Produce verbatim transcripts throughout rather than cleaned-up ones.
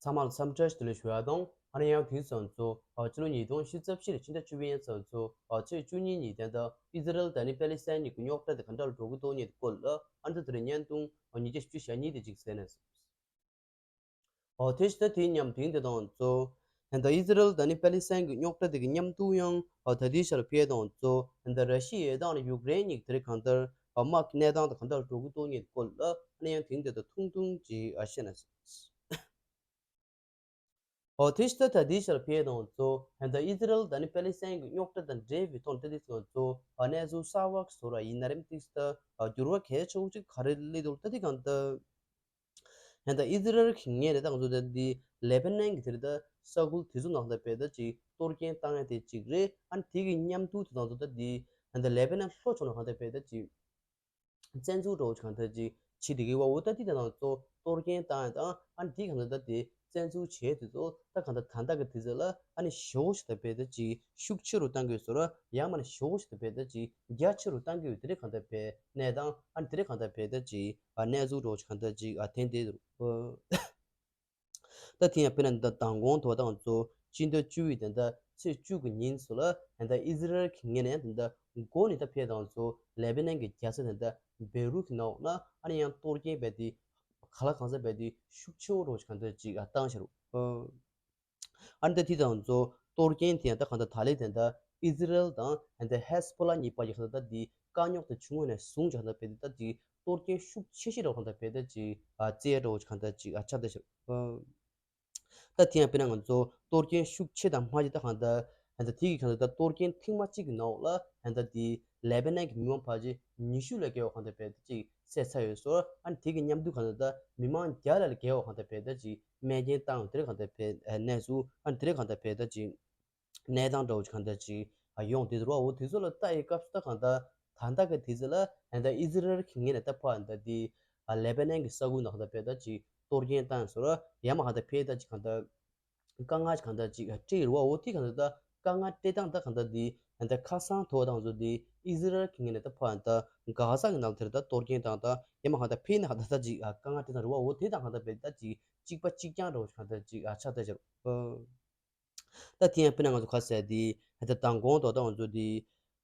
ཚང་མ་ལ་འཚམས་འདྲི་བདེ་ལེགས་ཞུ་ཡ་དང་། ཨ་ནི་ཡང་དུས་ཙམ་ཚོ་ཨ་ཕྱི་ལོ་ཉིས་སྟོང་ཉི་ཤུ་རྩ་བཞི་ལོའི་ཕྱི་ཟླ་བཅུ་པའི་ཉིན་ཙམ་ཚོ་ཨ་ཚེས་བཅུ་གཉིས་ཉིན་ད་ལྟ་ཨི་ཟི་རལ་དང་ནི་པེ་ལི་སི་ཐན་གཉིས་ཀྱི་རྙོག་དྲ་དེ་ག་འདྲ་ལ་འགྲོ་གི་འདུག་ཉིན་སྐོར་ལ་ཨ་ནི་ད་དེ་རིང་བརྙན་ཐུང་ཉིས་བརྒྱ་བཞི་བཅུ་ཞེ་གཉིས་དེ་ཅིག་གསན་ན། ཨོ་དེ་ཕྱི་ཟླ་དེའི་མཉམ་དུ་དེ་དང་གཙོ། ད་ལྟ་ཨི་ཟི་རལ་དང་ནི་པེ་ལི་སི་ཐན་གྱི་རྙོག་དྲ་དེ་གི་མཉམ་དུ་ཡང་ཨོ་ད་ལྟའི་ཆར་ཕེ་དང་གཙོ་ད་ལྟ་ར་ཤི་ཡའི་དང་ནི་ཡུཀ་རེན་གཉིས་དེ་རིང་གང་ལྟར་ཨོ་དམག་གི་གནས་སྟངས་དང་གང་ལྟར་འགྲོ་གི་འདུག་ཉིན་སྐོར་ལ་ཨ་ནི་ཡང་དེང་དེ་དང་ཐུང་ཐུང་ཅིག་ཨ་བཤད་ན། ཨོ་དེ་ཕྱི་ཟླ་ད་ལྟའི་ཆར་ཕེ་དང་གཙོ་ད་ལྟ་ཨི་ཟི་རལ་དང་ནི་པེ་ལི་སི་ཐན་གྱི་རྙོག་དྲ་དང་འབྲེལ་བའི་ཐོག་ད་ལྟའི་ཆར་གཙོ་ཨ་གནས་ཚུལ་གསར་བ་བཟོ་ར་ཡིན་ན་རིམ་ཏིག་ད་ཨ་འགྱུར་བ་གལ་ཆེ་བོ་ཅིག་ག་རེ་སླེབས་འདུག་ད་ལྟའི་གང་ལྟར། ཡང་ད་ཨི་ཟི་རལ་གྱི་ངོས་ནས་ད་ང་ཚོ་ད་འདི་ལེ་པ་ནན་གྱི་དེར་ད་ས་ཁུལ་དེ་ཚོ་ནང་ད་བས་ད་ཅིག་གཏོར་སྐྱོན་བཏང་ཡ་དེ་ཅིག་རེད། ཨ་ནི་དེ་གི་མཉམ་དུ་དེ་ནང་ཚོ་ད་འདི་ཡང་ད་ལེ་པ་ནན་ལྷོ་ཕྱོགས་ནང་གང་ད་བས་ད་ཅིག་བཙན་འཛུལ་འགྲོ་གང་ད་ཅིག་བྱེད་དེ་གི་བ་འོ་ད་འདི་དེ་ནང་ཚོ་གཏོར་སྐྱོན་བཏང་ཡ་དང་ཨ་ནི་དེ་གང་ད་ད་འདི་བཙན་འཛུལ་བྱས་དེ་ཚོ་ད་གང་ད་ད་ད་གི་དེ་ཚོ་ལ་ཨ་ནི་ཞོ་ཞིག་ད་བས་ད་ཅིག་ཤུགས་ཆེ་རུ་བཏང་གི་ཡོད་ཟེར་ར་ཡང་མ་ནི་ཞོ་ཞིག་ད་བས་ད་ཅིག་རྒྱ་ཆེ་རུ་བཏང་གི་ཡོད་དེ་རེད་གང་ད་བས་གནས་སྟངས་ཨ་ནི་དེ་རེད་གང་ད་བས་ད་ཅིག་ཨ་གནས་ཚུལ་འདྲ་བོ་ཅིག་གང་ལྟར་ཅིག་ཨ་ཐོན་བསྡད་འདུག་ད་དེ་ཡང་དཔེར་ན་ད་མདང་དགོང་དུ་ད་ང་ཚོ་སྤྱི་ཟླ་བཅུ་པའི་ད་ལྟ་ཚེས་བཅུ་གི་ཉིན་སུ་ལ་ད་ལྟ་ཨི་ཟི་རལ་གྱི་ངོས་ནས་ད་ལྟ་མགོ་ནས་ད་ཕེ་ད་ང་ཚོ་ལེ་པ་ནན་གྱི་རྒྱལ་ས་ད་ལྟ་བེ་རུ་གི་ནང་ན་ཨ་ནི་ཡང་གཏོར་སྐྱོན་བས་ཏེ་ག་ལ་གང་ས་བས་ཏེ་ཤུགས་ཆེ་བོ་རོ་ཞིག་གང་ལྟར་ཅིག་ཨ་བཏང་ཤར། ཨ་ནི་ད་དེ་དང་ཚོ་གཏོར་སྐྱོན་དེ་ཡང་ད་གང་ལྟར་ད་ལས་དེ་ད་ཨི་ཟི་རལ་དང་ད་ཧེ་སི་པོ་ལ་གཉིས་བར་གྱི་གང་ལྟར་ད་དེ་དཀའ་རྙོག་དེ་བྱུང་བ་ནས་བཟུང་ཅིག་གང་ལྟར་བས་ཏེ་ད་ཅིག་གཏོར་སྐྱོན་ཤུགས་ཆེ་ཤོས་རོ་གང་ལྟར་བས་ད་ཅིག་ཨ་རྩེ་རོ་གང་ལྟར་ཅིག་ཨ་ཆགས་བསྡད་ཤག་ད་དེ་ཡང་དཔེར་ན་ང་ཚོ་གཏོར་སྐྱོན་ཤུགས་ཆེ་དང་མ་ཆེ་ད་གང་ལྟར་ད་དེ་གི་གང་ལྟར་ད་གཏོར་སྐྱོན་ཐེངས་མ་གཅིག་གི་ནང་ལ་ད་ལྟ་དེ་ལེ་པ་ནན་གྱི་མི་མང་ཕལ་ཆེར་ཉི་ཤུ་ལས་བརྒལ་བ་གང་ལྟར་བས་ད་ཅིག་བསད་ཚར་ཡོད་སོ། ཨ་ནི་དེ་གི་མཉམ་དུ་གང་ལྟར་ད་མི་མང་བརྒྱ་ལས་བརྒལ་བ་གང་ལྟར་བས་ད་ཅིག་རྨས་སྐྱོན་བཏང་ཡོད་དེ་རེད་གང་ལྟར་བས་གནས་ཚུལ་ཨ་ནི་དེ་རེད་གང་ལྟར་བས་ད་ཅིག་གནས་སྟངས་འདྲ་བོ་ཅིག་གང་ལྟར་ཅིག་ཡོང་དེ་རུ་བ་འོ་དེ་ཚོ་ལ་ལྟ་ཡི་སྐབས་སུ་ད་གང་ལྟར་ད་ལྟ་གི་དེ་ཚོ་ལ་ད་ལྟ་ཨི་ཟི་རལ་གྱི་ངོས་ནས་ད་ཕར་ད་དེ་ལེ་པ་ནན་གྱི་ས་ཁུལ་ནང་གང་ལྟར་བས་ད་ཅིག་གཏོར་སྐྱོན་བཏང་ཡོད་སོ་ར་ཡ་མ་གང་ལྟར་བས་ད་ཅིག་གང་ལྟར་དཀའ་ངལ་གང་ལྟར་ཅིག་སྤྲད་ཡོད་རུ་བ་འོ་དེ་གང་ལྟར་ད་དཀའ་ངལ་སྤྲད་སྟངས་ད་གང་ལྟར་དེ་ད་ལྟ་ཁ་སང་ཐོག་དང་ཚོ་དེ་ཨི་ཟི་རལ་གྱི་ངོས་ནས་ད་ཕར་ད་གྷ་ཟ་གི་ནང་དེར་ད་གཏོར་སྐྱོན་བཏང་ད་ཡ་མ་གང་ལྟར་བས་ན་གང་ལྟར་ད་ཅིག་དཀའ་ངལ་སྤྲད་སྟངས་རུ་བ་འོ་དེ་དང་གང་ལྟར་བས་ད་ཅིག་གཅིག་པ་གཅིག་རྐྱང་འདྲ་བོ་ཞིག་གང་ལྟར་ཅིག་ཨ་ཆགས་བསྡད་ཤག་ད་དེ་ཡང་དཔེར་ན་ང་ཚོ་ཁ་གསལ་དེ་ད་ལྟ་མདང་དགོང་དོ་ད་ང་ཚོ་དེ་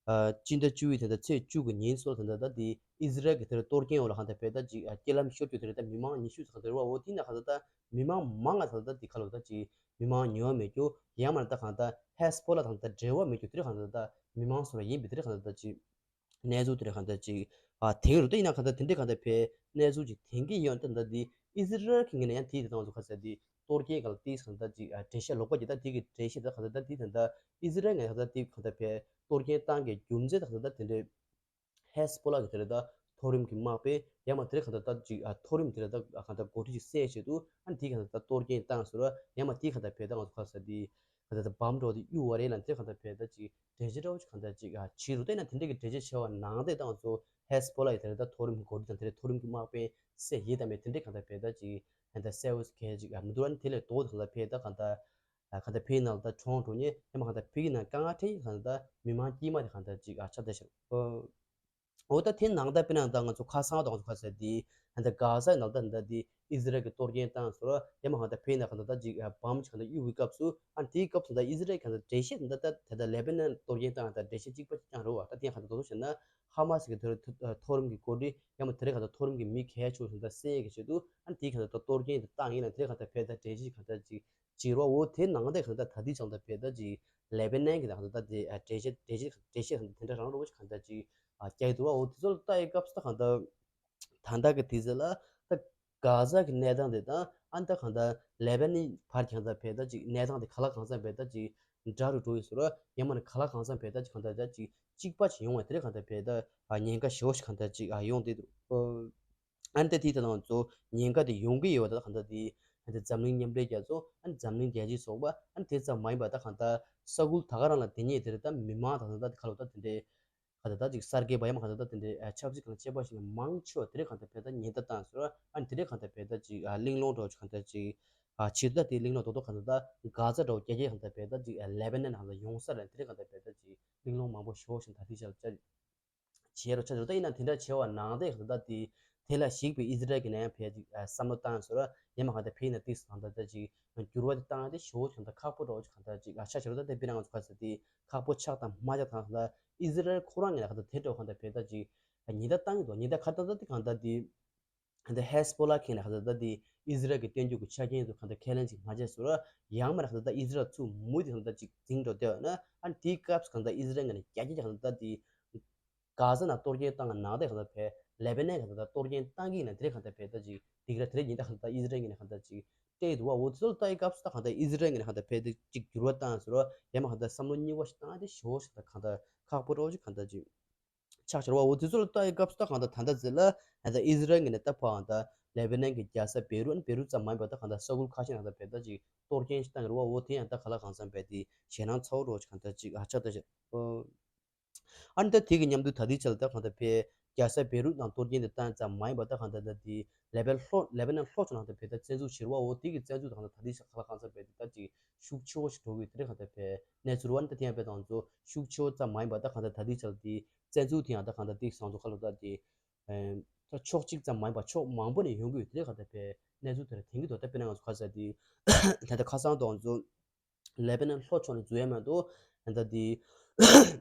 ཨ་སྤྱི་ཟླ་བཅུ་པའི་ད་ལྟ་ཚེས་བཅུ་གི་ཉིན་སོགས་ད་ལྟ་ད་དེ་ཨི་ཟི་རལ་གྱི་དེར་གཏོར་སྐྱོན་འོག་ལ་གང་ལྟར་བས་ད་ཅིག་ཨ་རྐྱེན་ལམ་ཤོར་རྒྱུ་དེ་རེད། ད་མི་མང་ཉི་ཤུ་ཙམ་གང་ལྟར་རེད་བ། འོ་དེ་ན་གང་ལྟར་ད་མི་མང་མང་ང་ཚང་ད་དེ་ཁ་ལོ་ད་ཅིག་མི་མང་ཉུང་བ་མེད་རྒྱུ་ཡང་མ་ད་གང་ལྟར་ཧེ་སི་པོ་ལ་དང་ད་འབྲེལ་བ་མེད་རྒྱུ་དེ་རེད་གང་ལྟར་ད་མི་མང་སོགས་ལ་ཡིན་པའི་དེ་རེད་གང་ལྟར་ད་ཅིག་གནས་ཚུལ་དེ་འདྲ་གང་འདྲ་ཅིག་ཨ་དེང་རུ་ད་ཡིན་ན་གང་འདྲ་དེ་འདྲ་གང་འདྲ་བས་གནས་ཚུལ་ཅིག་དེང་གི་ཡོད་ད་འདྲ་འདི་ཨི་ཟི་རལ་གྱི་ངོས་ནས་ཡང་དེའི་དེ་དང་ཚོ་ཁ་གསལ་འདི་གཏོར་སྐྱོན་གང་ལ་ཏིས་གང་འདྲ་ཅིག་ཨ་འགྲེལ་བཤད་ལོག་པ་ཅིག་ད་དེ་གི་འགྲེལ་བཤད་ད་གང་འདྲ་ད་དེ་དེ་འདྲ་ཨི་ཟི་རལ་ངོས་གང་འདྲ་དེ་གང་འདྲ་བས་གཏོར་སྐྱོན་བཏང་གི་རྒྱུ་མཚན་ད་གང་འདྲ་དེ་འདྲ་ཧེ་སི་པོ་ལ་གི་དེ་འདྲ་ད་མཐོ་རིམ་གྱི་དམག་དཔོན་ཡང་མ་དེ་འདྲ་གང་འདྲ་ད་ཅིག་ཨ་མཐོ་རིམ་དེ་འདྲ་ད་གང་འདྲ་འགོ་ཁྲིད་ཅིག་བསད་བྱེད་དུ་ཨ་དེ་གང་འདྲ་ད་གཏོར་སྐྱོན་བཏང་ཟེར་བ་ཡང་མ་དེ་གང་འདྲ་བས་ད་ང་ཚོ་ཁ་གསལ་འདི། ད་ལྟ་བམ་འགྲོ་དེ་གཡུག་བ་རེད་ལ་དེ་གང་ལྟར་བས་ད་ཅིག་འགྲེལ་བརྗོད་འདྲ་བོ་ཅིག་གང་ལྟར་ཅིག་ཨ་བྱེད་རུ་བལྟས་ན་དེ་འདྲ་གི་འགྲེལ་བརྗོད་བྱས་པ་ནང་དེ་དང་ཚོ་ཧེ་སི་པོ་ལ་ཡི་དེ་རེད་ད་མཐོ་རིམ་གི་འགོ་ཁྲིད་དང་དེ་རེད་མཐོ་རིམ་གི་དམག་དཔོན་བསད་ཡིན་དམ་མེད་དེ་འདྲ་གང་ལྟར་བས་ད་ཅིག་ད་ལྟ་གསལ་བོ་གལ་ཅིག་ཨ་མི་འདུག་ཨ་ནི་དེ་ལས་ལྡོག་དེ་གང་ལྟར་བས་ད་གང་ལྟར་ཨ་གང་ལྟར་བས་ནང་ལ་ད་གྲོངས་འགྲོ་ཉེ་ཡང་མ་གང་ལྟར་བས་ཀྱི་ནང་དཀའ་ངལ་འཕྲད་ཡིན་གང་ལྟར་མི་མང་དཀྱུས་མ་དེ་གང་ལྟར་ཅིག་ཨ་ཆགས་བསྡད་ཤག་འོ་ད་དེ་ནང་ད་དཔེར་ན་ད་ང་ཚོ་ཁ་སང་ད་ང་ཚོ་ཁ་ཟེར་དེ་ད་གྷ་ཟ་ནང་ད་ད་དེ་ཨི་ཟི་རལ་གྱི་གཏོར་སྐྱོན་བཏང་སོང་ཡ་མ་གང་ད་བས་ན་གང་ད་ད་ཅིག་བམ་ཅིག་གང་ད་གཡུག་གི་སྐབས་སུ་ཨ་དེའི་སྐབས་སུ་ད་ཨི་ཟི་རལ་གང་ད་འགྲེལ་བཤད་ད་ད་ད་ལེ་པེ་ནན་གཏོར་སྐྱོན་བཏང་ད་འགྲེལ་བཤད་གཅིག་པ་གཅིག་རྐྱང་རེད་བ། ད་དེ་གང་ད་དོ་བྱས་ན་ཧ་མ་སི་གི་དེ་མཐོ་རིམ་གྱི་འགོ་ཁྲིད་ཡང་མ་དེ་རེད་གང་ད་མཐོ་རིམ་གྱི་མི་གལ་ཆེ་ཤོས་ད་བསད་ཀྱི་ཆེད་དུ་ཨ་དེའི་གང་ད་ད་གཏོར་སྐྱོན་ད་བཏང་ཡིན་ན་དེ་གང་ད་བས་ད་འགྲེལ་བཤད་གང་ད་ཅིག་ཅིག་རོ། འོ་དེ་ནང་དེ་གང་ལྟར་ད་དེ་ཅང་ད་བས་ད་ཅིག་ལེ་པེ་ནན་གྱི་ད་གང་ལྟར་ད་དེ་ཨ་འགྲེལ་བཤད་འགྲེལ་བཤད་འགྲེལ་བཤད་གང་ལྟར་དེ་འདྲ་རང་རོ་གང་ལྟར་ཅིག་ཨ་རྒྱག་གི་འདུག་བ། འོ་དེ་ཚོ་ལ་ལྟ་ཡི་སྐབས་སུ་ད་གང་ལྟར་ད་ལྟ་གི་དེ་ཚོ་ལ་ད་གྷ་ཟ་གི་གནས་སྟངས་དེ་དང་ཨ་ད་གང་ལྟར་ལེ་པེ་ནན་བར་གང་ལྟར་བས་ད་ཅིག་གནས་སྟངས་དེ་ག་ལ་གང་འཚམ་བས་ད་ཅིག་འདྲ་རུ་འགྲོ་ཡི་ཟེར་རོ། ཡང་མ་ནི་ག་ལ་གང་འཚམ་བས་ད་ཅིག་གང་ལྟར་ད་ཅིག་གཅིག་པ་ཅིག་ཡོང་བ་དེ་རེད་གང་ལྟར་བས་ད་ཨ་ཉེན་ཁ་ཞེ་པོ་ཞིག་གང་ལྟར་ཅིག་ཨ་ཡོང་བསྡད་འདུག་ཨ་ནི་ད་དེ་ད་ང་ཚོ་ཉེན་ཁ་དེ་ཡོང་གི་ཡོད་པ་ད་གང་ལྟར་དེ་ཨ་ནི་འཛམ་གླིང་མཉམ་འབྲེལ་རྒྱལ་ཚོགས་ཨ་ནི་འཛམ་གླིང་རྒྱལ་སྤྱིའི་ཚོགས་པ་ཨ་ནི་དེ་ཙམ་མ་ཡིན་པ་ད་གང་ལྟར་ས་ཁུལ་ད་ག་རང་ལ་དེ་ཉིད་དེ་རེད་ད་མི་མང་ད་གང་ལྟར་དེ་ཁ་ལོ་ད་དེ་འདྲའི་གང་ལྟར་ད་ཅིག་གསར་བརྗེ་པ་ཡང་མ་གང་ལྟར་ད་དེ་འདྲའི་ཨ་ཆབ་སྲིད་ཁང་བཅས་པ་ཞིག་ལ་མང་ཆེ་བ་དེ་རེད་གང་ལྟར་བས་ད་ཉེན་བརྡ་བཏང་ཟེར་བ་ཨ་ནི་དེ་རེད་གང་ལྟར་བས་ད་ཅིག་ཨ་གླེང་སློང་འདྲ་བོ་ཅིག་གང་ལྟར་ཅིག་ཨ་བྱེད་ད་དེ་གླེང་སློང་རྡོག་རྡོག་གང་ལྟར་ད་གྷ་ཟ་འདྲ་བོ་རྒྱ་སྐྱེད་གང་ལྟར་བས་ད་ཅིག་ཨ་ལེ་པེ་ནན་ནང་ལ་ཡོང་ས་རེད་དེ་རེད་གང་ལྟར་བས་ད་ཅིག་གླེང་སློང་མང་པོ་ཞེ་པོ་ཞིག་ད་ཐིག་ཆ་ལ་བཅར། བྱས་རོ་ཆ་རོ་ད་ཡིན་ན་དེ་འདྲ་བྱས་པ་ནང་དེ་གང་ལྟར་དེ་ དེ་ལ་གཞིགས་པའི་ཨི་ཟི་རལ་གྱི་ནང་ཡང་ཕལ་ཅིག་བསམ་བློ་བཏང་ཡོད་ཟེར་ར། ཡང་མ་གང་ལྟར་ཕ་གི་ནང་ཏིག་གང་ལྟར་ད་ཅིག་འགྱུར་བ་དེ་བཏང་ཡ་དེ་ཞེ་པོ་ཅིག་གང་ལྟར་ཁག་པོ་འདྲ་བོ་ཅིག་གང་ལྟར་ཅིག་ཨ་ཆ་ཆེ་རུ་ད་དེ་དཔེར་ན་ང་ཚོ་ག་ཚོད་དེ་ཁག་པོ་ཆགས་དང་མ་ཆགས་གང་ལྟར་ཨི་ཟི་རལ་ཁོ་རང་གི་ནང་གང་ལྟར་དེ་འདྲ་བོ་གང་ལྟར་ཕལ་ད་ཅིག་ཉེན་བརྡ་བཏང་གི་འདུག་ཉེན་བརྡ་ག་ལྟར་ད་དེ་གང་ལྟར་དེ། ད་ལྟ་ཧེ་སི་བྷོ་ལ་ཁེངས་ནས་ད་ལྟ་འདི་ཨི་ཟི་རལ་གྱི་བསྟན་འགྱུར་གྱི་ཆ་རྐྱེན་དུ་གང་ལྟར་ཁས་ལེན་ཅིག་མ་བྱས་སོང་ར། ཡང་མིན་ན་ད་ལྟ་ཨི་ཟི་རལ་ཚུར་མུ་མཐུད་ད་ལྟ་ཅིག་འཛིང་འགྲོ་བསྡད་ཡོད་ན། ཨ་ནི་དེའི་སྐབས་སུ་གང་ལྟར་ཨི་ཟི་རལ་ངོས་ནས་རྒྱ་སྐྱེད་ཀྱི་གང་ལྟར་འདི་གྷ་ཟ་ནང་གཏོར་སྐྱོན་བཏང་ནང་དེ་གང་ལྟར་བས་ལེ་བྷ་ནན་གང་ལྟར་གཏོར་སྐྱོན་བཏང་གི་ཡིན་ན་དེ་རེད་གང་ལྟར་བས་ད་ཅིག་སྡིགས་ར་དེ་རེད་ཉེན་བརྡ་གང་ལྟར་ཨི་ཟི་རལ་ངོས་ནས་གང་ལྟར་ཅིག་སྤྲད་འདུག་བ། འོ་དེ་ཚོ་ལ་ལྟ་ཡི་སྐབས་སུ་ད་གང་ལྟར་ཨི་ཟི་རལ་ངོས་ནས་གང་ལྟར་བས་དེ་ཅིག་འགྱུར་བ་བཏང་སོང་ར། ཡང་མིན་གང་ལྟར་བསམ་བློ་རྙིང་བ་ཞིག་བཏང་དེ་ཞེ་པོ་ཞིག་ད་གང་ལྟར་ཁག་པོ་འདྲ་བོ་ཅིག་གང་ལྟར་ཅིག་ཆགས་ཤར་བ། འོ་དེ་ཚོ་ལ་ལྟ་ཡི་སྐབས་སུ་ད་གང་ལྟར་ད་ལྟ་ཟེར་ལ་ད་ལྟ་ཨི་ཟི་རལ་ངོས་ནས་ད་ཕར་ད་ལེ་བྷ་ནན་གྱི་རྒྱལ་ས་བེ་རུ་ཨན་བེ་རུ་ཙམ་མ་ཡིན་པ་ད་གང་ལྟར་ས་ཁུལ་ཁ་ཤས་ནང་ད་བེ་ད་ཅིག་གཏོར་སྐྱོན་ཞིག་བཏང་གི་རེད་བ། འོ་དེ་ཡང་ད་ག་ལ་གང་འཚམ་བས་དེ་ཞེད་སྣང་ཚ་བོ་འདྲ་ཅིག་གང་ལྟར་ཅིག་ཨ་ཆགས་ད་ཤག་ཨ་ནི་ད་དེ་གི་མཉམ་དུ་ད་ལྟའི་ཆ་ལ་ད་གང་ལྟར་བས་རྒྱལ་ས་བེ་རུ་ནང་གཏོར་སྐྱོན་དེ་བཏང་ཙམ་མ་ཡིན་པ་ད་གང་ལྟར་ད་དེ་ལེ་བྷ་ལྷོ་ལེ་བྷ་ནན་ལྷོ་ཕྱོགས་ནང་ད་བས་ད་བཙན་འཛུལ་བྱེད་རེད་བ། འོ་དེ་གི་བཙན་འཛུལ་ད་གང་ལྟར་ད་ལྟའི་ཆ་ག་ལ་གང་འཚམ་བས་དེ་ད་ཅིག་ཤུགས་ཆེ་བོ་ཞིག་འགྲོ་གི་དེ་རེད་གང་ལྟར་བས་གནས་ཚུལ་རེད་བ། ཨ་ནི་ད་དེ་ཡང་བས་ད་ང་ཚོ་ཤུགས་ཆེ་བོ་ཙམ་མ་ཡིན་པ་ད་གང་ལྟར་ད་ལྟའི་ཆ་ལ་དེ་བཙན་འཛུལ་དེ་ཡང་ད་གང་ལྟར་དེ་སང་ཚོ་ཁ་ལོ་ད་དེ་ད་ཕྱོགས་གཅིག་ཙམ་མ་ཡིན་པ་ཕྱོགས་མང་པོ་ནས་ཡོང་གི་ཡོད་དེ་རེད་གང་ལྟར་བས་གནས་ཚུལ་དེ་ར་དེང་གི་དོ་ད་དཔེར་ན་ང་ཚོ་ག་ས་དེ་ད་ལྟ་ཁ་སང་དུ་ང་ཚོ་ལེ་བྷ་ནན་ལྷོ་ཕྱོགས་ནས་འཛུལ་ཡ་མ་གཏོགས་ད་ལྟ་དེ་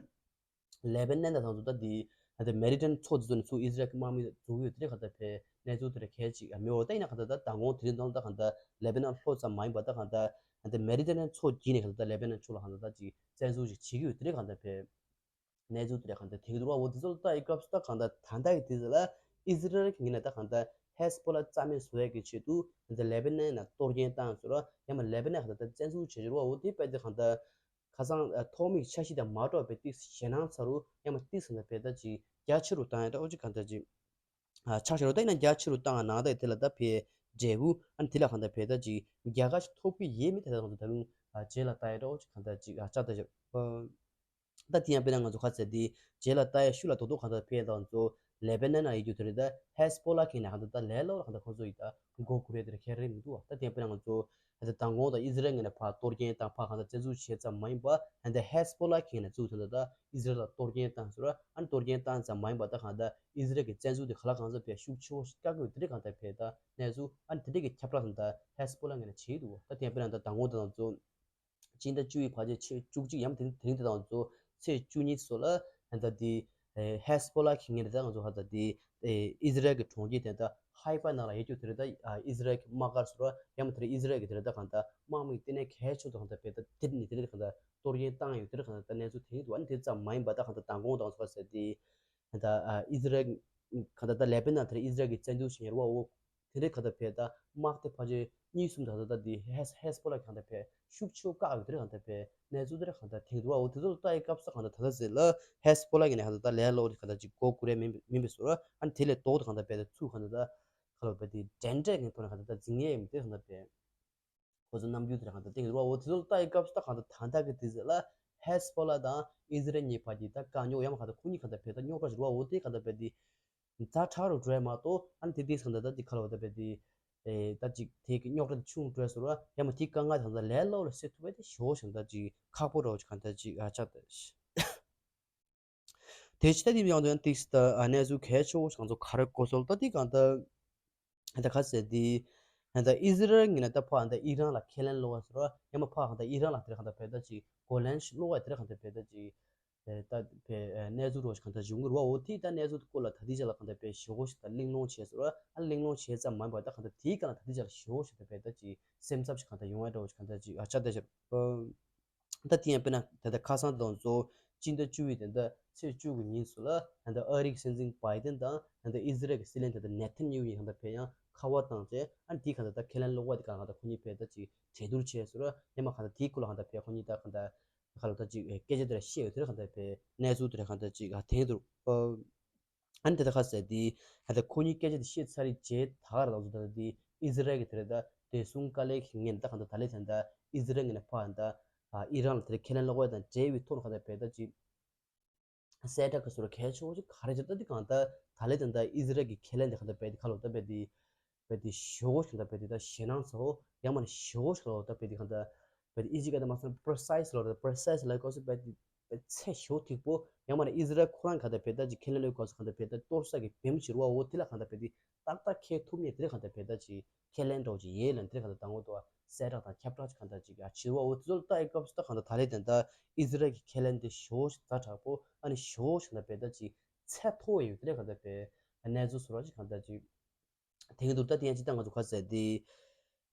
ལེ་བྷ་ནན་དང་ད་ང་ཚོ་ད་དེ་ད་ལྟ་མེ་ཌི་ཊི་རེ་ནི་ཡན་མཚོ་དེ་ཚོ་ནས་ཚུར་ཨི་ཟི་རལ་གྱི་དམག་མི་འཛུལ་གི་ཡོད་དེ་རེད་གང་ལྟར་བས་གནས་ཚུལ་དེ་ར་གལ་ཆེ་མི་འོ་ད་ཡིན་ན་གང་ལྟར་ད་མདང་དགོང་དེ་རིང་ད་གང་ལྟར་ལེ་བྷ་ནན་ལྷོ་ཙམ་མ་ཡིན་པ་ད་གང་ལྟར་ད་ལྟ་མེ་ཌི་ཊི་རེ་ནི་ཡན་མཚོ་བརྒྱུད་ནས་གང་ལྟར་ད་ལེ་བྷ་ནན་ཕྱོགས་ལ་གང་ལྟར་ད་ཅིག་བཙན་འཛུལ་ཅིག་བྱེད་ཀྱི་ཡོད་དེ་རེད་གང་ལྟར་བས། གནས་ཚུལ་དེ་འདྲ་གང་ལྟར་དེ་གི་འདུག་བ། འོ་དེ་ཚོ་ལ་ལྟ་ཡི་སྐབས་སུ་ད་གང་ལྟར་ད་ལྟ་གི་དུས་ཚོད་ལ་ཨི་ཟི་རལ་གྱི་ངོས་ནས་ད་གང་ལྟར་ཧེ་སི་བྷོ་ལ་རྩ་མེད་བཟོ་ཡས་ཀྱི་ཆེད་དུ་ད་ལྟ་ལེ་བྷ་ནན་ནང་གཏོར་སྐྱོན་བཏང་ཟེར་རོ། ཡང་མ་ལེ་བྷ་ནན་གང་ལྟར་བཙན་འཛུལ་བྱེད་ཀྱི་རེད་བ། འོ་དེ་དཔེ་དེ་གང་ལྟར་ཁ་སང་ཨ་ཐོག་མའི་འཆར་གཞི་དང་མ་འདྲ་བའི་ཏིག་ཞེད་སྣང་ཚ་རུ་ཡང་མ་ཏིག་ཟེར་ན་དཔེ་ད་ཅིག་རྒྱ་ཆེ་རུ་བཏང་ཡ་འདྲ་བོ་ཅིག་གང་ལྟར་ཅིག་ཨ་ཆགས་ཤིག་རོ། ད་ཡིན་ན་རྒྱ་ཆེ་རུ་བཏང་ཡ་ནང་ད་དེ་ལ་ད་ཕའི་འབྲས་བུ་ཨ་ནི་དེ་ལ་གང་ལྟར་དཔེ་ད་ཅིག་རྒྱལ་ཁ་ཞིག་ཐོབ་ཀྱི་ཡས་མེད་དེ་ད་གང་ལྟར་ད་རུང་ཨ་རྗེས་ལ་ལྟ་ཡ་འདྲ་བོ་ཅིག་གང་ལྟར་ཅིག་ཨ་ཆགས་ད་ཅིག་ད་དེ་ཡང་དཔེར་ན་ང་ཚོ་ག་ཚད་དེ་རྗེས་ལ་ལྟ་ཡ་ཤུལ་ལ་རྡོག་རྡོག་གང་ལྟར་ཕན་དང་ཚོ་ལེ་བྷ་ནན་ན་ཡོད་རྒྱུ་དེ་རེད། ད་ཧེ་སི་བྷོ་ལ་ཁེངས་ནས་གང་ལྟར་ད་ལས་སླ་པོ་ལ་གང་ལྟར་ཁོ་ཚོ་ཡིས་ད་མགོ་སྒུར་ཡ་དེ་རེད་ཁྱེར་རེད་མི་འདུག་བ། ད་དེ་ཡང་དཔེར་ན་ང་ཚོ་ད་ལྟ་མདང་དགོང་དང་ཨི་ཟི་རལ་ངོས་ནས་ཕར་གཏོར་སྐྱོན་བཏང་ཕར་གང་ལྟར་བཙན་འཛུལ་བྱས་ཙམ་མ་ཡིན་པ་ད་ལྟ་ཧེ་སི་བྷོ་ལ་ཁེངས་ནས་ཚུར་ཐོན་ད་ད་ཨི་ཟི་རལ་ལ་གཏོར་སྐྱོན་བཏང་ཟེར་ར། ཨ་ནི་གཏོར་སྐྱོན་བཏང་ཙམ་མ་ཡིན་པ་ད་གང་ལྟར་ཨི་ཟི་རལ་གྱི་བཙན་འཛུལ་དེ་ག་ལ་གང་འཚམ་ཕན་ཤུགས་ཆེ་བོ་ཞིག་བཀག་གི་ཡོད་དེ་རེད་གང་ལྟར་ཕན་ད་གནས་ཚུལ་ཨ་ནི་དེ་འདྲས་ཀྱི་ཁྱབ་བསྒྲགས་ད་ལྟ་ཧེ་སི་བྷོ་ལ་ངོས་ནས་བྱེད་ཀྱི་འདུག་བ། ད་དེ་ཡང་དཔེར་ན་ད་མདང་དགོང་དང་ཚོ་སྤྱི་ཟླ་བཅུ་པའི་ཕལ་ཆེར་ཚེས་བཅུ་གཅིག་ཡང་དེ་དེ་རིང་དེ་དང་ཚོ་ཚེས་བཅུ་གཉིས་སོགས་ལ་ད་ལྟ་དེ་ཧེ་སི་བྷོ་ལ་གི་ངོས་ནས་ད་ང་ཚོ་ཧ་ད་དེ་ཨི་ཟི་རལ་གྱི་གྲོང་ཁྱེར་དེ་ད་ཧའི་ཕ་ནང་ལ་ཡོད་རྒྱུ་དེ་རེད། ད་ཨི་ཟི་རལ་གྱི་དམག་སྒར་སོགས་ལ་ཡང་མ་དེ་རེད་ཨི་ཟི་རལ་གྱི་དེ་རེད་ད་གང་ལྟར་དམག་མི་བསྟི་གནས་གལ་ཆེ་ཤོས་ད་གང་ལྟར་ཕན་ད་དེ་ནི་དེ་རེད་གང་ལྟར་གཏོར་སྐྱོན་བཏང་ཡོད་དེ་རེད་གང་ལྟར་ད་གནས་ཚུལ་དེ་ཡིན་འདུག་ཨ་ནི་དེ་ཙམ་མ་ཡིན་པ་ད་གང་ལྟར་མདང་དགོང་དང་ཚོ་ཟེར་དེ། ད་ཨི་ཟི་རལ་གང་ལྟར་ད་ལེ་བྷ་ནན་དེར་ཨི་ཟི་རལ་གྱི་བཙན་འཛུལ་བྱས་ཡོད་རེད་བ། འོ་དེ་འདྲའི་གང་ལྟར་ཕན་ད་དམག་དེ་ཕལ་ཆེར་གཉིས་གསུམ་ད་ད་ད་དེ་ཧེ་ཧེ་སི་བྷོ་ལ་གང་ལྟར་ཕན་ཤུགས་ཆེ་བོ་བཀག་ཡོད་དེ་རེད་གང་ལྟར་ཕན་གནས་ཚུལ་དེ་རེད་གང་ལྟར་དེང་དུ་བ། འོ་དེ་ཚོ་ལ་ལྟ་ཡི་སྐབས་སུ་གང་ལྟར་ད་ད་ཟེར་ལ་ཧེ་སི་བྷོ་ལ་གི་ནས་གང་ལྟར་ད་ལས་སླ་པོ་དེ་གང་ལྟར་ཅིག་མགོ་སྒུར་ཡ་མིན་མིན་པའི་བཟོ་འདྲ། ཨ་ནི་དེ་ལས་ལྡོག་ཏུ་གང་ལྟར་ཕན་ད་ཚུར་གང་ལྟར་ད་ག་ལ་ཕན་དེ་འདྲེན་འདྲེན་གི་ཐོག་ནས་གང་ལྟར་ད་འཛིང་ཡས་ཡིན་དེ་གང་ལྟར་ཕན། ཁོ་ཚོ་རྣམ་འགྱུར་དེ་ར་གང་ལྟར་བསྟན་གྱི་རེད་བ། འོ་དེ་ཚོ་ལ་ལྟ་ཡི་སྐབས་སུ་ད་གང་ལྟར་ད་ལྟ་གི་དུས་ཚོད་ལ་ཧེ་སི་བྷོ་ལ་དང་ཨི་ཟི་རལ་གཉིས་བར་གྱི་ད་དཀའ་རྙོག་ཡང་མ་གང་ལྟར་ཁོ་གཉིས་གང་ལྟར་བས་ད་རྙོག་དྲ་ཞིག་རེད་བ། འོ་དེ་གང་ལྟར་བས་དེ་ཛ་དྲག་རུ་འགྲོ་ཡ་མ་གཏོགས་ཨ་ནི་དེ་དུས་གང་ལྟར་ད་དེ་ག་ལ་བ་ད་བས་དེ་ཨེ་ད་ཅིག་དེ་གི་རྙོག་དྲ་དེ་ཆུང་འགྲོ་ཡ་ཟེར་བ་ཡང་མ་དེ་དཀའ་ངལ་དེ་གང་ལྟར་ལས་སླ་པོ་ལ་སེལ་ཐུབ་པ་དེ་ཞེ་པོ་ཞིག་ད་ཅིག་ཁག་པོ་འདྲ་བོ་ཅིག་གང་ལྟར་ཅིག་ཨ་ཆགས་ད། དེ་ཕྱི་ད་དེ་ཡང་དོན་ཏིག་སི་ད་ཨ་གནས་ཚུལ་གལ་ཆེ་བོ་ཞིག་ང་ཚོ་ག་རེ་གོ་སོང་ད་དེ་གང་ལྟར་ད་ག་ཟེར་དེ་ད་ཨི་ཟི་རལ་ངོས་ནས་ད་ཕར་ད་ཨི་རན་ལ་ཁས་ལེན་སློག་པ་ཟེར་བ་ཡང་མ་ཕར་གང་ལྟར་ཨི་རན་ལ་དེར་གང་ལྟར་བས་ད་ཅིག་གོ་ལན་ཞིག་སློག་པ་དེར་གང་ལྟར་བས་ད་ཅིག་ད་བས་གནས་ཚུལ་རོ་ཞིག་གང་ལྟར་བྱུང་གི་རེད་བ། འོ་དེ་ད་གནས་ཚུལ་སྐོར་ལ་ད་དེ་ཅག་ལ་གང་ལྟར་བས་ཞེ་པོ་ཞིག་ད་གླེང་སློང་བྱས་ཟེར་བ་ཨ་གླེང་སློང་བྱས་ཙམ་མ་ཡིན་པར་ད་གང་ལྟར་དེའི་སྒང་ལ་ད་དེ་ཅག་ལ་ཞེ་པོ་ཞིག་ད་བས་ད་ཅིག་སེམས་འཚབ་ཞིག་གང་ལྟར་ཡོང་ཡ་འདྲ་བོ་ཞིག་གང་ལྟར་ཅིག་ཨ་ཆགས་ད་ཞིག་ད་དེ་ཡང་དཔེར་ན་ད་ལྟ་ཁ་སང་དང་གཙོ་བོ་སྤྱི་ཟླ་བཅུ་པའི་ད་ལྟ་ཚེས་བཅུ་གི་ཉིན་སུ་ལ་ད་ལྟ་ཨ་རིའི་སྲིད་འཛིན་བྷའི་ཏན་དང་ད་ལྟ་ཨི་ཟི་རལ་གྱི་སྲིད་བློན་ད་ལྟ་ནེ་ཐན་ཡ་ཧུ་གཉིས་ད་ལྟ་ཕེ་ཡང་ཁ་པར་བཏང་བྱས་ཨ་ནི་དེའི་གང་ལྟར་ད་ཁས་ལེན་སློག་པ་དེ་གང་ལྟར་ཁོ་གཉིས་ཕེ་ད་ཅིག་གྲོས་བསྡུར་བྱས་སུ་ར་ཡང་མ་གང་ལྟར་དེའི་སྐོར་ལ་གང་ལྟར་ཕེ་ཁོ་གཉིས་ད་གང་ལྟར་གང་ལྟར་ད་ཅིག་སྐད་ཆ་དེ་ར་བཤད་ཡོད་དེ་ར་གང་ལྟར་ཕེ་གནས་ཚུལ་དེ་ར་གང་ལྟར་ཅིག་ག་དེང་དུ། ཨ་ནི་དེ་ལྟར་ཁ་ཟེར་དེ་ད་ལྟ་ཁོ་གཉིས་སྐད་ཆ་དེ་བཤད་ཚར་རེད་བྱས་ད་ག་ར་ལ་ཚོ་ད་ལྟ་དེ་ཨི་ཟི་རལ་གྱི་དེ་རེད་ད་བདེ་སྲུང་བཀའ་བློན་གྱི་ངོས་ནས་ད་གང་ལྟར་ད་ལས་དེ་ད་ཨི་ཟི་རལ་ངོས་ནས་ཕར་ད་ཨི་རན་ལ་དེ་རེད་ཁས་ལེན་སློག་པ་དང་འབྲེལ་བའི་ཐོག་ནས་གང་ལྟར་བས་ད་ཅིག་གསལ་བསྒྲགས་ཀྱི་ཟུར་གལ་ཆེ་བོ་ཅིག་ག་རེ་བྱས་ད་དེ་གང་ལྟར་ད་ལས་དེ་ད་ཨི་ཟི་རལ་གྱི་ཁས་ལེན་དེ་གང་ལྟར་བས་དེ་ཁ་ལོ་ད་བས་དེ་བས་དེ་ཞེ་པོ་ཞིག་ད་བས་དེ་ད་ཞེད་སྣང་ཚ་བོ་ཡང་མ་ནི་ཞེ་པོ་ཞིག་ལོ་ད་བས་དེ་གང་ལྟར་བས་དེ་ཨི་ཟི་ག་ད་མ་སོང་པི་རི་སའི་སི་ལོ་ད་པི་རི་སའི་སི་ལ་གོ་སི་བས་དེ་བས་ཚད་ཞེ་པོ་ཐིག་པོ་ཡང་མ་ནི་ཨི་ཟི་རལ་ཁོ་རང་ག་ད་བས་ད་ཅིག་ཁས་ལེན་ལོས་གོ་སི་གང་ལྟར་བས་ད་གཏོར་ས་གི་བེམ་ཅིག་རུ་བ་འོ་དེ་ལ་གང་ལྟར་བས་དེ་ ཏག་ཏག་འཁྱེར་ཐུབ་མཁན་དེ་འདྲ་གང་ལྟར་བས་ད་ཅིག་ཁས་ལེན་འདྲ་བོ་ཅིག་ཡོད་ལབ་དེ་འདྲ་གང་ལྟར་དང་པོ་དུ་གསལ་བསྒྲགས་དང་ཁྱབ་བསྒྲགས་ཅིག་གང་ལྟར་ཅིག་ཨ་བྱེད་པ་འོ་དེ་ཚོ་ལ་ལྟ་ཡི་སྐབས་སུ་ད་གང་ལྟར་ད་ལས་དེ་འདྲ་ཨི་ཟི་རལ་གྱི་ཁས་ལེན་དེ་ཞེ་པོ་ཞིག་ཛ་དྲག་པོ་ཨ་ནི་ཞེ་པོ་ཞིག་གང་ལྟར་བས་ད་ཅིག་ཚད་མཐོ་བོ་ཡོད་དེ་འདྲ་གང་ལྟར་བས་གནས་ཚུལ་བཟོ་འདྲ་ཅིག་གང་ལྟར་ཅིག་དེང་དུས་ད་དེ་ཡང་སྤྱིར་བཏང་ང་ཚོ་ག་ཟེར་དེ།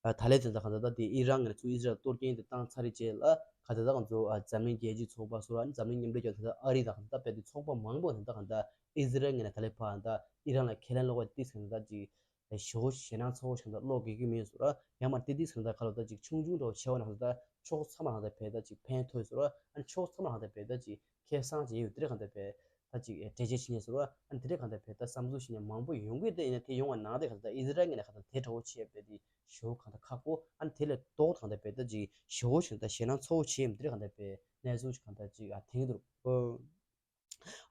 ཨ་ད་ལས་དེ་འདྲ་གང་ལྟར་ད་དེ་ཨི་རན་ངོས་ནས་ཚུར་ཨི་ཟི་རལ་གཏོར་སྐྱོན་དེ་བཏང་ཚར་རེད་ཅེས་ལ་ག་ད་ད་ང་ཚོ་ཨ་འཛམ་གླིང་རྒྱལ་སྤྱིའི་ཚོགས་པ་སོགས་ཨ་ནི་འཛམ་གླིང་མཉམ་འབྲེལ་རྒྱལ་ཚོགས་ད་ཨ་རི་དང་གང་ལྟར་དཔེ་དེ་ཚོགས་པ་མང་པོ་དེ་འདྲ་གང་ལྟར་ཨི་ཟི་རལ་ངོས་ནས་ད་ལས་ཕར་ད་ཨི་རན་ལ་ཁས་ལེན་སློག་པ་ཏིག་ཟེར་ད་ཅིག་ཞེ་པོ་ཞེད་སྣང་ཚ་པོ་ཞིག་གང་ལྟར་སློག་དགོས་ཀྱི་མེད་ཟེར་ར། ཡང་མ་ཏིག་ཏིག་ཟེར་ད་ག་ལོ་ད་ཅིག་ཆུང་ཆུང་འདྲ་བོ་ཆེ་བ་ན་གང་ལྟར་ཕྱོགས་ཚང་མ་ལ་གང་ལྟར་བས་ད་ཅིག་ཕན་ཐོགས་ཟེར་ར། ཨ་ནི་ཕྱོགས་ཚང་མ་ལ་གང་ལྟར་བས་ད་ཅིག་ཁེ་བཟང་ཅིག་ཡོད་དེ་འདྲ་གང་ལྟར་བས་ད་ཅིག་གྲོས་བྱེད་བྱེད་ཉེ་ཟེར་ར། ཨ་ནི་དེ་འདྲ་གང་ལྟར་བས་ད་བསམ་ཚུལ་བྱེད་ཉེ་མང་པོ་ཡོང་གི་དེ་ཡིན་ན་དེ་ཡོང་བ་ནང་དེ་གང་ལྟར་ཨི་ཟི་རལ་ངོས་ནས་གང་ལྟར་དེ་འདྲ་བོ་བྱས་པས་དེ་ཞེ་པོ་གང་ལྟར་ཁག་པོ། ཨ་ནི་དེ་ལས་ལྡོག་གང་ལྟར་བས་ད་ཅིག་ཞེ་པོ་ཞིག་ད་ཞེད་སྣང་ཚ་པོ་བྱས་ཡོད་དེ་འདྲ་གང་ལྟར་བས་གནས་ཚུལ་ཅིག་གང་ལྟར་ཅིག་ཨ་དེང་དུ།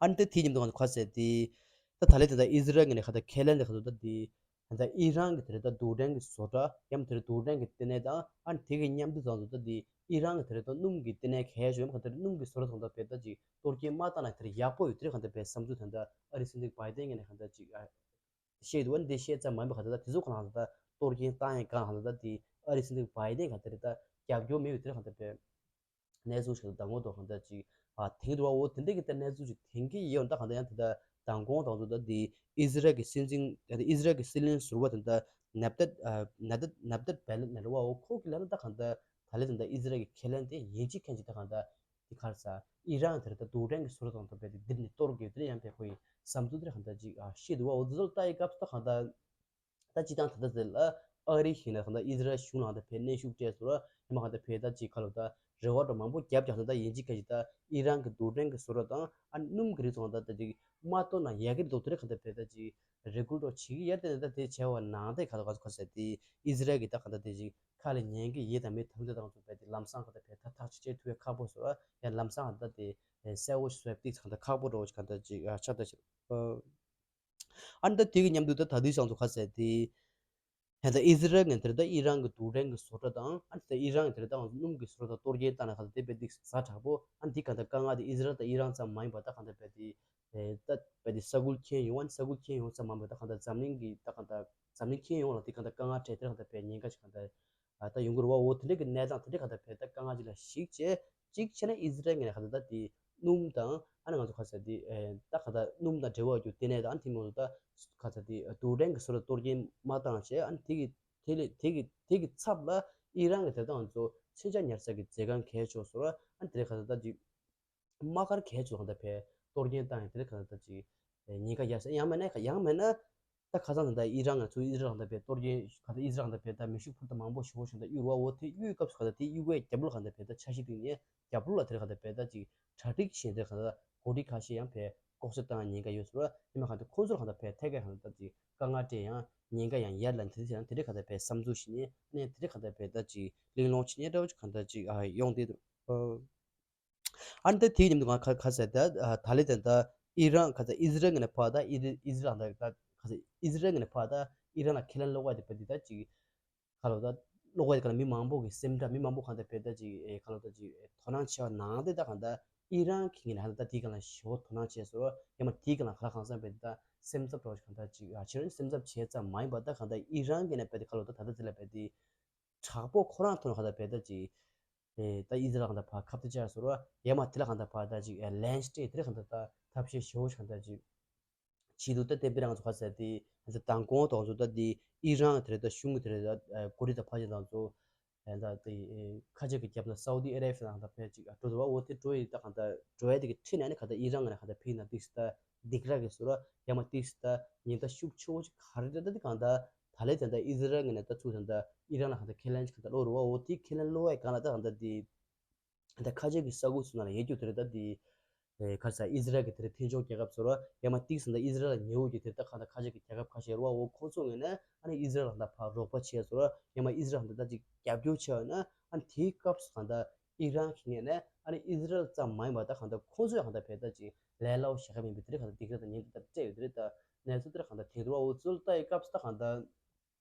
ཨ་ནི་ད་དེའི་མཉམ་དུ་ང་ཚོ་ག་ཟེར་དེ། ད་ད་ལས་དེ་ད་ཨི་ཟི་རལ་ངོས་ནས་ག་ད་ཁས་ལེན་དེ་ག་ཚོད་ད་དེ། ད་ཨི་རན་གྱི་དེ་རེད་ད་རྡུལ་ཕྲན་གྱི་བཟོ་གྲྭ་ཡང་དེ་རེད་རྡུལ་ཕྲན་གྱི་ལྟེ་གནས་དང་ཨ་ནི་དེ་གི་མཉམ་དུ་ཙང་ཚོ་ད་དེ་ཨི་རན་གྱི་དེ་རེད་ད་སྣུམ་གྱི་ལྟེ་གནས་གལ་ཆེ་ཡོད་མ་ག་དེ་རེད་སྣུམ་གྱི་བཟོ་གྲྭ་ཙང་ད་བས་ད་ཅིག་གཏོར་སྐྱོན་མ་བཏང་ན་དེ་རེད་ཡག་པོ་ཡོད་དེ་རེད་ག་ད་བས་བསམ་ཚུལ་དེ་ད་ཨ་རི་སྲིད་འཛིན་བྷའི་ཏན་ངོས་ནས་ག་ད་ཅིག་ཨ་བཤད་འདུག་ཨ་ནི་དེ་བཤད་ཙམ་མ་ཡིན་པ་ག་ད་ད་དེ་ཚོ་ག་ལ་ག་ད་གཏོར་སྐྱོན་བཏང་ཡས་ག་ལ་ག་ད་ད་དེ་ཨ་རི་སྲིད་འཛིན་བྷའི་ཏན་ག་དེ་རེད་ད་རྒྱབ་སྐྱོར་མེད་ཡོད་དེ་རེད་ག་ད་བས། གནས་ཚུལ་ཞིག་ལ་མདང་དགོང་དང་གང་ལྟར་ཅིག་ཨ་དེང་དུ་བ་འོ་དེ་འདྲ་གི་ལྟར་གནས་ཚུལ་ཞིག་དེང་གི་ཡོད་ད་གང་ལྟར་ཡང་དེ་ལྟར་མདང་དགོང་དང་ཚོ་ད་དེ་ཨི་ཟི་རལ་གྱི་སྲིད་འཛིན་ཨི་ཟི་རལ་གྱི་སྲིད་བློན་ཟུར་པ་དེ་ལྟར་ནབ་ཏད་ཨ་ནབ་ཏད་ནབ་ཏད་བེ་ནེ་ཊ་ལ་བ་འོ་ཁོ་གི་ལ་ན་ད་གང་ལྟར་ད་ལེ་དེ་ལྟར་ཨི་ཟི་རལ་གྱི་ཁས་ལེན་དེ་ཡིན་གཅིག་མཁན་གཅིག་ད་གང་ལྟར་དེ་གར་ས་ཨི་རན་དེ་ལྟར་རྡུལ་ཕྲན་གྱི་བཟོ་གྲྭ་དང་དང་བས་དེ་འདིར་ནས་གཏོར་དགོས་དེ་ཡང་བས་ཁོ་ཡི་བསམ་ཚུལ་དེ་གང་ལྟར་ཅིག་ཨ་ཤེས་འདུག་བ་འོ་དེ་ཚོ་ལ་ལྟ་ཡི་སྐབས་སུ་ད་གང་ལྟར། ད་སྤྱིར་བཏང་ད་ལྟ་ཟེར་ལ་ཨ་རི་ཞིག་ན་གང་ལྟར་ཨི་ཟི་རལ་གཞུང་ལ་གང་ལྟར་ཕེབས་གནོན་ཤུགས་སྤྲད་སོང་ར་ཡང་མ་གང་ལྟར་ཕེབས་ད་ཅིག་ཁ་ལོ་ད་རེ་བ་འདྲ་མང་པོ་བརྒྱབ་ཀྱང་ད་ལྟ་ཡིན་གཅིག་ཁ་ཅིག་ད་ཨི་རན་གྱི་རྡུལ་ཕྲན་གྱི་བཟོ་གྲྭ་དང་ཨ་སྣུམ་གྱི་རིགས་ཚོ་གང་ལྟར་ད་ཅིག་མ་གཏོར་ན་ཡག་གི་རེད་འདུག་དེ་རེད་གང་ལྟར་ཕེབས་ད་ཅིག་རེ་སྐུལ་འདྲ་བྱེད་ཀྱི་ཡོད་དེ་ད་དེ་བྱས་པ་ནང་དེ་ཁ་ལོ་ག་ཚོད་ཁ་ཟེར་དེ་ཨི་ཟི་རལ་གྱི་ད་གང་ལྟར་དེ་ཅིག་ཁ་ལ་ཉན་གྱི་ཡོད་དམ་མེད་དམ་དེ་དང་ཚོ་ཕེབས་དེ་ལམ་སང་གང་ལྟར་ཕེབས་ད་ཐག་གཅོད་བྱེད་ཐུབ་ཡ་ཁག་པོ་བཟོ་ར་ཡང་ལམ་སང་གང་ལྟར་དེ་གསལ་བོ་ཞིག་བཟོ་ཡ་ཏིག་གང་ལྟར་ཁག་པོ་འདྲ་བོ་ཞིག་གང་ལྟར་ཅིག་ཆགས་ད་ཅིག་ཨ་ནི་ད་དེ་གི་མཉམ་དུ་ད་ད་དུས་ཙང་ཚོ་ཁ་ཟེར་དེ། ད་ལྟ་ཨི་ཟི་རལ་ངོས་དེར་ད་ཨི་རན་གྱི་རྡུལ་ཕྲན་གྱི་བཟོ་གྲྭ་དང་ཨ་ནི་ད་ཨི་རན་གྱི་དེར་ད་སྣུམ་གྱི་བཟོ་གྲྭ་ད་གཏོར་སྐྱོན་བཏང་ན་ག་ད་དེ་བས་ཏིག་ཛ་དྲག་པོ་ཨ་ནི་དེ་ག་ད་དཀའ་ངལ་དེ་ཨི་ཟི་རལ་ད་ཨི་རན་ཙམ་མ་ཡིན་པ་ད་ག་ད་བས་དེ་ད་བས་དེ་ས་ཁུལ་ཁྱོན་ཡོངས་ཨ་ནི་ས་ཁུལ་ཁྱོན་ཡོངས་ཙམ་མ་ཡིན་པ་ད་ག་ད་འཛམ་གླིང་གི་ད་ག་ད་འཛམ་གླིང་ཁྱོན་ཡོངས་ལ་དེ་ག་ད་དཀའ་ངལ་འཕྲད་དེ་ག་ད་བས་ཉེན་ཁ་ཞིག་ག་ད། ད་ཡོང་གི་རེད་བ། འོ་དེ་འདྲ་གི་གནས་སྟངས་དེ་འདྲ་ག་ད་བས་ད་དཀའ་ངལ་ཅིག་ལ་གཞིགས་བྱས་གཅིག་བྱས་ན་ཨི་ཟི་རལ་ངོས་ནས་ག་ད་ད་དེ་སྣུམ་དང་ཨ་ནི་ང་ཚོ་ག་ས་དེ་ད་ག་ད་སྣུམ་དང་འབྲེལ་བ་ཡོད་རྒྱུ་ལྟེ་གནས་དང་ཨ་ནི་དེ་མོ་ད་ག་ས་དེ་རྡུལ་ཕྲན་གྱི་བཟོ་གྲྭ་གཏོར་སྐྱོན་མ་བཏང་བྱས་ཨ་ནི་དེ་གི་དེ་ལས་དེ་གི་དེ་གི་ཚབ་ལ་ཨི་རན་གྱི་དེ་ད་ང་ཚོ་མཚོན་ཆ་ཉར་ས་གི་མཛོད་ཁང་གལ་ཆེ་བཟོ་ར་ཨ་ནི་དེ་འདྲ་ག་ད་ད་ཅིག་དམག་སྒར་གལ་ཆེ་བ་གང་ལྟར་བས་གཏོར་སྐྱོན་བཏང་ཡང་དེ་ལ་གང་ལྟར་ཅིག་ཉེན་ཁ་ཡར་སེ་ཡང་མིན་ན་ཡང་མིན་ན་ད་ཁ་སང་ད་ལྟ་ཨི་རན་ང་ཚོ་ཨི་ཟི་རལ་གང་ལྟར་བས་གཏོར་སྐྱོན་གང་ལྟར་ཨི་ཟི་རལ་གང་ལྟར་བས་ད་མེ་ཤུགས་འཕུར་མདའ་མང་པོ་ཞེ་པོ་ཞིག་ད་གཡུག་བ་འོ་དེ་གཡུག་སྐབས་སུ་གང་ལྟར་དེ་གཡུག་པའི་རྒྱབ་ལོགས་གང་ལྟར་བས་ད་འཆར་གཞི་བཏིང་ནས་རྒྱབ་ལོགས་ལ་དེ་ལ་གང་ལྟར་བས་ད་ཅིག་གྲ་སྒྲིག་བྱས་དེ་གང་ལྟར་གོ་སྒྲིག་ཁ་ཤས་ཡང་བས་ལྐོག་ཟ་བཏང་ཉེན་ཁ་ཡོད་ཟེར་བ་ཡིན་མ་གང་ལྟར་ཁོང་ཚོར་གང་ལྟར་བས་ཐད་ཀའི་གང་ལྟར་ཅིག་དཀའ་ངལ་འཕྲད་ཡང་ཉེན་ཁ་ཡང་ཡར་ལ་འདི་ཚེ་ཡང་དེ་འདྲ་གང་ལྟར་བས་བསམ་ཚུལ་ཞིག་ནས་ཨ་ནི་དེ་འདྲ་གང་ལྟར་བས་ད་ཅིག་གླེང་སློང་བྱེད་ཉེན་འདྲ་བོ་ཅིག་གང་ལྟར་ཅིག་ཡོང་བསྡད་འདུག་ཨ་ནི་ད་དེའི་མཉམ་དུ་ང་ཁ་ཁ་ཟེར་ད་ད་ལེ་ད་ད་ཨི་རན་ཁ་ཟེར་ཨི་ཟི་རལ་ངོས་ནས་ཕར་ད་ཨི་ཨི་ཟི་རལ་ད་ད་ཁ་ཟེར་ཨི་ཟི་རལ་ངོས་ནས་ཕར་ད་ཨི་རན་ལ་ཁས་ལེན་སློག་པ་དེ་བས་དེ་ད་ཅིག་ཁ་ལོ་ད་སློག་པ་དེ་ག་ལ་མི་མང་པོ་གི་སེམས་ཁྲལ་མི་མང་པོ་གང་ལྟར་བས་ད་ཅིག་ཁ་ལོ་ད་ཅིག་དོ་སྣང་ཆེ་བ་ནང་དེ་ད་གང་ལྟར་ཨི་རན་གི་ངོས་ནས་ཧ་ད་ད་དེའི་སྒང་ལ་ཞེ་པོ་དོ་སྣང་བྱས་སོ་ཡང་མ་དེའི་སྒང་ལ་ག་ལ་གང་འཚམ་བས་དེ་ད་སེམས་འཚབ་འདྲ་བོ་ཞིག་གང་ལྟར་ཅིག་ཁྱེད་རང་སེམས་འཚབ་བྱས་ཙམ་མ་ཡིན་པ་ད་གང་ལྟར་ཨི་རན་གི་ངོས་ནས་བས་དེ་ཁ་ལོ་ད་ད་ལྟ་དེ་ལ་བས་དེ། དྲག་པོ་ཁོ་རང་ཐོག་ནས་ཁ་ད་བས་ད་ཅིག་ཨེ་ད་ཨི་ཟི་རལ་གང་ལྟར་ཕར་ཁ་གཏད་བཅག་སོང་ར་ཡ་མ་དེ་ལ་གང་ལྟར་ཕར་ད་ཅིག་ཨེ་ལན་སྤྲད་དེ་ལ་གང་ལྟར་ད་ཐབས་ཤེས་ཞེ་པོ་ཞིག་གང་ལྟར་ཅིག་བྱེད་འདུག་ད་དེ་པི་རང་ཚོ་ཁ་ཟེར་དེ་ང་ཚོ་མདང་དགོང་དང་ཚོ་ད་དེ་ཨི་རན་དེ་རེད་ད་གཞུང་གི་དེ་རེད་ད་ཨེ་གོ་རི་ད་ཕ་ཅིག་དང་ཚོ་ཨེ་ད་དེ་ཨེ་ཁ་ཆེ་གི་རྒྱབ་ན་སའུ་དི་ཨ་རེ་བྷི་ཡ་དང་ད་ཕལ་ཅིག་འགྲོ་འདུག་བ། འོ་དེ་འགྲོ་ཡི་ད་གང་ལྟར་འགྲོ་ཡ་དེ་གི་ཁྲིད་ནས་ནི་གང་ལྟར་ཨི་རན་ངོས་ནས་གང་ལྟར་ཕི་ན་ཏིག་སི་ད་སྡིགས་ར་གི་སུ་ར་ཡ་མ་ཏིག་སི་ད་ཉེན་བརྡ་ཤུགས་ཆེ་བོ་ཅིག་ག་རེ་རེད་ད་དེ་གང་ལྟར། ད་ལས་དེ་འདྲ་ཨི་ཟི་རལ་ངོས་ནས་ད་ཚུར་དེ་འདྲ་ཨི་རན་ལ་གང་ལྟར་ཁས་ལེན་ཅིག་གང་ལྟར་སློག་རུ་བ། འོ་དེ་ཁས་ལེན་སློག་བའི་སྒང་ལ་ད་གང་ལྟར་དེ་ད་ཁ་ཆེ་གི་ས་ཁུལ་ཚོ་ནང་ལ་ཡོད་རྒྱུ་དེ་རེད་ད་དེ་ག་ས་ཨི་ཟི་རལ་གི་དེ་རེད་མཐུན་ཕྱོགས་རྒྱལ་ཁབ་ཚོ་ར་ཡང་མ་ཏིག་ཟིན་ད་ཨི་ཟི་རལ་ལ་ཉེ་བོ་གི་དེ་ད་གང་ལྟར་ཁ་ཆེ་གི་རྒྱལ་ཁབ་ཁ་ཤས་རུ་བ། འོ་ཁོ་ཚོ་ངོས་ནས་ཨ་ནི་ཨི་ཟི་རལ་ལ་གང་ལྟར་ཕར་རོགས་པ་བྱས་ཚོ་ར་ཡང་མ་ཨི་ཟི་རལ་གང་ལྟར་ད་ཅིག་རྒྱབ་སྐྱོར་བྱས་ཡོད་ན་ཨ་ནི་དེའི་སྐབས་སུ་གང་ལྟར་ཨི་རན་གི་ངོས་ནས་ཨ་ནི་ཨི་ཟི་རལ་ཙམ་མ་ཡིན་པ་ད་གང་ལྟར་ཁོ་ཚོས་གང་ལྟར་བས་ད་ཅིག་ལས་སླ་བོ་ཞིག་ག་མིན་པའི་དེ་རིགས་གང་ལྟར་སྡིགས་ར་དང་ཉེན་བརྡ་སྤྲད་ཡོད་དེ་རེད་ད། གནས་ཚུལ་དེ་རིགས་གང་ལྟར་དེ་འདུག་བ། འོ་ཚུལ་ལྟ་ཡི་སྐབས་སུ་ད་གང་ལྟར། ད་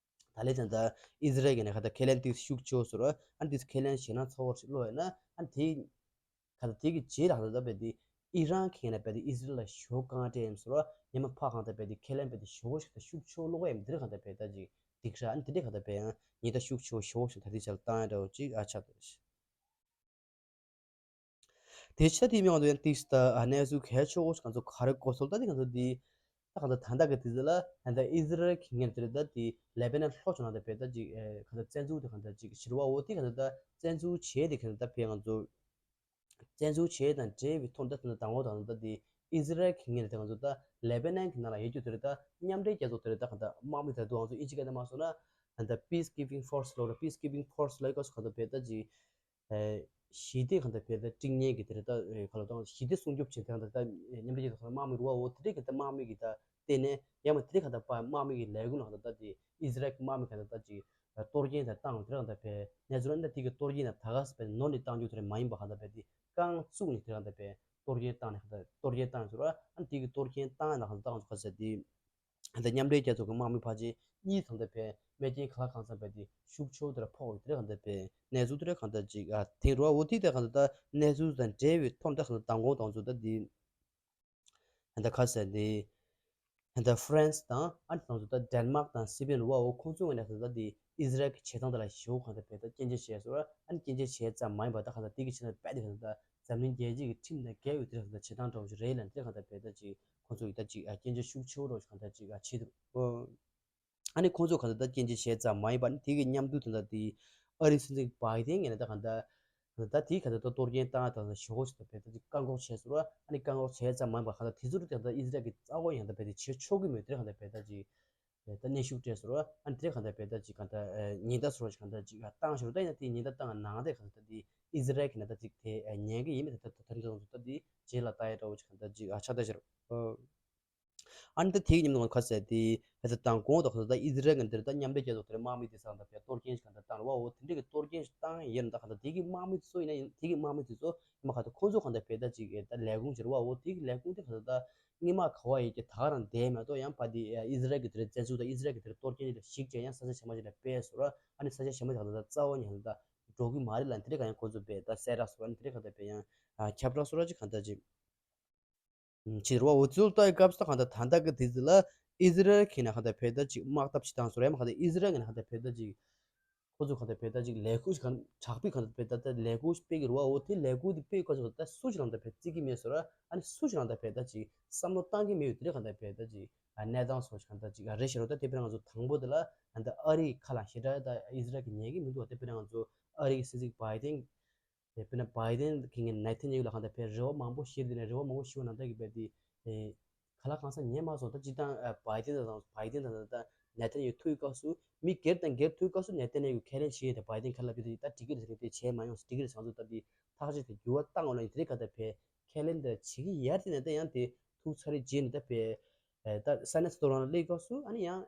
ལས་ཙང་ད་ཨི་ཟི་རལ་གྱི་ནས་གང་ལྟར་ཁས་ལེན་ཏིག་ཤུགས་ཆེ་བོ་ཟེར་བ་ཨ་ནི་ཏིག་ཁས་ལེན་ཞེད་སྣང་ཚ་བོ་ཞིག་བློ་ཡོད་ན་ཨ་ནི་དེ་གང་ལྟར་དེ་གི་རྗེས་ལ་གང་ལྟར་ད་བས་དེ་ ཨི་རན་གྱི་ངོས་ནས་རྦད་དེ་ཨི་སི་རལ་ལ་ཞེ་པོ་དཀའ་ངལ་སྤྲད་ཡིན་ཟེར་བ། ཡང་མ་ཕར་གང་ལྟར་རྦད་དེ་ཁས་ལེན་རྦད་དེ་ཞེ་པོ་ཞིག་དང་ཤུགས་ཆེ་བོ་སློག་གི་ཡིན། འདི་འདྲ་གང་ལྟར་རྦད་དེ་ཅིག་སྡིགས་ར། ཨ་ནི་འདི་འདྲ་གང་ལྟར་རྦད་ཡང་ཉེན་བརྡ་ཤུགས་ཆེ་བོ་ཞེ་པོ་ཞིག་ད་ལྟའི་ཆར་ལ་བཏང་ཡ་འདྲ་བོ་ཅིག་ཨ་ཆགས་འདུག་དེ་ཕྱི་དེའི་མིང་ང་ཚོ་ཡང་ཏིག་ད་གནས་ཚུལ་གལ་ཆེ་བོ་ང་ཚོ་ག་རེ་གོ་སོང་། ད་དེ་ང་ཚོ་འདི་ད་གང་ལྟར་ད་ལྟ་གི་དུས་ཚོད་ལ་ད་ལྟ་ཨི་ཟི་རལ་གྱི་ངོས་ནས་དེ་ད་དེ་ལེ་བྷ་ནན་ལྷོ་ཕྱོགས་ནང་དུ་རྦད་དེ་ཅིག་ཨེ་གང་ལྟར་བཙན་འཛུལ་དེ་གང་ལྟར་ཅིག་བྱེད་རེད་བ། འོ་དེ་གང་ལྟར་ད་བཙན་འཛུལ་བྱས་དེ་གང་ལྟར་ད་རྦད་ང་ཚོ་བཙན་འཛུལ་བྱས་དང་འབྲེལ་བའི་ཐོག་ནས་ད་ལྟ་དང་པོ་དང་ད་དེ་ཨི་ཟི་རལ་གྱི་ངོས་ནས་དེ་ང་ཚོ་ད་ལེ་བྷ་ནན་གྱི་ནང་ལ་ཡོད་རྒྱུ་དེ་རེད། ད་མཉམ་འབྲེལ་རྒྱལ་ཚོགས་དེ་རེད། ད་གང་ལྟར་དམག་མི་དེ་ཚོ་ང་ཚོ་ཨིན་ཇི་སྐད་ནང་མ་སོང་ན་ད་ལྟ་peacekeeping force ལབ་རེད། peacekeeping force ལབ་སྐབས་སུ་གང་ལྟར་རྦད་དེ་ཅིག་ཨེ་ཞི་བདེ་གང་ལྟར་རྦད་དེ་སྒྲིག་ཉེན་གྱི་དེ་རེད། ད་ཨེ་ག་ལ་དང་ཞི་བདེ་སྲུང་སྐྱོབ་བྱེད་དེ་གང་ལྟར་ད་མཉམ་འབྲེལ་རྒྱལ་ཚོགས་དམག་མི་རེད་བ། འོ་དེ་འདྲའི་གང་ལྟར་དམག་མི་གི་ད་བརྟེན་ནས་ཡང་མ་དེ་གང་ལྟར་པ་དམག་མི་གི་ལས་ཁུངས་ལ་གང་ལྟར་ད་དེ་ཨི་ཟི་རལ་གྱི་དམག་མི་གང་ལྟར་ད་ཅིག་གཏོར་སྐྱོན་དང་བཏང་དེ་གང་ལྟར་རྦད་གནས་ཚུལ་ཨ་ནི་ད་དེ་གི་གཏོར་སྐྱོན་དང་ད་ག་ས་རྦད་ནོར་ནས་བཏང་རྒྱུ་དེ་རེད་མ་ཡིན་པ། གང་ལྟར་རྦད་དེ་རྐང་བཙུགས་ནས་དེ་གང་ལྟར་རྦད་གཏོར་སྐྱོན་བཏང་ནས་གང་ལྟར་གཏོར་སྐྱོན་བཏང་ཟེར་བ། ཨ་ནི་དེ་གི་གཏོར་སྐྱོན་བཏང་ཡ་ན་གང་ལྟར་ད་གང་ཚོ་ག་ས་དེ་གང་ལྟར་མཉམ་འབྲེལ་རྒྱལ་ཚོགས་ཀྱི་དམག་མི་ཕལ་ཆེར་གཉིས་གང་ལྟར་རྦད་རྨས་སྐྱོན་ག་ལ་གང་འཚམ་རྦད་དེ་ཤུགས་ཆེ་བོ་དེ་ལ་ཕོག་ཡོད། དེ་གང་ལྟར་རྦད་གནས་ཚུལ་དེ་ལ་གང་ལྟར་ཅིག་ཨ་ཐེངས་རེ་བ། འོ་དེ་ད་གང་ལྟར་ད་གནས་ཚུལ་དང་འབྲེལ་བའི་ཐོག་ནས་ད་གང་ལྟར་མདང་དགོང་དང་ཚོ་ད་དེ་ད་ལྟ་ག་ས་དེ་ད་ལྟ་ཧྥ་རན་སི་དང་ཨ་ནི་དང་ཚོ་ད་ཌེན་མཱག་དང་སི་པེན་རེད་བ། འོ་ཁོང་ཚོའི་ངོས་ནས་ད་ལྟ་དེ་ཨི་ཟི་རལ་གྱི་བྱེད་སྟངས་དེ་ལ་ཞེ་པོ་གང་ལྟར་རྦད་ད་སྐྱོན་བརྗོད་བྱས་སོང་། ཨ་ནི་སྐྱོན་བརྗོད་བྱས་ཙམ་མ་ཡིན་པར་ད་གང་ལྟར་དེ་གི་ཕྱི་ནང་རྦད་དེ་གང་ལྟར་འཛམ་གླིང་རྒྱལ་སྤྱི་གི་ཁྲིམས་དང་འགལ་བའི་དེ་གང་ལྟར་བྱེད་སྟངས་འདྲ་བོ་ཞིག་རེད་ལབ། དེ་གང་ལྟར་རྦད་ད་ཅིག་ཁོང་ཚོ་གིས་ད་ཅིག་ཨ་སྐྱོན་བརྗོད་ཤུགས་ཆེ་བོ་འདྲ་བོ་ཞིག་གང་ལྟར་ཅིག་ཨ་བྱས་འདུག་ཨ་ནི་ཁོང་ཚོ་གང་ལྟར་ད་སྐྱོན་བརྗོད་བྱས་ཙམ་མ་ཡིན་པར་ནི་དེ་གི་མཉམ་དུ་ད་ལྟ་དེ་ཨ་རིའི་སྲིད་འཛིན་བྷའི་ཌེན་ངོས་ནས་ད་གང་ལྟར་ད་ལྟ་དེ་གང་ལྟར་ད་གཏོར་སྐྱོན་བཏང་ཡ་ད་ཞེ་པོ་ཞིག་ད་རྦད་ད་ཅིག་བཀག་འགོག་བྱས་སོང་། ཨ་ནི་བཀག་འགོག་བྱས་ཙམ་མ་ཡིན་པར་གང་ལྟར་དེ་ཚོ་རུ་ད་ལྟ་ཨི་ཟི་རལ་གྱི་རྩ་བ་ཡང་ད་རྦད་དེ་བྱེད་ཆོག་གི་མེད། དེ་གང་ལྟར་རྦད་ད་ཅིག་ད་གནོན་ཤུགས་སྤྲད་སོང་། ཨ་ནི་དེ་གང་ལྟར་རྦད་ད་ཅིག་གང་ལྟར་ཉེན་བརྡ་སོགས་གང་ལྟར་ཅིག་བཏང་ཞོར་ད་ཡིན་ན་དེ་ཉེན་བརྡ་བཏང་ནང་དེ་གང་ལྟར་དེ་ཨི་ཟི་རལ་གྱི་ནང་ད་ཅིག་དེ་ཉན་གི་ཡིན་མེད་ད་ད་ད་ད་ད་ད་དེ་རྗེས་ལ་ལྟ་ཡ་འདྲ་བོ་ཅིག་གང་ལྟར་ཅིག་ཨ་ཆགས་བསྡད་ཤག་ཨ་ནི་ད་དེའི་མཉམ་དུ་ཁ་གསལ་དེ་ད་ལྟ་མདང་དགོང་དང་ད་ལྟ་ཨི་ཟི་རལ་གྱི་འདིར་ད་མཉམ་འབྲེལ་རྒྱལ་ཚོགས་དེར་དམག་མི་དེ་ཚང་ད་ཕར་གཏོར་སྐྱོན་ཞིག་གང་ལྟར་བཏང་རེད་བ། འོ་དེ་འདྲ་གི་གཏོར་སྐྱོན་ཞིག་བཏང་ཡོད་ན་ད་གང་ལྟར་དེ་གི་དམག་མི་དེ་ཚོ་ཡིན་ན་ཡིན་དེ་གི་དམག་མི་དེ་ཚོ་ཡིན་མ་གང་ལྟར་ཁོང་ཚོ་གང་ལྟར་རྦད་ད་ཅིག་ད་ལས་ཁུངས་ཅིག་རེད་བ། འོ་དེ་གི་ལས་ཁུངས་དེ་གང་ལྟར་ད་སྔོན་མ་ག་བ་ཡོད་ཀྱི་ད་ག་རང་བསྡད་མ་གཏོགས་ཡང་ཕར་དེ་ཨི་ཟི་རལ་གྱི་དེར་བཙན་འཛུལ་དང་ཨི་ཟི་རལ་གྱི་དེར་གཏོར་སྐྱོན་ཞིག་བྱས་ཡང་ས་ཆ་གཞན་པ་ཞིག་ལ་སྤེལ་སོང་ར། ཨ་ནི་ས་ཆ་གཞན་པ་ཞིག་གང་ལྟར་ད་རྩ་བ་ཉིད་ད་འགྲོ་གི་མ་རེད་ལབ། དེ་འདྲ་གང་ཡང་ཁོང་ཚོ་རྦད་ད་གསལ་བསྒྲགས་སོང་། ཨ་ནི་དེ་འདྲ་གང་ལྟར་རྦད་ཡང་ཁྱབ་བསྒྲགས་སོང་ར་ཅིག་གང་ལྟར་ཅིག་ཕྱི་རུ་བ་འུ་ཚོའི་ལྟ་བའི་སྐབས་སུ་གང་ལྟར་ད་ལྟ་གི་དུས་ཚོད་ལ་ཨི་ཟི་རལ་གྱི་ནས་གང་ལྟར་རྦད་ད་ཅིག་དམག་འཐབ་བྱེད་སྟངས་སུ་རེད་མ་གང་ལྟར་ཨི་ཟི་རལ་གྱི་ནས་གང་ལྟར་རྦད་ད་ཅིག་ཁོ་ཚོ་གང་ལྟར་རྦད་ད་ཅིག་ལས་འགུལ་ཞིག་གང་དྲག་པོའི་གང་ལྟར་རྦད་ད་ད་ལས་འགུལ་ཞིག་སྤེལ་གྱི་རེད་བ། འོ་དེ་ལས་འགུལ་དེ་སྤེལ་སྐབས་སུ་ད་སུ་ཞིག་ལ་ད་རྦད་བརྩི་གི་མེད་སོ་ར། ཨ་ནི་སུ་ཞིག་ལ་ད་རྦད་ད་ཅིག་བསམ་བློ་བཏང་གི་མེད་ཡོད། དེ་རེད་གང་ལྟར་རྦད་ད་ཅིག་གནས་སྟངས་སོགས་ཞིག་གང་ལྟར་ཅིག་རེད་ཤེས་རོགས། ད་དེ་དཔེར་ན་ང་ཚོ་དང་པོ་དེ་ལ་ད་ཨ་རིའི་ཁ་ལ་ཞེ་དྲག་ད་ཨི་ཟི་རལ་གྱི་ཉན་གི་མི་འདུག་བ། དེ་དཔེར་ན་ང་ཚོ་ཨ་རིའི་སྲིད་འཛིན་བྷའི་ཏིན། དེ་དཔེར་ན་བྷའི་ཏིན་གྱི་ངས་ནེ་ཐན་ཡ་ཧུ་ལ་གང་ལྟར་རྦད་རེ་བ་མང་པོ་བཞེས་དེ་ནས་རེ་བ་མང་པོ་བཞེས་པ་ནང་ལྟར་གྱི་རྦད་དེ་ཨེ་ག་ལ་གང་ས་ཉན་མ་སོང་། ད་སྤྱིར་བཏང་ཨ་བྷའི་ཏིན་དང་བྷའི་ཏིན་དང་ད་ནེ་ཐན་ཡ་ཧུ་ཐུག་པའི་སྐབས་སུ་མི་སྒེར་དང་སྒེར་ཐུག་པའི་སྐབས་སུ་ནེ་ཐན་ཡ་ཧུ་ཁས་ལེན་བྱེད་ཡས་དེ་བྷའི་ཏིན་ཁ་ལ་བུད་དེ་ད་འགྲིག་གི་རེད་ཟེར་ནས་དེ་བྱས་མ་ཡོང་། འགྲིག་གི་རེད་ཟེར་ང་ཚོ་ད་དེ་ཐག་གཅོད་དེ་འགྱུར་བ་བཏང་འོང་ན་ཡིན་དེ་རེད་གང་ལྟར་རྦད་ཁས་ལེན་དེ་བྱེད་ཀྱི་ཡར་དེ་ནས་ད་ཡང་དེ་ཐུག་ཚར་རེད་རྗེས་ནས་ད་རྦད་ཨེ་ད་ས་གནས་སུ་ཐོག་རང་ལ་སླེབས་སྐབས་སུ་ཨ་ནི་ཡང་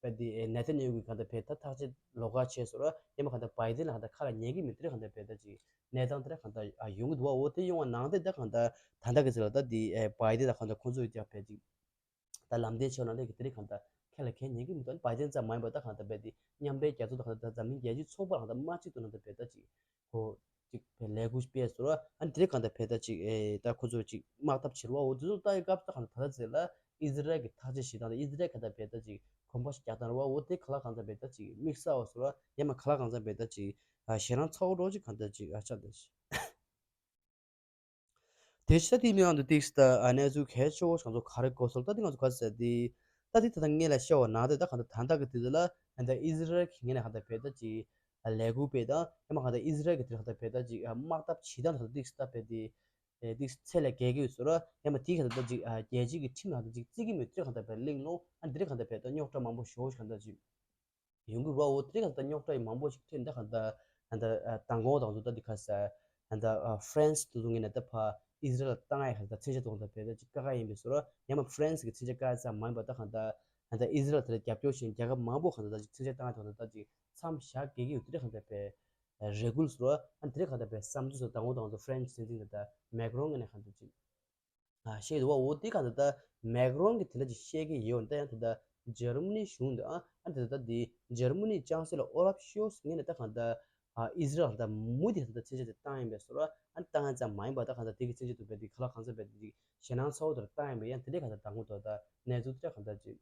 རྦད་དེ་ནེ་ཐན་ཡ་ཧུ་གིས་གང་ལྟར་རྦད་ད་ཐག་གཅོད་ལོགས་ཀ་བྱས་སོང་ར། ཡང་མ་གང་ལྟར་བྷའི་ཏིན་ལ་གང་ལྟར་ཁ་ལ་ཉན་གི་མེད། དེ་རེད་གང་ལྟར་རྦད་ད་ཅིག་གནས་སྟངས་དེ་རེད་གང་ལྟར་ཡོང་གི་འདུག་བ། འོ་དེ་ཡོང་བ་ནང་དེ་ད་གང་ལྟར་ད་ལྟ་གི་ཚེ་ལ་ད་དེ་ཨེ་བྷའི་ཏིན་ལ་གང་ལྟར་ཁོང་ཚོ་ཡིས་ཀྱང་རྦད་ཅིག་ད་ལམ་སྟོན་བྱས་ནང་དེ་གི་དེ་རེད་གང་ལྟར་ཁས་ལ་ཁས་ཉན་གི་མི་འདུག་བྷའི་ཏིན་ཙམ་མ་ཡིན་པར་ད་གང་ལྟར་རྦད་དེ་མཉམ་འབྲེལ་རྒྱལ་ཚོགས་ད་གང་ལྟར་འཛམ་གླིང་རྒྱལ་སྤྱིའི་ཚོགས་པ་གང་ལྟར་དམག་སྤྱི་དུ་ནང་དུ་རྦད་ད་ཅིག་ཁོ་ཅིག་བས་ལས་འགུལ་སྤེལ་སོང་ར། ཨ་ནི་དེ་རིང་གང་ལྟར་བས་ད་ཅིག་ཨེ་ད་ཁོ་ཚོ་ཅིག་དམག་འཐབ་བྱེད་རོགས། འོ་དེ་ཚོ་ལྟ་ཡི་སྐབས་ད་གང་ལྟར་ད་ལྟ་ཚེ་ལ་ཨི་ཟི་རལ་གྱི་ཐག་གཅོད་བྱེད་སྟངས་དང་ཨི་ཟི་རལ་གང་ལྟར་བས་ད་ཅིག་གོམ་པ་ཞིག་རྒྱག་སྟངས་རེད་བ། འོ་དེ་ག་ལ་གང་ལྟར་བས་ད་ཅིག་དམིགས་བསལ་བ་སོང་ར། ཡང་མ་ག་ལ་གང་ལྟར་བས་ད་ཅིག་ཨ་ཞེ་སྡང་ཚ་བོ་འདྲ་ཅིག་གང་ལྟར་ཅིག་ཨ་ཆགས་ད་ཅིག་དེ་ཕྱི་ད་དེའི་མི་མང་དུ་ཏིག་ད་གནས་ཚུལ་གལ་ཆེ་བོ་ཞིག་ང་ཚོ་ག་རེ་གོ་སོང་། ད་དེ་ང་ཚོ་ག་རེ་ཟེར་དེ་ད་དེ་ད་ལྟ་ངས་ལ་བཤད་པ་ནང་དེ་ད་གང་ལྟར་ད་ལྟ་གི་དུས་ཚོད་ལ་ད་ཨི་ཟི་རལ་གྱི་ངོས་ནས་གང་ལྟར་བས་ད་ཅིག་ལས་འགུལ་སྤེལ་དང་ཡང་མ་གང་ལྟར་ཨི་ཟི་རལ་གྱི་དེ་གང་ལྟར་བས་ད་ཅིག་དམག་འཐབ་བྱེད་སྟངས་ད་ཏིག་ད་བས་དེ་ཏིག་ཚད་ལས་བརྒལ་གྱི་ཡོད་སོང་ར། ཡང་མ་དེ་གང་ལྟར་ད་ཅིག་རྒྱལ་སྤྱི་གི་ཁྲིམས་ནང་ད་ཅིག་བརྩི་གི་མེད། དེ་གང་ལྟར་བས་གླེང་སློང་ཨ་འདི་གང་ལྟར་བས་ད་རྙོག་དྲ་མང་པོ་ཞེ་པོ་ཞིག་གང་ལྟར་ཅིག་ཡོང་གི་རེད་བ། འོ་དེ་ག་ད་རྙོག་དྲ་ཡི་མང་པོ་ཞིག་འཕྲད་འདི་ག་ད་ད་མདང་དགོང་དང་ཚོ་ད་འདི་ག་ས་ད་ཧྥ་རན་སི་དེ་ཚོ་ངོས་ནས་ད་ཕར་ཨི་ཟི་རལ་ལ་བཏང་ཡ་ག་ད་མཚོན་ཆ་དང་ད་བས་ད་ཅིག་བཀག་ཡ་ཡིན་པའི་བཟོ་འདྲ། ཡང་མ་ཧྥ་རན་སི་གི་མཚོན་ཆ་བཀག་ཡ་ཙམ་མ་ཡིན་པ་ད་ག་ད་ད་ཨི་ཟི་རལ་དེ་ལ་རྒྱབ་སྐྱོར་བྱེད་མཁན་རྒྱལ་ཁབ་མང་པོ་ག་ད་ད་ཅིག་མཚོན་ཆ་བཏང་ཡ་དང་ད་ད་ཅིག་མཚམས་བཞག་གི་ཡོད། དེ་ག་ད་བས་རེ་སྐུལ་བཟོ་འདྲ། ཨ་དེ་ག་ད་བས་བསམ་ཚུལ་བཟོ་མདང་དགོང་དང་ཚོ་ཧྥ་རན་སི་སྲིད་འཛིན་ད་ད་མེག་རོན་ངོས་ནས་ག་ད་ཅིག་ཨ་བཤད་འདུག་བ། འོ་དེ་ག་ད་ད་མེག་རོན་གྱིས་དེ་ལ་ཅིག་བཤད་ཀྱི་ཡོད། ད་ཡང་ད་ད་འཇར་མ་ནི་གཞུང་འདི་ཨ་ཨ་ད་ད་དེ་འཇར་མ་ནི་ཅང་སེ་ལོར་ཨོ་ལབ་ཤོལ་ཚ་ངོས་ནས་ད་ག་ད་ ཨ་ཨི་ཟི་རལ་ལ་ད་མུ་མཐུད་ད་མཚོན་ཆ་དེ་བཏང་ཡིན་པའི་བཟོ་འདྲ། ཨ་ནི་བཏང་ཡ་ཙམ་མ་ཡིན་པ་ད་གང་ལྟར་དེ་གི་མཚོན་ཆ་དེ་རྦད་དེ་ག་ལ་གང་འཚམ་རྦད་དེ་ཞེད་སྣང་ཚ་བོ་དེ་བཏང་ཡིན་པ་ཡང་དེ་འདྲའི་གང་ལྟར་དང་པོ་དེ་ད་གནས་ཚུལ་དེ་གང་ལྟར་ཅིག་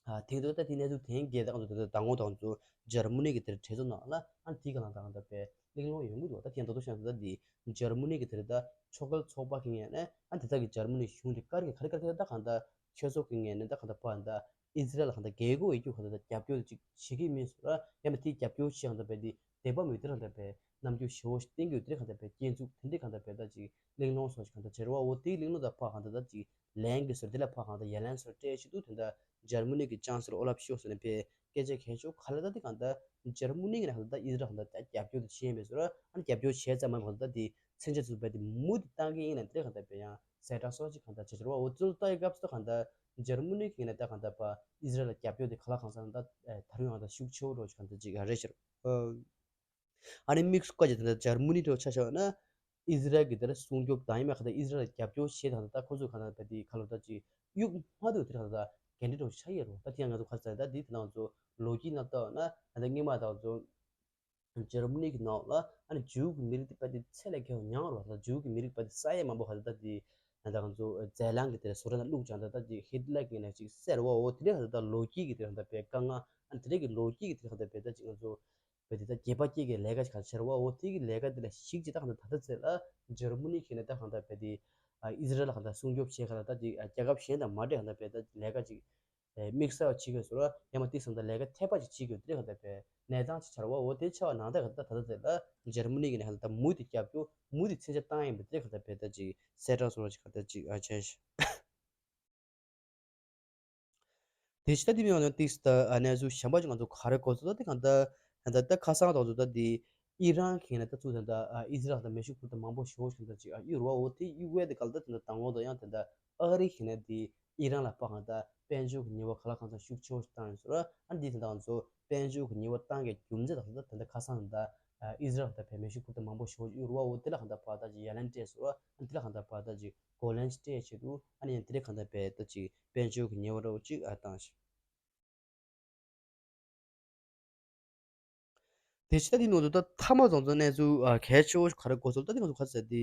ཨ་དེང་དུས་ད་དེ་གནས་ཚུལ་དེང་གི་ད་གང་དུ་ད་དང་པོ་དང་ཚོ་འཇར་མ་ནི་གི་དེར་གྲོས་ཚོགས་ནང་ལ་ཨ་ནི་དེ་ག་ལ་ད་གང་ལྟར་པའི་གླེང་སློང་ཡོང་གི་འདུག་ད་དེ་ཡང་ད་དུང་བཤད་ན་ད་དེ་འཇར་མ་ནི་གི་དེར་ད་ཕྱོགས་འགལ་ཚོགས་པ་གི་ངོས་ནས་ཨ་དེ་དག་གི་འཇར་མ་ནི་གཞུང་དེ་ཀར་གི་ག་རེ་ག་རེ་ད་གང་ལྟར་ཆོས་ཚོགས་ཀྱི་ངོས་ནས་ད་གང་ལྟར་པ་ད་ཨི་ཟི་རལ་གང་ལྟར་རྒྱལ་སྒོ་ཡི་རྒྱུ་གང་ལྟར་ད་རྒྱབ་སྐྱོར་ཅིག་བྱེད་ཀྱི་མིན་ཟེར་ཡང་མ་དེ་རྒྱབ་སྐྱོར་བྱེད་གང་ལྟར་པའི་དེ་དད་པ་མེད་དེ་གང་ལྟར་པའི་རྣམ་འགྱུར་ཞེ་བོ་ཞིག་བསྟན་གྱི་ཡོད་དེ་གང་ལྟར་པའི་སྐྱོན་འཛུགས་དེ་འདྲའི་གང་ལྟར་པའི་ད་ཅིག་གླེང་སློང་སོགས་ཅིག་གང་ལྟར་བྱེད་རེད་བ། འོ་དེའི་གླེང་སློང་ད་ཕ་གང་ལྟར་ད་ཅིག་ལན་གྱི་ཟེར་དེ་ལ་ཕ་གང་ལྟར་ཡ་ལན་ཟེར་སྤྲད་བྱེད་དུས་དེ་འདྲ་འཇར་མ་ནི་གི་ཅང་སེ་ལོར་ཨོ་ལབ་ཤོལ་ཚ་ནས་པའི་སྐད་ཆ་གལ་ཆེ་བོ་ག་ལ་ད་དེ་གང་ལྟར་འཇར་མ་ནི་གི་ནས་གང་ལྟར་ད་ཨི་ཟི་རལ་གང་ལྟར་ད་རྒྱབ་སྐྱོར་དེ་བྱེད་ཡིན་པའི་བཟོ་འདྲ། ཨ་ནི་རྒྱབ་སྐྱོར་བྱས་ཙམ་མ་གང་ལྟར་ད་དེ་མཚོན་ཆ་ཚུགས་པའི་དེ་མུ་མཐུད་བཏང་གི་ཡིན་ན་དེ་གང་ལྟར་པའི་ཡང་གསལ་བསྒྲགས་སོགས་ཅིག་གང་ལྟར་བྱེད་ཆོག་རེད་བ། འོ་ཚུལ་ལྟ་ཡི་སྐབས་སུ་གང་ལྟར་འཇར་མ་ནི་གི་ནས་ད་གང་ལྟར་པ་ཨི་ཟི་རལ་ལ་རྒྱབ་སྐྱོར་དེ་ག་ལ་གང་ས་གང་ལྟར་དར་ཡོང་ཡང་ད་ཤུགས་ཆེ་བོ་འགྲོ་ཅིག་གང་ལྟར་ཅིག་རེད་ཤག་ཨ་ནི་དམིགས་སུ་བཀར་གྱི་དེ་འདྲ་འཇར་མ་ནི་འདྲ་ཆ་བཞག་ན་ཨི་ཟི་རལ་གྱི་དེ་འདྲ་སྲུང་སྐྱོབ་དང་ཡིན་མིན་གང་ལྟར་ཨི་ཟི་རལ་ལ་རྒྱབ་སྐྱོར་བྱེད་དང་ད་ཁོ་ཚོས་གང་ལྟར་ད་དེ་ཁ་ལོ་ད་ཅིག་གཡུག་མ་ཐུབ་དེ་གང་ལྟར་འགན་འཁྲི་འདྲ་ཆགས་ཡོད་རེད། ད་དེ་ཡང་ང་ཚོ་ཁ་ཚ་ད་དེ་དེ་ནང་ཚོ་ལོ་རྒྱུས་ནང་ལྟ་བ་ན་ད་ལྟ་སྔོན་མ་ད་ཚོ་འཇར་མ་ནི་གི་ནང་ལ་ཨ་ནི་ཇུའུ་གི་མི་རིགས་དེ་དཔེ་དེ་ཚད་ལས་བརྒལ་བ་ཉུང་བ་རེད། ད་ཇུའུ་གི་མི་རིགས་དཔེ་དེ་ས་ཡ་མང་པོ་གང་ལྟར་ད་དེ་ད་ང་ཚོ་རྫས་ལངས་ཀྱི་དེ་རེད་བཟོ་གྲྭ་ནང་བླུགས་ཀྱང་ད་ད་ཅིག་ཧིད་ལར་གྱི་ནས་ཅིག་བསད་རེད་བ། འོ་དེ་འདྲ་གང་ལྟར་ད་ལོ་རྒྱུས་ཀྱི་དེ་གང་ལྟར་དཔེ་དཀའ་ངལ་ཨ་ནི་དེ་འདྲ་གི་ལོ་རྒྱུས་ཀྱི་དེ་གང་ལྟར་དཔེ་ད་ཅིག་ང་ཚོ། བོད་དེ་ད་རྒྱལ་བ་སྐྱེས་ཀྱི་ལས་ཀ་ཞིག་གང་བྱེད་རེད་བ། འོ་དེ་གི་ལས་ཀ་དེ་ལ་གཞིགས་ཀྱི་ད་གང་ལྟར་ད་ལྟ་ཚེ་ལ་འཇར་མ་ནི་གི་ནས་ད་གང་ལྟར་བས་དེ་ཨི་ཟི་རལ་ལ་གང་ལྟར་སྲུང་སྐྱོབ་བྱེད་གང་ལྟར་ད་ཅིག་རྒྱལ་ཁབ་གཞན་དང་མ་འདྲེས་གང་ལྟར་བས་ད་ལས་ཀ་ཅིག་དམིགས་བསལ་བ་བྱེད་དགོས་སོ་ར་ཡང་མ་ཏིག་སམ་ད་ལས་ཀ་ཐེབས་པ་ཅིག་བྱེད་དགོས་དེ་གང་ལྟར་བས་གནས་སྟངས་ཅིག་ཆགས་རེད་བ། འོ་དེ་ཆགས་པ་ནང་ད་གང་ལྟར་ད་ལྟ་ཚེ་ལ་འཇར་མ་ནི་གི་ནས་གང་ལྟར་མུ་མཐུད་རྒྱབ་སྐྱོར་མུ་མཐུད་མཚོན་ཆ་བཏང་ཡིན་པ་དེ་གང་ལྟར་བས་ད་ཅིག་གསལ་བསྒྲགས་སོ་ར་ཅིག་གང་ལྟར་ཅིག་ཨ་བྱས་ཤག་དེ་ཕྱི་ད་དེ་མིན་ཡང་ཏིག་ད་གནས་ཚུལ་གཞན་པ་ཅིག་ང་ཚོ་ག་རེ་གོ་ཚོད་ད་དེ་གང་ལྟར་ད་ལྟ་ཁ་སང་དང་ཚོ་ད་དེ་ཨི་རན་གྱི་ནས་ད་ཚུར་ད་ལྟ་ཨི་ཟི་རལ་དང་མེ་ཤུགས་འཕུར་མདའ་མང་པོ་ཞེ་པོ་ཞིག་ད་ཅིག་གཡུག་རེད་བ། འོ་དེ་གཡུག་བས་དེ་ག་ལ་ད་དེ་འདྲ་དང་པོ་ད་ཡང་དེ་འདྲ་ཨ་རི་གི་ནས་དེ་ཨི་རན་ལ་ཕར་གང་ལྟར་དཔལ་འབྱོར་གྱི་ཉེས་པ་ག་ལ་གང་འཚམ་ཤུགས་ཆེ་བོ་ཞིག་བཏང་ཡོད་ཟེར་བ། ཨ་འདི་དེ་འདྲ་ཚོ་དཔལ་འབྱོར་གྱི་ཉེས་པ་བཏང་གི་རྒྱུ་མཚན་དང་ད་ལྟ་ཁ་སང་ད་ཨི་ཟི་རལ་དང་བས་མེ་ཤུགས་འཕུར་མདའ་མང་པོ་ཞེ་པོ་གཡུག་རེད་བ། འོ་དེ་ལ་གང་ལྟར་ཕར་ད་ཅིག་ཡ་ལན་སྤྲད་ཟེར་བ། ཨ་འདི་ལ་གང་ལྟར་ཕར་ད་ཅིག་གོ་ལན་སྤྲད་ཆེད་དུ་ཨ་ནི་ཡང་དེ་རིང་གང་ལྟར་བས་ད་ཅིག་དཔལ་འབྱོར་གྱི་ཉེས་པ་འདྲ་བོ་ཅིག་ཨ་བཏང་ཞིང་། དེ་ཕྱི་ད་དེ་ནང་དུ་ད་མཐའ་མ་རྫོང་ཚོ་གནས་ཚུལ་ཨ་གལ་ཆེ་བོ་ག་རེ་གོ་ཚུལ་ད་དེ་ང་ཚོ་ག་ཚོད་དེ་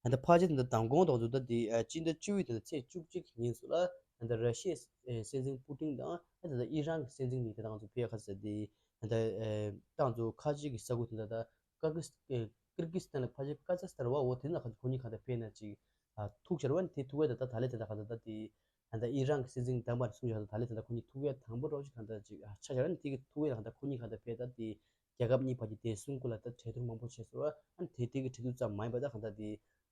ད་ཕལ་ཆེར་དེ་འདྲ་མདང་དགོང་རྫོང་ཚོ་ད་དེ་ཨ་སྤྱི་ཟླ་བཅུ་ཡི་དེ་འདྲ་ཚེས་བཅུ་གཅིག་ཉིན་སུ་ལ་ད་ར་ཤི་ཡའི་སྲིད་འཛིན་པུ་ཏིན་དང་ཨ་ད་ཨི་རན་གྱི་སྲིད་འཛིན་གཉིས་དེ་ད་ང་ཚོ་ཕེ་ཁ་ཚོད་དེ་ད་ད་ང་ཚོ་ཁ་ཆེ་གི་ས་ཁུལ་དེ་འདྲ་ད། ཀ་ཀི་སི་ཀིར་ཀི་སི་ཐན་ལ་ཕལ་ཆེར་ཀ་ཛ་སི་ཐན་རེད་བ། འོ་དེ་ན་ཁོ་གཉིས་གང་ལྟར་ཕེབས་ན་ཅིག་ཨ་ཐུག་བྱ་རེད་བ། དེ་ཐུག་པའི་ད་ལྟ་ད་ལས་དེ་འདྲ་གང་ལྟར་ད་དེ་ད་ལྟ་ཨི་རན་གྱི་སྲིད་འཛིན་དམ་པ་ནས་གསུངས་བྱ་ད་ལས་དེ་འདྲ་ཁོ་གཉིས་ཐུག་པའི་དང་པོ་འདྲ་བོ་ཅིག་གང་ལྟར་ཅིག་ཨ་ཆ་བཞག་ན་དེ་གི་ཐུག་པའི་གང་ལྟར་ཁོ་གཉིས་གང་ལྟར་ཕེབས་ད་དེ་རྒྱལ་ཁབ་གཉིས་བར་གྱི་བདེ་སྲུང་སྐོར་ལ་ད་གྲོས་བསྡུར་མང་པོ་བྱས་སོང་བ། ཨ་ནི་དེ་དེ་གི་གྲོས་བསྡུར་ཙམ་མ་ཡིན་པ་ད་གང་ལྟར་དེ་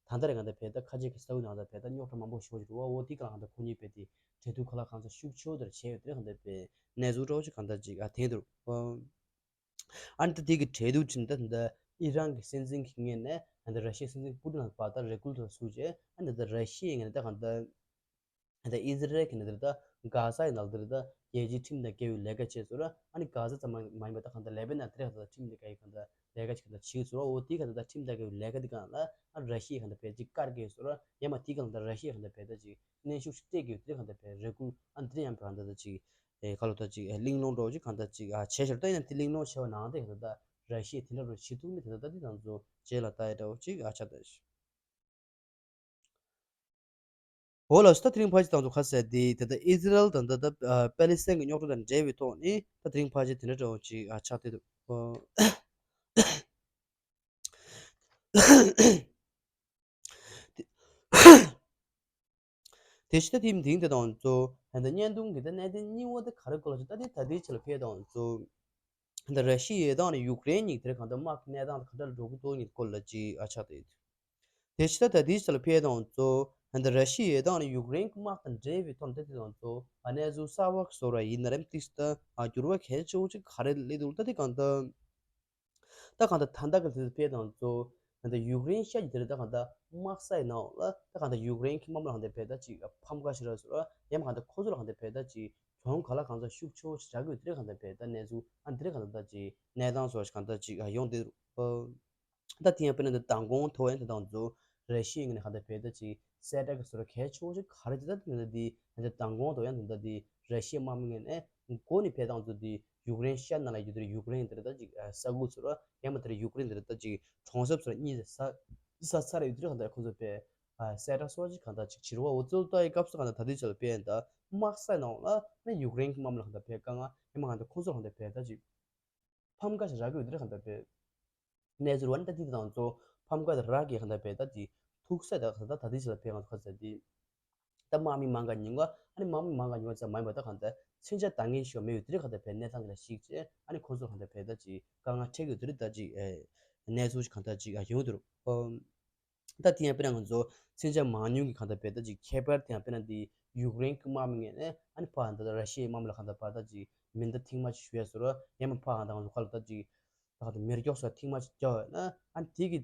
ད་ལྟ་རེ་གང་ལྟར་ཕེབས་ད་ཁ་ཆེ་གི་ས་ཁུལ་ནང་ལྟར་ཕེབས་ད་རྙོག་དྲ་མང་པོ་ཞིག་འོང་གི་རེད་བ། འོ་དེ་གང་ལྟར་ཁོ་གཉིས་ཕེབས་དེ་གྲོས་བསྡུར་གང་ལ་གང་འཚམ་ཤུགས་ཆེ་བོ་དེར་བྱས་ཡོད་དེ་གང་ལྟར་ཕེབས་གནས་ཚུལ་འདྲ་བོ་ཅིག་གང་ལྟར་ཅིག་ཨ་ཐེངས་དུ། ཨ་ནི་ད་དེ་གི་གྲོས་བསྡུར་ཁྲིམས་ད་ད་ཨི་རན་གྱི་སྲིད་འཛིན་གྱི་ངོས་ནས་ད་ར་ཤི་ཡའི་སྲིད་འཛིན་པུ་ཏིན་ལ་བར་ད་རེ་སྐུལ་དུ་བཟོས་རྗེས་ཨ་ནི་ད་ར་ཤི་ཡའི་ངོས་ནས་ད་གང་ལྟར་ད་ཨི་ཟི་རལ་གྱི་ནས་ད་གྷ་ཟ་ཡི་ནང་དེར་ད་རྒྱལ་སྤྱིའི་ཁྲིམས་དང་འགལ་བའི་ལས་ཀ་བྱས་ཚུལ་ཨ་ནི་གྷ་ཟ་ཙམ་མ་ཡིན་པ་ད་གང་ལྟར་ལེ་པ་ནན་དེ་རེད་གང་ལྟར་ཁྲིམས་དང་འགལ་བའི་གང་ལྟར་ལས་ཀ་ཅིག་གང་ལྟར་བྱས་ཚུལ། འོ་དེ་གང་ལྟར་ད་ཁྲིམས་དང་འགལ་བའི་ལས་ཀ་དེ་གང་ལ་ཨ་ར་ཤི་ཡས་གང་ལྟར་ཕལ་ཆེར་བཀག་གི་ཡོད་ཚུལ་ཡང་མ་དེ་གང་ལྟར་ར་ཤི་ཡས་གང་ལྟར་ཕལ་ཆེར་ཅིག་གནོན་ཤུགས་ཤིག་སྤྲད་ཀྱི་ཡོད་དེ་གང་ལྟར་ཕལ་རེ་སྐུལ་ཨ་ནི་དེ་ཡང་གང་ལྟར་ད་ཅིག་ཨེ་ཁ་ལོ་ད་ཅིག་ཨེ་གླེང་སློང་འདྲ་བོ་ཅིག་གང་ལྟར་ཅིག་ཨ་བྱས་ཤར་ད་ཡིན་ན་དེ་གླེང་སློང་བྱས་པ་ནང་དེ་གང་ལྟར་ད་ར་ཤི་ཡས་དེ་འདྲ་རུ་བྱེད་ཐུབ་མིན་དེ་ལྟར་ད་དེ་ང་ཚོ་རྗེས་ལ་ལྟ་ཡ་འདྲ་བོ་ཅིག་ཨ་ཆགས་ད་ཤི། འོ་ལགས་སོ། ད་དེ་རིང་ཕལ་ཆེར་ད་ང་ཚོ་ཁ་གསལ་དེ་ད་ལྟ་ཨི་ཟི་རལ་དང་ད་ལྟ་ཨ་པེ་ལི་སི་ཐན་གྱི་རྙོག་དྲ་དང་འབྲེལ་བའི་ཐོག་ནས་ད་དེ་རིང་ཕལ་ཆེར་དེ་འདྲ་འདྲ་བོ་ཅིག་ཨ་ཆགས་བསྡད་འདུག་དེ་ཕྱི་ད་དེའི་མིང་དེ་དང་གཙོ་ད་ལྟ་བརྙན་ཐུང་གི་ད་གནད་དོན་རྙིང་བ་དེ་ག་རེ་སྐོར་ལ་ཅིག་ད་དེ་ད་ལྟའི་ཆ་ལ་ཕེབས་དང་གཙོ་ད་ར་ཤི་ཡའི་དང་ནི་ཡུཀ་རེན་གཉིས་དེར་གང་ལྟར་དམག་གི་གནས་སྟངས་དེ་ག་འདྲ་འགྲོ་གི་འདུག་གཉིས་སྐོར་ལ་ཅིག་ཨ་ཆགས་བསྡད་ཡོད། དེ་ཕྱི་ད་ད་དེའི་ཆ་ལ་ཕེབས་དང་གཙོ་ད་ལྟ་ར་ཤི་ཡའི་དང་ནི་ཡུཀ་རེན་གྱི་དམག་དང་འབྲེལ་བའི་ཐོག་ནས་ད་དེ་དང་གཙོ་ཨ་གནས་ཚུལ་གསར་བ་བཟོ་ར་ཡིན་ན་རེམ་ཏིག་ད་ཨ་འགྱུར་བ་གལ་ཆེ་བོ་ཅིག་ག་རེ་སླེབས་འདུག་ད་དེ་གང་ལྟར། ད་གང་ལྟར་ད་ལྟ་གི་དུས་སུ་ཕེབས་དང་གཙོ་ད་ལྟ་ཡུཀ་རེན་ཤར་གྱི་དེ་རེད། ད་གང་ལྟར་དམག་ས་ཡི་ནང་ལ་ད་གང་ལྟར་ཡུཀ་རེན་གྱི་དམག་མི་ལ་གང་ལྟར་ཕེབས་ད་ཅིག་ཕམ་ཁ་ཞིག་རག་སོང་ར་ཡང་མ་གང་ལྟར་ཁོ་ཚོ་ལ་གང་ལྟར་ཕེབས་ད་ཅིག་གྱོང་ག་ལ་གང་ལྟར་ཤུགས་ཆེ་བོ་ཞིག་རག་གི་ཡོད་དེ་རེད། གང་ལྟར་ཕེབས་ད་གནས་ཚུལ་ཨ་འདི་རེད། གང་ལྟར་ད་ཅིག་གནས་སྟངས་སོགས་ཞིག་གང་ལྟར་ཅིག་ཡོང་དེ་རེད། ད་དེ་ཡང་དཔེར་ན་ད་མདང་དགོང་ཐོག་ཡང་དེ་དང་གཙོ་ར་ཤི་ཡའི་ངོས་ནས་གང་ལྟར་ཕེབས་ད་ཅིག་གསལ་བསྒྲགས་ཀྱི་བཟོ་འདྲ་གལ་ཆེ་བོ་ཞིག་ག་རེ་དེ་ད་དེ་ད་དེ་ད་མདང་དགོང་ཐོག་ཡང་དེ་ད་དེ་ར་ཤི་ཡའི་དམག་མི་ངོས་ནས་ མགོ་ནས་ཕེབས་དང་ཚོ་དེ་ཡུཀ་རེན་ཤར་ནང་ལ་ཡོད་དེ་རེད། ཡུཀ་རེན་དེ་རེད་ད་ཅིག་ས་ཁུལ་ཚོ་ར་ཡང་མ་དེ་རེད། ཡུཀ་རེན་དེ་རེད་ད་ཅིག་གྲོང་གསེབ་ཚོ་ར་གཉིས་ས་ས་ཚ་ར་ཡོད་དེ་རེད། གང་ལྟར་ཁོ་ཚོ་ཕེབས་གསལ་བསྒྲགས་སོགས་ཅིག་གང་ལྟར་ཅིག་བྱེད་རོགས་འོ་ཚོད་ལྟ་ཡི་སྐབས་སུ་གང་ལྟར་ད་ལྟའི་ཆ་ལ་ཕེབས་ད་དམག་ས་ནང་ལ་ནི་ཡུཀ་རེན་གྱི་དམག་མི་ལ་གང་ལྟར་ཕེབས་དཀའ་ངལ་ཡང་མ་གང་ལྟར་ཁོ་ཚོ་ལ་གང་ལྟར་ཕེབས་ད་ཅིག་ཕམ་ཁ་ཞིག་རག་གི་ཡོད་དེ་རེད། གང་ལྟར་ཕེབས། གནས་ཚུལ་བ་ནི་ད་དེ་དང་ཚོ་ཕམ་ཁ་རག་གི་གང་ལྟར་ཕེབས་ད་དེ་ཐུག་ས་ད་གང་ལྟར་ད་ལྟའི་ཆ་ལ་ཕེབས་ང་ཚོ་ཁ་ཚ་དེ་ད་དམག་མི་མང་ག་ཉུང་ག་ཨ་ནི་དམག་མི་མང་ག་ཉུང་ག་ཙམ་མ་ཡིན་པ་ད་གང་ལྟར་མཚོན་ཆ་འདང་ངེས་ཤོག་མེད་ཡོད་དེ་རེད། གང་ལྟར་ཕེབས་གནས་སྟངས་ལ་གཞིགས་བྱས་ཨ་ནི་ཁོ་ཚོ་གང་ལྟར་ཕེབས་ད་ཅིག་དཀའ་ངལ་འཕྲད་ཀྱི་ཡོད་དེ་རེད། ད་ཅིག་གནས་ཚུལ་ཞིག་གང་ལྟར་ཅིག་ཡོང་དེ་རུ། ད་དེ་ཡང་དཔེར་ན་ང་ཚོ་མཚོན་ཆ་མང་ཉུང་གི་གང་ལྟར་ཕེབས་ད་ཅིག་ཁྱད་པར་དེ་ཡང་དཔེར་ན་འདི་ཡུཀ་རེན་གྱི་དམག་མི་ངོས་ནས་ཨ་ནི་ཕར་ད་ལྟ་ར་ཤི་ཡའི་དམག་མི་ལ་གང་ལྟར་ཕར་ད་ཅིག་མེ་མདའ་ཐེངས་མ་ཅིག་གཞུ་ཡ་བཟོ་ར་ཡང་མ་ཕར་གང་ལྟར་ང་ཚོ་ག་ལ་ད་ཅིག་ད་གང་ལྟར་མེ་སྒྱོགས་སོགས་ཐེངས་མ་ཅིག་རྒྱག་ཡོད་ན་ཨ་ནི་དེ་གི་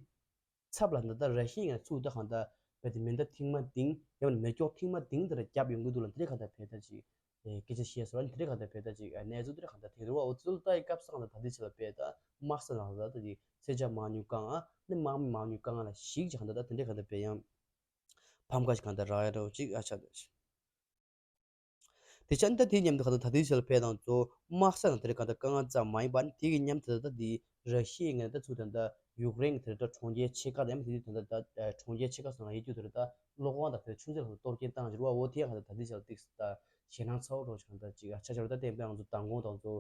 ཚབ་ལ་ད་ལྟ་ར་ཤི་ཡའི་ངོས་ཚུར་ད་གང་ལྟར་བས་དེ་མེ་མདའ་ཐེངས་མ་བཏིང་ཡང་མ་མེ་སྒྱོགས་ཐེངས་མ་བཏིང་དེ་ར་བརྒྱབ་ཡོང་གི་འདུག་ལ་འདི་རེད། གང་ལྟར་ཕེབས་ད་ཅིག་སྐད་ཆ་བཤད་སོང་། དེ་འདྲའི་གང་ལྟར་བས་ད་ཅིག་གནས་ཚུལ་དེ་འདྲ་གང་ལྟར་དེ་རུ་བ་འོ་ཚུལ་ལྟ་ཡི་སྐབས་སུ་གང་ལྟར་ད་ལྟའི་ཆ་ལ་བས་ད་དམག་ས་ནང་ལ་ད་ཅིག་མཚོན་ཆ་མང་ཉུང་དཀའ་ངལ་ནི་དམག་མི་མང་ཉུང་དཀའ་ངལ་ལ་གཞིགས་ཀྱི་གང་ལྟར་ད་དེ་འདྲའི་གང་ལྟར་བས་ཡང་ཕམ་ཁ་ཞིག་གང་ལྟར་རག་ཡ་འདྲ་བོ་ཅིག་ཨ་ཆགས་འདུག་དེ་ཆ་ནི་ད་དེའི་མཉམ་དུ་གང་ལྟར་ད་ལྟའི་ཆ་ལ་བས་དང་གཙོ་དམག་ས་ནང་དེ་འདྲའི་གང་ལྟར་དཀའ་ངལ་ཙམ་མ་ཡིན་པ་ནི་དེ་གི་མཉམ་དུ་ད་ལྟ་དེ་ར་ཤི་ཡའི་ངོས་ནས་ད་ཚུར་ད་ལྟ་ཡུཀ་རེན་གྱི་དེ་འདྲ་གྲོང་ཁྱེར་ཕྱེད་ཀ་དང་ཡང་མིན་དེ་ད་ལྟ་གྲོང་ཁྱེར་ཕྱེད་ཀ་སོགས་ལ་ཡོད་རྒྱུ་དེ་འདྲ་ད་གློག་ཁང་དང་དེ་ཆུ་མཛོད་ལ་གཏོར་སྐྱོན་བཏང་ཞིག་རུ་བ་འོ་དེ་ཡང་གང་ལྟར་ད་ལྟའི་ཆ་ལ་ཏིག་ད་ཞེད་སྣང་ཚ་བོ་འགྲོ་ཞིག་གང་ལྟར་ཅིག་ཨ་ཆ་ཆ་རུ་ད་བསྟན་པའི་ང་ཚོ་མདང་དགོང་དང་ཚོ་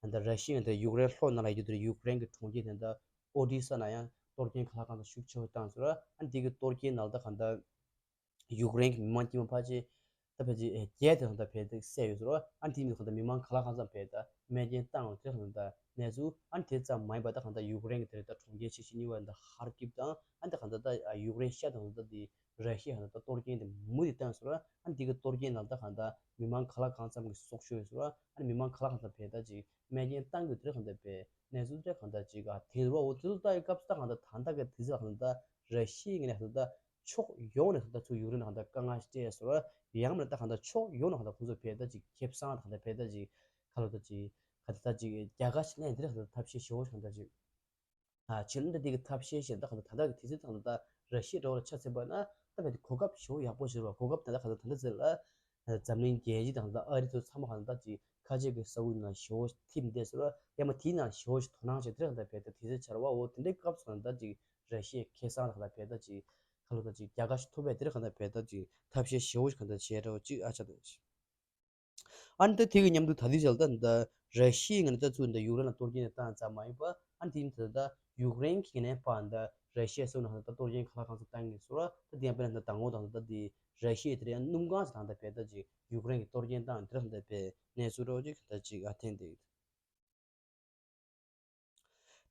ད་ལྟ་ར་ཤི་ཡ་དེ་ཡུཀ་རེན་ལྷོ་ནང་ལ་ཡོད་རྒྱུ་དེ་ཡུཀ་རེན་གྱི་གྲོང་ཁྱེར་དེ་འདྲ་ཨོ་ཌི་ས་ན་ཡང་གཏོར་སྐྱོན་ག་ལ་གང་ལྟར་ཤུགས་ཆེ་བོ་བཏང་ཟེར་བ་ཨ་འདི་གི་གཏོར་སྐྱོན་ནང་ལ་ད་གང་ལྟར་ཡུཀ་རེན་གྱི་མི་མང་དཀྱུས་མ་ཕལ་ཆེར་ད་ཕལ་ཆེར་བརྒྱད་དེ་གང་ལྟར་བས་ཏེ་བསད་ཡོད་ཟེར་བ་ཨ་འདི་མི་གང་ལྟར་མི་མང་ག་ལ་གང་འཚམ་བས་ད་རྨས་སྐྱོན་བཏང་ཡོད་དེ་གང་ལྟར་གནས་ཚུལ་ཨ་དེ་ཙམ་མ་ཡིན་པ་ད་གང་ལྟར་ཡུཀ་རེན་གྱི་དེ་རེད་ད་གྲོང་ཁྱེར་ཆེ་ཤོས་གཉིས་པ་ད་ཧར་ཀིབ་དང་ཨ་འདི་གང་ལྟར་ད་ཡུཀ་རེན་ཤར་དང་ད་འདི་ར་ཤི་ཡ་གང་ལྟར་ད་གཏོར་སྐྱོན་དེ་མུ་མཐུད་བཏང་ཟེར་བ་ཨ་འདི་གི་གཏོར་སྐྱོན་ནང་ད་གང་ལྟར་མི་མང་ག་ལ་གང་འཚམ་གྱི་སྲོག་ཤོར་ཡོད་ཟེར་བ་ཨ་མི་མང་ག་ལ་གང་འཚམ་བས་ད་ཅིག་རྨས་སྐྱོན་བཏང་དགོས་དེ་གང་ལྟར་བས་གནས་ཚུལ་དེ་གང་ལྟར་ཅིག་ཨ་དེ་རུ་བ་འོ་དེ་ཚོ་ལྟ་ཡི་སྐབས་སུ་ད་གང་ལྟར་ད་ལྟ་གི་དུས་ཚོད་གང་ལྟར་ར་ཤི་ཡའི་ངོས་ནས་གང་ལྟར་ཕྱོགས་ཡོངས་ནས་གང་ལྟར་ཚུར་ཡུཀ་རེན་ལ་གང་ལྟར་དཀའ་ངལ་སྤྲད་སོང་ཡང་མིན་ད་གང་ལྟར་ཕྱོགས་ཡོངས་ནས་གང་ལྟར་ཁོང་ཚོ་བས་ད་ཅིག་ཁེ་བཟང་ད་གང་ལྟར་བས་ད་ཅིག་ཁ་ལོ་ད་ཅིག་ག་ད་ད་ཅིག་རྒྱ་གར་ཞིག་ལན་དེ་རེད་གང་ལྟར་ཐབས་ཤེས་ཞེ་བོ་ཞིག་གང་ལྟར་ཅིག་ཨ་ཕྱིར་འདི་འདི་གི་ཐབས་ཤེས་ཞེས་ད་གང་ལྟར་ད་ལྟ་གི་དུས་ཚོད་དང་ད་ར་ཤི་ཡ་འདྲ་བོ་ལ་ཆ་མཚོན་པ་ན་ད་བས་ད་གོ་སྐབས་ཞེ་བོ་ཡག་པོ་ཞིག་རེད་བ། གོ་སྐབས་ད་ལྟ་གང་ལྟར་ད་ལྟ་ཚེ་ལ་འཛམ་གླིང་རྒྱལ་སྤྱི་དང་ད་ཨ་རི་ཚོ་ཚང་མ་གང་ལྟར་ཅིག་ཁ་ཆེ་གི་ས་ཁུལ་ནང་ཞེ་བོ་ཐིམ་བསྡད་ཟེར་བ་ཡང་མ་དེའི་ནང་ཞེ་བོ་ཞིག་དོ་སྣང་བྱས་དེ་རེད་གང་ལྟར་བས་ད་དུས་ཚོད་ཆར་བ་འོ་དེ་འདྲའི་སྐབས་སུ་གང་ལྟར་ཅིག་ར་ཤི་ཡའི་ཁེ་བཟང་ལ་གང་ལྟར་བས་ད་ཅིག་ཁ་ལོ་ད་ཅིག་རྒྱ་གར་ཞིག་ཐུབ་པས་དེ་རེད་གང་ལྟར་བས་ད་ཅིག་ཐབས་ཤེས་ཞེ་བོ་ཞིག་གང་ལྟར་བྱས་འདྲ་བོ་ཅིག་ཨ་ཆ་ད་ཅིག་ཨ་ནི་ད་དེ་གི་མཉམ་དུ་ད་ལྟའི་ཆར་ད་ད་ར་ཤི་ཡའི་ངོས་ནས་ད་ཚུར་ད་ཡུཀ་རེན་ལ་གཏོར་སྐྱོན་བཏང་ཙམ་མ་ཡིན་པ་ཨ་ནི་དེ་ཡིན་ད་ད་ཡུཀ་རེན་གྱི་ངོས་ནས་ཕར་ད་ར་ཤི་ཡའི་སོ་ནང་ད་གཏོར་སྐྱོན་ག་ལ་གང་འཚམ་བཏང་གི་ཟེར་བ་ད་དེ་ཡང་དཔེར་ན་ད་དང་པོ་དང་ད་དེ་ར་ཤི་ཡའི་དེ་རེད་ཡང་སྣུམ་ཁང་ཞིག་དང་ད་བས་ད་ཅིག་ཡུཀ་རེན་གྱི་གཏོར་སྐྱོན་བཏང་དེ་རེད་ད་བས་གནས་ཚུལ་འདྲ་བོ་ཅིག་ད་ཅིག་ཨ་ཐེན་དེ།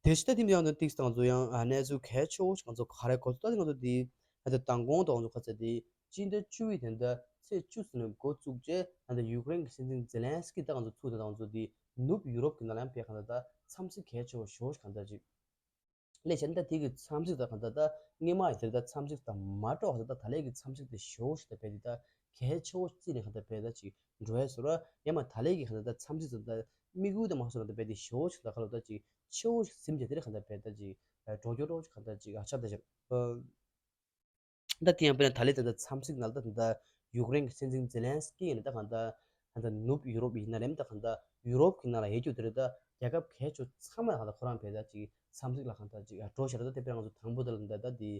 དེ་ཕྱི་ད་ཐིམ་ཡང་དུ་ཏིག་སྟངས་ཚོ་ཡང་ཨ་གནས་ཚུལ་གལ་ཆེ་བོ་ཞིག་ང་ཚོ་ག་རེ་གོ་ཚོད་ད་ང་ཚོ་དེ་ཨ་ད་དང་གོང་དང་ང་ཚོ་ཁ་ཚ་དེ་སྤྱི་ཟླ་བཅུ་པའི་དེ་འདྲ་ཚེས་བཅུ་ཙམ་ནས་འགོ་བཙུགས་རྗེས་ཨ་ད་ཡུཀ་རེན་གྱི་སྲིད་འཛིན་ཛེ་ལན་སི་ཀི་ད་ང་ཚོ་ཚུར་ད་ང་ཚོ་དེ་ནུབ་ཡུ་རོབ་ཀྱི་ནང་ལ་ཡང་ཕེབས་གང་ལྟར་ད་འཚམས་གཟིགས་གལ་ཆེ་བོ་ཞེ་བོ་ཞིག་གང་ལྟར་ཅིག་ལས་བྱས་ན་ད་དེ་གི་འཚམས་གཟིགས་ད་གང་ལྟར་ད་སྔོན་མ་ཡི་དེ་ད་འཚམས་གཟིགས་ད་མ་འགྲོ་གང་ལྟར་ད་ད་ལས་ཀྱི་འཚམས་གཟིགས་དེ་ཞེ་བོ་ཞིག་ད་བས་དེ་ད་གལ་ཆེ་བོ་བརྩིས་ནས་གང་ལྟར་བས་ད་ཅིག་འགྲོ་ཡ་ཟེར་བ་ཡང་མ་ད་ལས་ཀྱི་གང་ལྟར་ད་འཚམས་གཟིགས་ད་ད། དམིགས་ཡུལ་དེ་མ་སོང་ན་ད་བས་དེ་ཞེ་བོ་ཞིག་ད་ག་ལོ་ད་ཅིག་ཆེ་བོ་ཞིག་ཟིན་བྱས་དེ་རེད་གང་ལྟར་བས་ད་ཅིག་འགྲོ་སྐྱོད་རོགས་ཅིག་གང་ལྟར་ཅིག་ཨ་ཆ་ད་ཅིག་ད་དེ་ཡང་དཔེར་ན་ད་ལས་ད་ད་འཚམས་གཟིགས་ནང་ད་ད་ཡུཀ་རེན་གྱི་སྲིད་འཛིན་ཛེ་ལན་སི་ཀི་ཡིན་ན་ད་གང་ལྟར་ད་ནུབ་ཡུ་རོབ་ཡིན་ན་རེད་ད་གང་ལྟར་ཡུ་རོབ་ཀྱི་ནང་ལ་ཡོད་རྒྱུ་དེ་རེད་ད་རྒྱལ་ཁབ་གལ་ཆེ་ཚང་མ་ལ་གང་ལྟར་ཁོ་རང་བས་ད་ཅིག་འཚམས་གཟིགས་ལ་གང་ལྟར་ཅིག་འགྲོ་ཤར་ད་དེ་དཔེར་ན་ང་ཚོ་དང་པོ་དེ་ལ་ད་ད་དེ།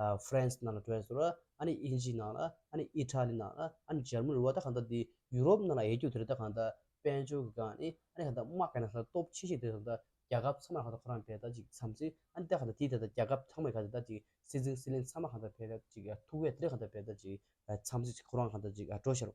ཨ་ཧྥ་རན་སི་ནང་ལ་འགྲོ་ཡ་ཟེར་བ་ཨ་ནི་དབྱིན་ཇི་ནང་ལ་ཨ་ནི་ཨི་ཊ་ལི་ནང་ལ་ཨ་ནི་འཇར་མ་ནི་རུ་བ་ད་གང་ལྟར་འདི་ཡུ་རོབ་ནང་ལ་ཡོད་རྒྱུ་དེ་རེད། ད་གང་ལྟར་དཔལ་འབྱོར་གྱི་སྒང་ནས་ཨ་ནི་གང་ལྟར་དམག་གི་ནང་ལ་སྟོབས་ཆེ་ཤོས་དེ་རེད། ད་གང་ལྟར་རྒྱལ་ཁབ་ཚང་མ་ལ་གང་ལྟར་ཁོ་རང་བས་ད་ཅིག་འཚམས་གཟིགས་ཨ་ནི་ད་གང་ལྟར་དེའི་ད་ལྟ་རྒྱལ་ཁབ་ཚང་མའི་གང་ལྟར་ད་ཅིག་སྲིད་འཛིན་སྲིད་བློན་ཚང་མ་གང་ལྟར་བས་ད་ཅིག་ཐུག་པས་དེ་རེད། གང་ལྟར་བས་ད་ཅིག་འཚམས་གཟིགས་ཅིག་ཁོ་རང་གང་ལྟར་ཅིག་འགྲོ་ཤར།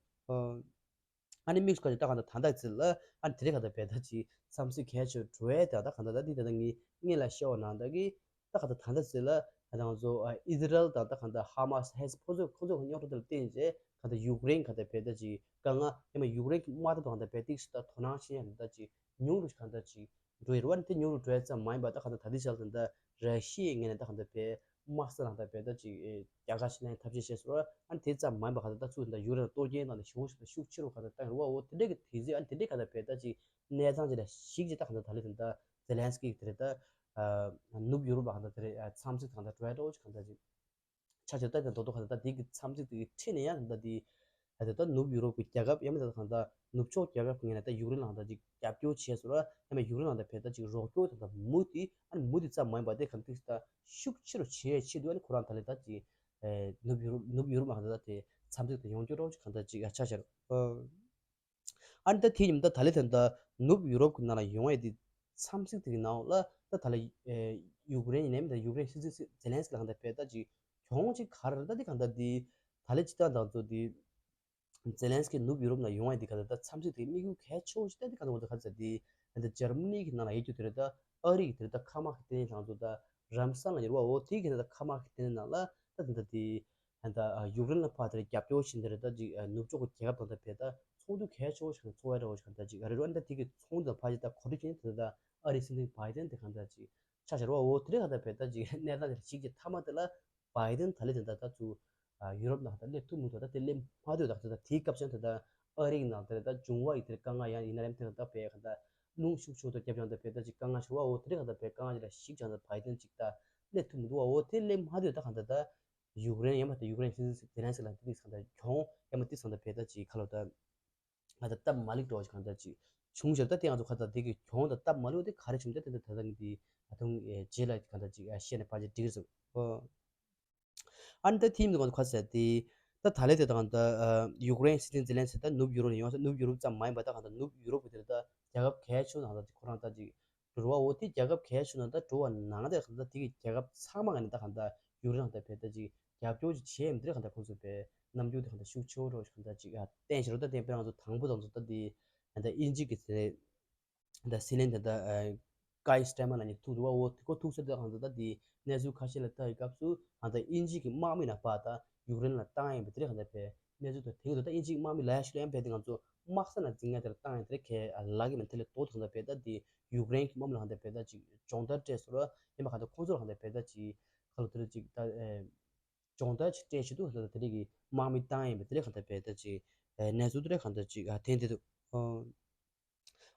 ཨ་ནི་དམིགས་སུ་བཀར་ཏེ་ད་གང་ལྟར་ད་ལྟ་ཚེ་ལ་ཨ་ནི་དེ་རིང་གང་ལྟར་བས་ད་ཅིག་འཚམས་གཟིགས་གལ་ཆེ་འགྲོ་ཡས་དེ་ད་གང་ལྟར་ད་འདི་ད་ལྟ་ངས་སྔོན་ལ་བཤད་པ་ནང་ལྟར་གྱི་ད་གང་ལྟར་ད་ལྟ་ཚེ་ལ་ད་ང་ཚོ་ཨི་ཟི་རལ་དང་ད་གང་ལྟར་ཧ་མ་སི་ཧེ་སི་ཁོ་ཚོ་ཁོ་ཚོ་གི་རྙོག་དྲ་དེ་ལ་བརྟེན་བྱས་གང་ལྟར་ཡུཀ་རེན་གང་ལྟར་བས་ད་ཅིག་དཀའ་ངལ་ཡང་མ་ཡུཀ་རེན་གྱི་དམག་འཐབ་གང་ལྟར་བས་ཏིག་སུ་ད་དོ་སྣང་བྱེད་ཡས་ད་ཅིག་ཉུང་རུ་གང་ལྟར་ཅིག་འགྲོ་ཡི་རེད་བ། ནི་དེ་ཉུང་རུ་འགྲོ་ཡ་ཙམ་མ་ཡིན་པ་ད་གང་ལྟར་ད་ལྟའི་ཆར་ད་ལྟ་ར་ཤི་ཡའི་ངོས་ནས་ད་གང་ལྟར་བས་དམག་ས་ནང་ད་བས་ད་ཅིག་རྒྱ་གར་ཞིག་ལ་ཡང་ཐབས་ཤེས་བྱས་སོང་། ཨ་ནི་དེ་ཙམ་མ་ཡིན་པ་གང་ལྟར་ད་ཚུར་ད་ལྟ་ཡུཀ་རེན་ལ་གཏོར་སྐྱོན་བཏང་ནས་ཞེ་པོ་ཞིག་ད་ཤུགས་ཆེ་རུ་གང་ལྟར་བཏང་རེད་བ། འོ་དེ་འདྲས་ཀྱི་དུས་ཚོད་ཨ་ནི་དེ་འདྲས་གང་ལྟར་བས་ད་ཅིག་གནས་སྟངས་ཅིག་ལ་གཞིགས་ཅིག་ད་གང་ལྟར་ད་ལྟའི་ད་ལྟ་ཛེ་ལན་སི་ཀི་དེ་རེད་ད་ནུབ་ཡུ་རོབ་ལ་གང་ལྟར་དེ་རེད་འཚམས་གཟིགས་གང་ལྟར་འགྲོ་ཡ་འདྲ་བོ་ཅིག་གང་ལྟར་ཅིག་ཆ་ཆེ་ད་ད་དོ་དོ་གང་ལྟར་ད་དེ་གི་འཚམས་གཟིགས་དེ་གི་ཁྲིད་ནས་ཡང་ད་ལྟ་དེ། ད་ལྟ་ནུབ་ཡུ་རོབ་ཀྱི་རྒྱལ་ཁབ་ཡང་མིན་ད་གང་ལྟར་ནུབ་ཕྱོགས་རྒྱལ་ཁབ་ཀྱི་ངོས་ནས་ད་ཡུཀ་རེན་ལ་གང་ལྟར་ཅིག་རྒྱབ་སྐྱོར་བྱས་སོང་ར། ཡང་མིན་ཡུཀ་རེན་ལ་ད་བལ་ད་ཅིག་རོགས་སྐྱོར་དང་ད་མུ་མཐུད་ཨ་ནི་མུ་མཐུད་ཙམ་མ་ཡིན་པ་དེ་གང་ལྟར་ད་ཤུགས་ཆེ་རུ་བྱེད་ཡས་ཆེད་དུ་ཨ་ནི་ཁོ་རང་ད་ལྟ་ད་ཅིག་ནུབ་ཡུ་རོབ་ནུབ་ཡུ་རོབ་ལ་གང་ལྟར་ད་དེ་འཚམས་གཟིགས་དང་ཡོང་རྒྱུ་རོགས་ཅིག་གང་ལྟར་ཅིག་ཆ་བཞག་ར། ཨ་ནི་ད་དེ་ཉིན་ད་ད་ལེ་ད་ད་ནུབ་ཡུ་རོབ་ཀྱི་ནང་ལ་ཡོང་ཡས་དེ་འཚམས་གཟིགས་དེ་གི་ནང་ལ་ད་ད་ལེ་ཡུཀ་རེན་ཡིན་ནའི་མིན་ད་ཡུཀ་རེན་སྲིད་འཛིན་ཛེ་ལན་སི་ཀི་ལ་གང་ལྟར་བལ་ད་ཅིག་གྱོང་ཅིག་ག་རེ་རེད། ད་དེ་གང་ལྟར་དེ་ད་ལེ་སྤྱིར་བཏང་དང་ཚོ་དེ་ཛེ་ལན་སི་ཀི་ནུབ་ཡུ་རོབ་ནང་ཡོང་ཡས་དེ་གང་ལྟར་ད་འཚམས་གཟིགས་དེ་དམིགས་ཡུལ་གལ་ཆེ་བོ་ཞིག་ད་དེ་གང་ལྟར་ང་ཚོ་ག་ཚོད་དེ་ད་ལྟ་འཇར་མ་ནི་གི་ནང་ལ་ཡོད་རྒྱུ་དེ་རེད། ད་ཨ་རི་གི་དེ་རེད། ད་མཁའ་དམག་གི་ལྟེ་གནས་དང་ཚོ་ད་རམ་ས་ལ་ཡོད་རེད་པ། འོ་དེ་གི་ནང་ད་མཁའ་དམག་གི་ལྟེ་གནས་ནང་ལ་ད་དེ་ད་དེ་ད་ཡུཀ་རེན་ལ་ཕར་དེར་རྒྱབ་སྐྱོར་བྱེད་འདི་རེད། ད་ཅིག་ནུབ་ཕྱོགས་ཀྱི་རྒྱལ་ཁབ་དང་ད་བལ་ད་ཚོགས་འདུ་གལ་ཆེ་བོ་ཞིག་ཚོགས་ཡ་འདྲ་བོ་ཞིག་གང་ལྟར་ཅིག་རེད་རོ། ཨ་ནི་ད་དེ་གི་ཚོགས་འདུ་དང་ཕལ་ཆེར་ད་གོ་སྒྲིག་བྱས་ནས་ད་ད་ཨ་རིའི་སྲིད་འཛིན་བྷའི་ཏན་དེ་གང་ལྟར་ཅིག་ཆ་བཞག་རོ། འོ་དེ་རེད། གང་ལྟར་བལ་ད་ཅིག་གནས་སྟངས་དེ་ཞིག་གི་མཐའ་མ་དེ་ལ་བྷའི་ཏན་ད་ལེ་དེ་ད་ད་ཚུ་ཡུ་རོབ་ནང་ད་སླེབས་ཐུབ་མི་འདུག་ད་དེ་སླེབས་མ་ཐུབ། ད་ད་དེའི་སྐབས་སུ་ད་ད་ཨ་རིའི་ནང་དེ་ད་འབྱུང་བ་ཡི་དེ་དཀའ་ངལ་ཡང་ཡིན་ན་རེད། དེ་ད་བལ་གང་ལྟར་རླུང་ཤུགས་ཆེ་བོ་ད་རྒྱབ་ཀྱང་ད་བལ་ད་ཅིག་དཀའ་ངལ་ཆེ་བ། འོ་དེ་རེད། གང་ལྟར་བལ་དཀའ་ངལ་ཅིག་ལ་ཞིག་ཀྱང་ད་བྷའི་ཏན་ཅིག་ད་སླེབས་ཐུབ་མི་འདུག་འོ་དེ་སླེབས་མ་ཐུབ། ད་གང་ལྟར་ད་ཡུཀ་རེན་ཡང་མ་ད་ཡུཀ་རེན་སྲིད་འཛིན་ཛེ་ལན་སི་ལ་དེ་དེ་གང་ལྟར་གྱོང་ཡང་མ་དེ་གང་ལྟར་བལ་ད་ཅིག་ཁ་ལོ་ད་ང་ད་སྟབས་མ་ལེགས་འགྲོ་བ་ཞིག་གང་ལྟར་ཅིག་བྱུང་ཞེས། ད་དེ་ང་ཚོ་ཁ་ད་དེ་གི་གྱོང་ད་སྟབས་མ་ལེགས་དེ་ག་རེ་བྱུང་ད་དེ་ད་ད་ད་ངས་དེ་ད་དུང་རྗེས་ལ་གང་ལྟར་ཅིག་བཤད་ནས་ཕལ་ཆེར་འགྲིག་གི་རེད་ཟེར། ཨ་ནི་ད་དེ་མིན་ང་ཚོ་ཁ་ཟེར་དེ་ད་ད་ལེ་དེ་དང་ད་ཡུཀ་རེན་སྲིད་འཛིན་ཛེ་ལན་སི་ད་ནུབ་ཡུ་རོབ་ནས་ཡོང་ས། ནུབ་ཡུ་རོབ་ཙམ་མ་ཡིན་པ་ད་གང་ལྟར་ནུབ་ཡུ་རོབ་ཀྱི་དེ་ད་རྒྱལ་ཁབ་གལ་ཆེ་ནང་ད་ཁོ་རང་ད་ཅིག་འགྲོ་བ། འོ་དེ་རྒྱལ་ཁབ་གལ་ཆེ་ནང་ད་འགྲོ་བ་ནང་ད་གང་ལྟར་དེ་གི་རྒྱལ་ཁབ་ཚང་མ་ངོས་ནས་ད་གང་ལྟར་ཡུཀ་རེན་ལ་ད་བལ་ད་ཅིག་རྒྱབ་སྐྱོར་ཅིག་བྱས་མི་དེ་གང་ལྟར་ཁོང་ཚོ་བལ་རྣམ་འགྱུར་དེ་གང་ལྟར་ཤུགས་ཆེ་བོ་རོ་གང་ལྟར་ཅིག་བསྟན་ཞེས་རོ། ད་དེ་དཔེར་ང་ཚོ་དང་པོ་དང་ཚོ་ད་དེ་ད་དབྱིན་ཇི་གི་དེ་ད་སྲིད་བློན་ད་ད་ཀའི་སི་ཊར་མར་ལ་ནི་ཐུག་འདུག་བ། འོ་དེ་ཁོ་ཐུག་ས་དེ་གང་ལྟར་ད་དེ་གནས་ཚུལ་ཁ་ཤས་ལ་ལྟ་བའི་སྐབས་སུ་གང་ལྟར་དབྱིན་ཇི་གི་དམག་མི་ནང་ཕར་ད་ཡུཀ་རེན་ལ་བཏང་ཡིན་པ་དེ་རེད། གང་ལྟར་བལ་གནས་ཚུལ་དེ་དེ་ཡིན་འདུག་ད་དབྱིན་ཇི་གི་དམག་མི་ལ་ཡ་ཤི་ལ་ཡང་བལ་དེ་ང་ཚོ་དམག་ས་ནང་འཛིང་ཡ་དེར་བཏང་ཡིན་དེ་རེད། ཁས་ལག་གི་མིན་དེ་ལས་ལྡོག་ཐུབ། གང་ལྟར་བལ་ད་དེ་ཡུཀ་རེན་གི་དམག་མི་ལ་གང་ལྟར་བལ་ད་ཅིག་སྦྱོང་བརྡར་སྤྲད་སོང་ར། ཡིན་པ་གང་ལྟར་ཁོང་ཚོ་ལ་གང་ལྟར་བལ་ད་ཅིག་ཁ་ལོ་དེ་རེད་ཅིག་ད་ཨེ་སྦྱོང་བརྡར་ཅིག་སྤྲད་བྱེད་དུ་ད་དེ་རིགས་ཀྱི་དམག་མི་བཏང་ཡིན་པ་དེ་རེད། གང་ལྟར་བལ་ད་ཅིག་ཨེ་གནས་ཚུལ་དེ་རེད། གང་ལྟར་ཅིག་ཨ་ཐེན་དེ་འདུག་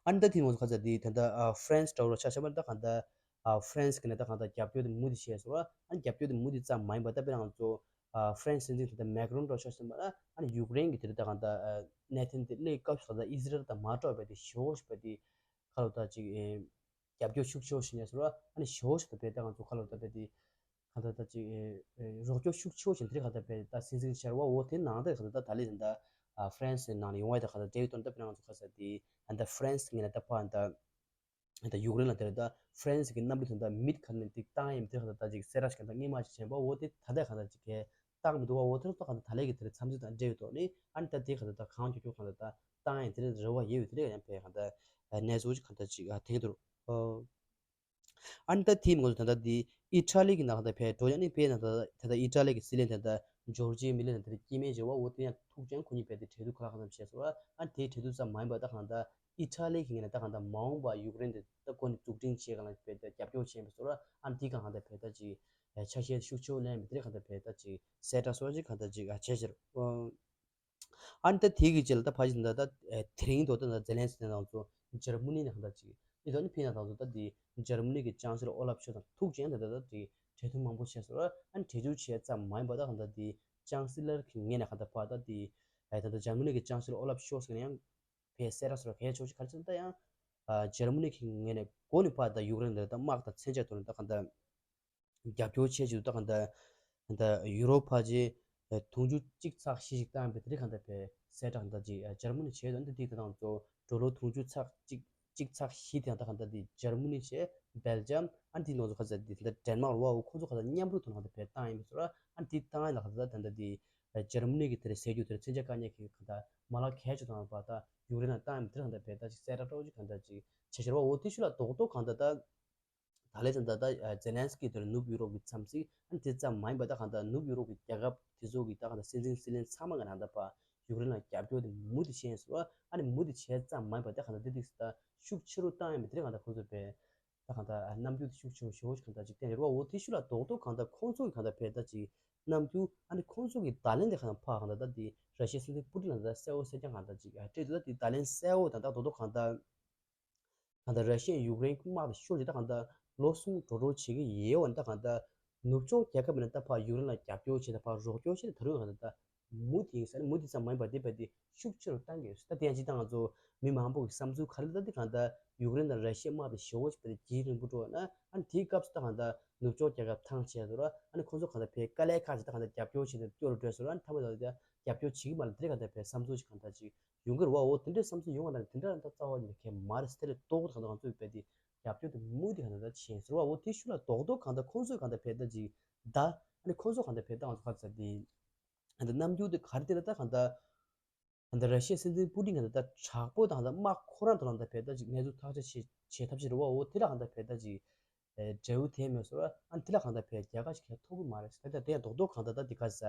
ཨ་ནི་ད་དེ་ང་ཚོ་ཁ་ཚ་དེ་ད་ལྟ་ཨ་ཧྥ་རན་སི་འདྲ་བོ་ཆ་བཞག་པ་ད་གང་ལྟར་ཨ་ཧྥ་རན་སི་གི་ནས་ད་གང་ལྟར་རྒྱབ་སྐྱོར་དེ་མུ་མཐུད་བྱས་སོང་ར། ཨ་ནི་རྒྱབ་སྐྱོར་དེ་མུ་མཐུད་ཙམ་མ་ཡིན་པ་ད་དཔེར་ན་ང་ཚོ་ཨ་ཧྥ་རན་སི་སྲིད་འཛིན་ད་ལྟ་མེག་རོན་འདྲ་བོ་ཆ་བཞག་པ་ཨ་ནི་ཡུཀ་རེན་གི་དེ་རེད། ད་གང་ལྟར་ཨ་གནད་དོན་དེ་སླེབས་སྐབས་སུ་ད་ལྟ་ཨི་སི་རལ་དང་མ་འགྲོགས་པའི་དེ་ཞེ་པོ་ཞིག་པ་དེ་ཁ་ལོ་ད་ཅིག་ཨེ་རྒྱབ་སྐྱོར་ཤུགས་ཆེ་བོ་ཞིག་གནས་སོང་ར། ཨ་ནི་ཞེ་པོ་ཞིག་ད་བལ་ད་ང་ཚོ་ཁ་ལོ་ད་བལ་དེ་གང་ལྟར་ད་ཅིག་ཨེ་ཨེ་རོགས་སྐྱོར་ཤུགས་ཆེ་བོ་ཞིག་དེ་རིང་གང་ལྟར་བལ་ད་སྲིད་འཛིན་ཤར་བ་འོ་དེ་ནང་ད་གང་ལྟར་ད་ད་ལི་ད་ལྟ་ཨ་ཧྥ་རན་སི་ནང་ལ་ཡོང་བ་ད་གང་ལྟར་འབྲེལ་ཡོད་དོན་ད་དཔེར་ན་ང་ཚོ་ཁ་ས་དེ་གང་ལྟར་ཧྥ་རན་སི་ངོས་ནས་ད་ཕར་ད་ད་ཡུཀ་རེན་ལ་དེར་ད་ཧྥ་རན་སི་གི་གནམ་གྲུ་དེ་ད་མིད་ག་ནས་དེ་བཏང་ཡིན་དེ་གང་ལྟར་ད་ཅིག་གསལ་བསྒྲགས་ཤིག་གང་ལྟར་སྔོན་མ་ཞིག་བྱས་པ་འོ་དེ་ད་ལྟ་གང་ལྟར་ཅིག་གས་བཏང་མི་འདུག་བ། འོ་དེ་ཚོ་གང་ལྟར་ད་ལས་ཀྱི་དེར་འཚམས་གཟིགས་དང་འབྲེལ་ཡོད་དོ་ནི། ཨ་ནི་ད་དེ་གང་ལྟར་ད་གང་མགྱོགས་མགྱོགས་གང་ལྟར་ད་བཏང་ཡིན་དེ་རེད། རེ་བ་ཡོད་ཡོད་དེ་རེད། ཡང་བལ་གང་ལྟར་གནས་ཚུལ་ཅིག་གང་ལྟར་ཅིག་ཨ་ཐེངས་དུ་ཨོ། ཨ་ནི་ད་དེའི་ངོས་སུ་ད་ལྟ་འདི་ཨི་ཊ་ལི་གི་ནང་ད་བལ་འགྲོ་ཡ་ནི་བལ་ནང་ད་ད་ལྟ་ཨི་ཊ་ལི་གི་སྲིད་བློན་ད་ལྟ་ཇོར་ཇི་མི་ལོ་ནི་ད་ལྟ་སྐྱེ་དམན་བྱེད་པ་འོ་དེ་ཡང་ཐུག་ཅིང་ཁོ་གཉིས་བལ་དེ་གྲོས་བསྡུར་ཁ་ལག་ཁ་ཙམ་བྱས་སོང་། ཨ་ནི་དེའི་གྲོས་བསྡུར་ཙམ་མ་ཡིན་པ་ད་གང་ལྟར་ཨི་ཊ་ལི་གི་ངོས་ནས་ད་གང་ལྟར་མ་འོངས་པ་ཡུཀ་རེན་དེ་ད་ཁོ་ནི་འཛུགས་སྐྲུན་བྱེད་ག་ལ་བལ་དེ་རྒྱབ་སྐྱོར་བྱས་པ་སོང་། ཨ་ནི་དེ་གང་ལྟར་བལ་ད་ཅིག་ཆ་ཤས་ཤུགས་ཆེ་བོ་ལེན་མི་དེ་གང་ལྟར་བལ་ད་ཅིག་གསལ་བསྒྲགས་སོགས་ཅིག་གང་ལྟར་ཅིག་བྱས་ཕྱིར། ཨ་ནི་ད་དེ་གི་རྗེས་ལ་ད་ཕ་ཞིག་ད་ད་དེ་རིང་དུ་ད་ཛེ་ལན་སི་ཀི་དང་ཚོ་འཇར་མ་ནི་ནས་གང་ལྟར་ཅིག་ཨི་ད་ནི་ཕིན་ན་དང་ཚོ་ད་དེ་འཇར་མ་ནི་གི་ཅང་སི་ལོར་ཨོ་ལབ་ཤོལ་ཙ་ཐུག་ཅིང་ད་ད་ད་དེ་གྲོས་བསྡུར་མང་པོ་བྱས་སོང་། ཨ་ནི་གྲོས་བསྡུར་བྱས་ཙམ་མ་ཡིན་པ་ད་གང་ལྟར་དེ་ཅང་སི་ལར་གི་ངོས་ནས་གང་ལྟར་ཕ་ད་དེ་ཨ་ད་ད་འཇར་མ་ནི་གི་ཅང་སི་ལོར་ཨོ་ལབ་ཤོལ་ཙ་ནས་ཡང་ཕེ་གསལ་བསྒྲགས་སོགས་གལ་ཆེ་ཤོས་ཅིག་ག་རེ་ཟེར་ན་ད་ཡང་ཨ་འཇར་མ་ནི་གི་ངོས་ནས་འགོ་ནས་ཕ་ད་ཡུཀ་རེན་ལ་ད་དམག་དང་མཚོན་ཆ་ཐོག་ནས་ད་གང་ལྟར་རྒྱབ་སྐྱོར་བྱེད་ཅིག་ད་གང་ལྟར་ད་ཡུ་རོ་ཕལ་ཆེར་དུང་ཕྱུར་གཅིག་ཚེག་བཞི་ཞིག་བཏང་པའི་དེ་རིང་གང་ལྟར་བས་གསལ་བསྒྲགས་གང་ལྟར་ཅིག་འཇར་མ་ནི་བྱས་དང་འདི་དེ་དང་ཚོ་ཌོ་ལར་དུང་ཕྱུར་ཚེག་གཅིག་གཅིག་ཚེག་བཞི་དེ་ཡང་ད་གང་ལྟར་དེ་འཇར་མ་ནི་བྱས་སྦེལ་ཇམ་ཨ་འདི་ནང་ཚོ་ག་ཚ་དེ་ད་ཌེན་མཱག་རུ་བ་འོ་ཁོ་ཚོ་ག་ཚ་མཉམ་རུབ་ཐོག་ནས་གང་ལྟར་བས་བཏང་ཡིན་པ་ཚོ་ར། ཨ་འདི་བཏང་ཡིན་ལ་ག་ཚ་ད་ད་དེ་འཇར་མ་ནི་གི་དེ་རེད་ཟེར་རྒྱུ་དེ་རེད། མཚོན་ཆ་བཀག་ཉར་གི་གང་ལྟར་མ་ལག་གལ་ཆེ་དང་པ་ད་ཡུཀ་རེན་ལ་བཏང་ཡིན་པ་དེ་རང་གང་ལྟར་བས་ད་ཅིག་གསལ་བསྒྲགས་འདྲ་བོ་ཅིག་གང་ལྟར་ཅིག་བྱས་ཤར་བ་འོ་དེ་ཤུ་ལ་རྡོག་རྡོག་གང་ལྟར་ད། ད་ལས་ཙམ་ད་ད་ཛེ་ལན་སི་ཀི་དེར་ནུབ་ཡུ་རོབ་ཀྱི་འཚམས་གཟིགས་ཨ་ནི་དེ་ཙམ་མ་ཡིན་པ་ད་གང་ལྟར་ནུབ་ཡུ་རོབ་ཀྱི་རྒྱལ་ཁབ་དེ་ཚོ་གི་ད་གང་ལྟར་སྲིད་འཛིན་སྲིད་བློན་ཚང་མ་གི་ནང་ད་པ་ཡུཀ་རེན་ལ་རྒྱབ་སྐྱོར་དེ་མུ་མཐུད་བྱས་ཡིན་ཟེར་བ། ཨ་ནི་མུ་མཐུད་བྱས་ཙམ་མ་ཡིན་པ་ད་གང་ལྟར་དེ་དུས་ད་ཤུགས་ཆེ་རུ་བཏང་ཡིན་པ་དེ་གང་ལྟར་ཁོང་ཚོས་པས་ད་གང་ལྟར་རྣམ་འགྱུར་དེ་ཤུགས་ཆེ་རུ་ཞེ་བོ་ཞིག་གང་ལྟར་ཅིག་བསྟན་ཡོད་རེད་བ། འོ་དེ་ཤུ་ལ་རྡོག་རྡོག་གང་ལྟར་ཁོང་ཚོ་གི་གང་ལྟར་བས་ད་ཅིག་རྣམ་འགྱུར་ཨ་ནི་ཁོང་ཚོ་གི་བརྡ་ལན་དེ་གང་ལྟར་ཕ་གང་ལྟར་ད་དེ་ར་ཤི་ཡའི་སྲིད་འཛིན་པུ་ཏིན་ལ་ད་གསལ་བོ་གསལ་རྐྱང་གང་ལྟར་ཅིག་སྤྲད་འདུག་ད་དེ་བརྡ་ལན་གསལ་བོ་ད་ད་རྡོག་རྡོག་གང་ལྟར། གང་ལྟར་ར་ཤི་ཡས་ཡུཀ་རེན་དམག་དང་ཤོར་རྗེས་ད་གང་ལྟར་ལོ་གསུམ་འགྲོ་འགྲོ་བྱེད་ཀྱི་ཡོད་པ་ནི་ད་གང་ལྟར་ནུབ་ཕྱོགས་རྒྱལ་ཁབ་ནས་ད་ཕར་ཡུཀ་རེན་ལ་རྒྱབ་སྐྱོར་བྱས་ད་ཕར་རོགས་སྐྱོར་བྱས་ད་རུང་གང་ལྟར་ད་ མུ་མཐུད་ཡིན་ས་ནི་མུ་མཐུད་ཙམ་མ་ཡིན་པར་དེ་བས་དེ་ཤུགས་ཆེ་རུ་བཏང་གི་ཡོད། ད་དེ་ཡང་སྤྱིར་བཏང་ང་ཚོ་མི་མང་པོ་གི་བསམ་ཚུལ་ག་རེ་ལ་ད་དེ་གང་ལྟར་ཡུཀ་རེན་དང་ར་ཤི་ཡའི་དམག་དེ་ཞེ་པོ་ཅིག་བས་དེ་ཇེ་རིང་པོ་འགྲོ་བ་ན་ཨ་ནི་དེའི་སྐབས་སུ་ད་གང་ལྟར་ནུབ་ཕྱོགས་རྒྱལ་ཁབ་ཐང་ཆད་ཟེར་བ་ཨ་ནི་ཁོང་ཚོ་གང་ལྟར་བས་དཀའ་ལས་ཁག་ཅིག་ད་གང་ལྟར་རྒྱབ་སྐྱོར་བྱས་ནས་སྐྱོ་རུ་འགྲོ་ཟེར་བ་ཨ་ནི་མཐའ་མ་ད་ད་རྒྱབ་སྐྱོར་བྱེད་ཀྱི་མ་རེད། དེ་གང་ལྟར་བས་བསམ་ཚུལ་ཞིག་གང་ལྟར་ཅིག་ཡོང་གི་རེད་བ། འོ་དེ་འདྲའི་བསམ་ཚུལ་ཡོང་བ་ན་དེ་འདྲ་ད་རྩ་བ་ཉིད་ནས་གལ་མ་རེད། དེ་ལས་ལྡོག་ཏུ་གང་ལྟར་ང་ཚོས་བས་དེ་རྒྱབ་སྐྱོར་དེ་མུ་མཐུད་གང་ལྟར་ད་བྱེད་ཟེར་བ། འོ་དེ་ཤུགས་ལ་རྡོག་རྡོག་གང་ལྟར་ཁོང་ཚོས་གང་ལྟར་བས་ད་ཅིག་ད་ཨ་ནི་ཁོང་ཚོ་གང་ལྟར་བས་ད་ང་ཚོ་ག་ཚ་དེ་གང་ལྟར་རྣམ་འགྱུར་དེ་ག་རེ་དེ་ལ་ད་གང་ལྟར་གང་ལྟར་ར་ཤི་ཡའི་སྲིད་འཛིན་པུ་ཏིན་གང་ལྟར་ད་དྲག་པོ་དང་ད་དམག་ཁོ་རང་དང་ལ་ད་བས་ད་ཅིག་གནས་ཚུལ་ཐག་གཅོད་བྱེད་བྱེད་ཐབས་ཤིག་རེད་བ། འོ་དེ་ལ་གང་ལྟར་བས་ད་ཅིག་འབྲས་བུ་དེ་མེད་སོང་ར་ཨ་ནི་དེ་ལ་གང་ལྟར་བས་རྒྱལ་ཁ་ཞིག་གང་ཐོབ་གི་མ་རེད། ད་ལྟ་དེ་ཡང་རྡོག་རྡོག་གང་ལྟར་ད་དེ་ག་ས་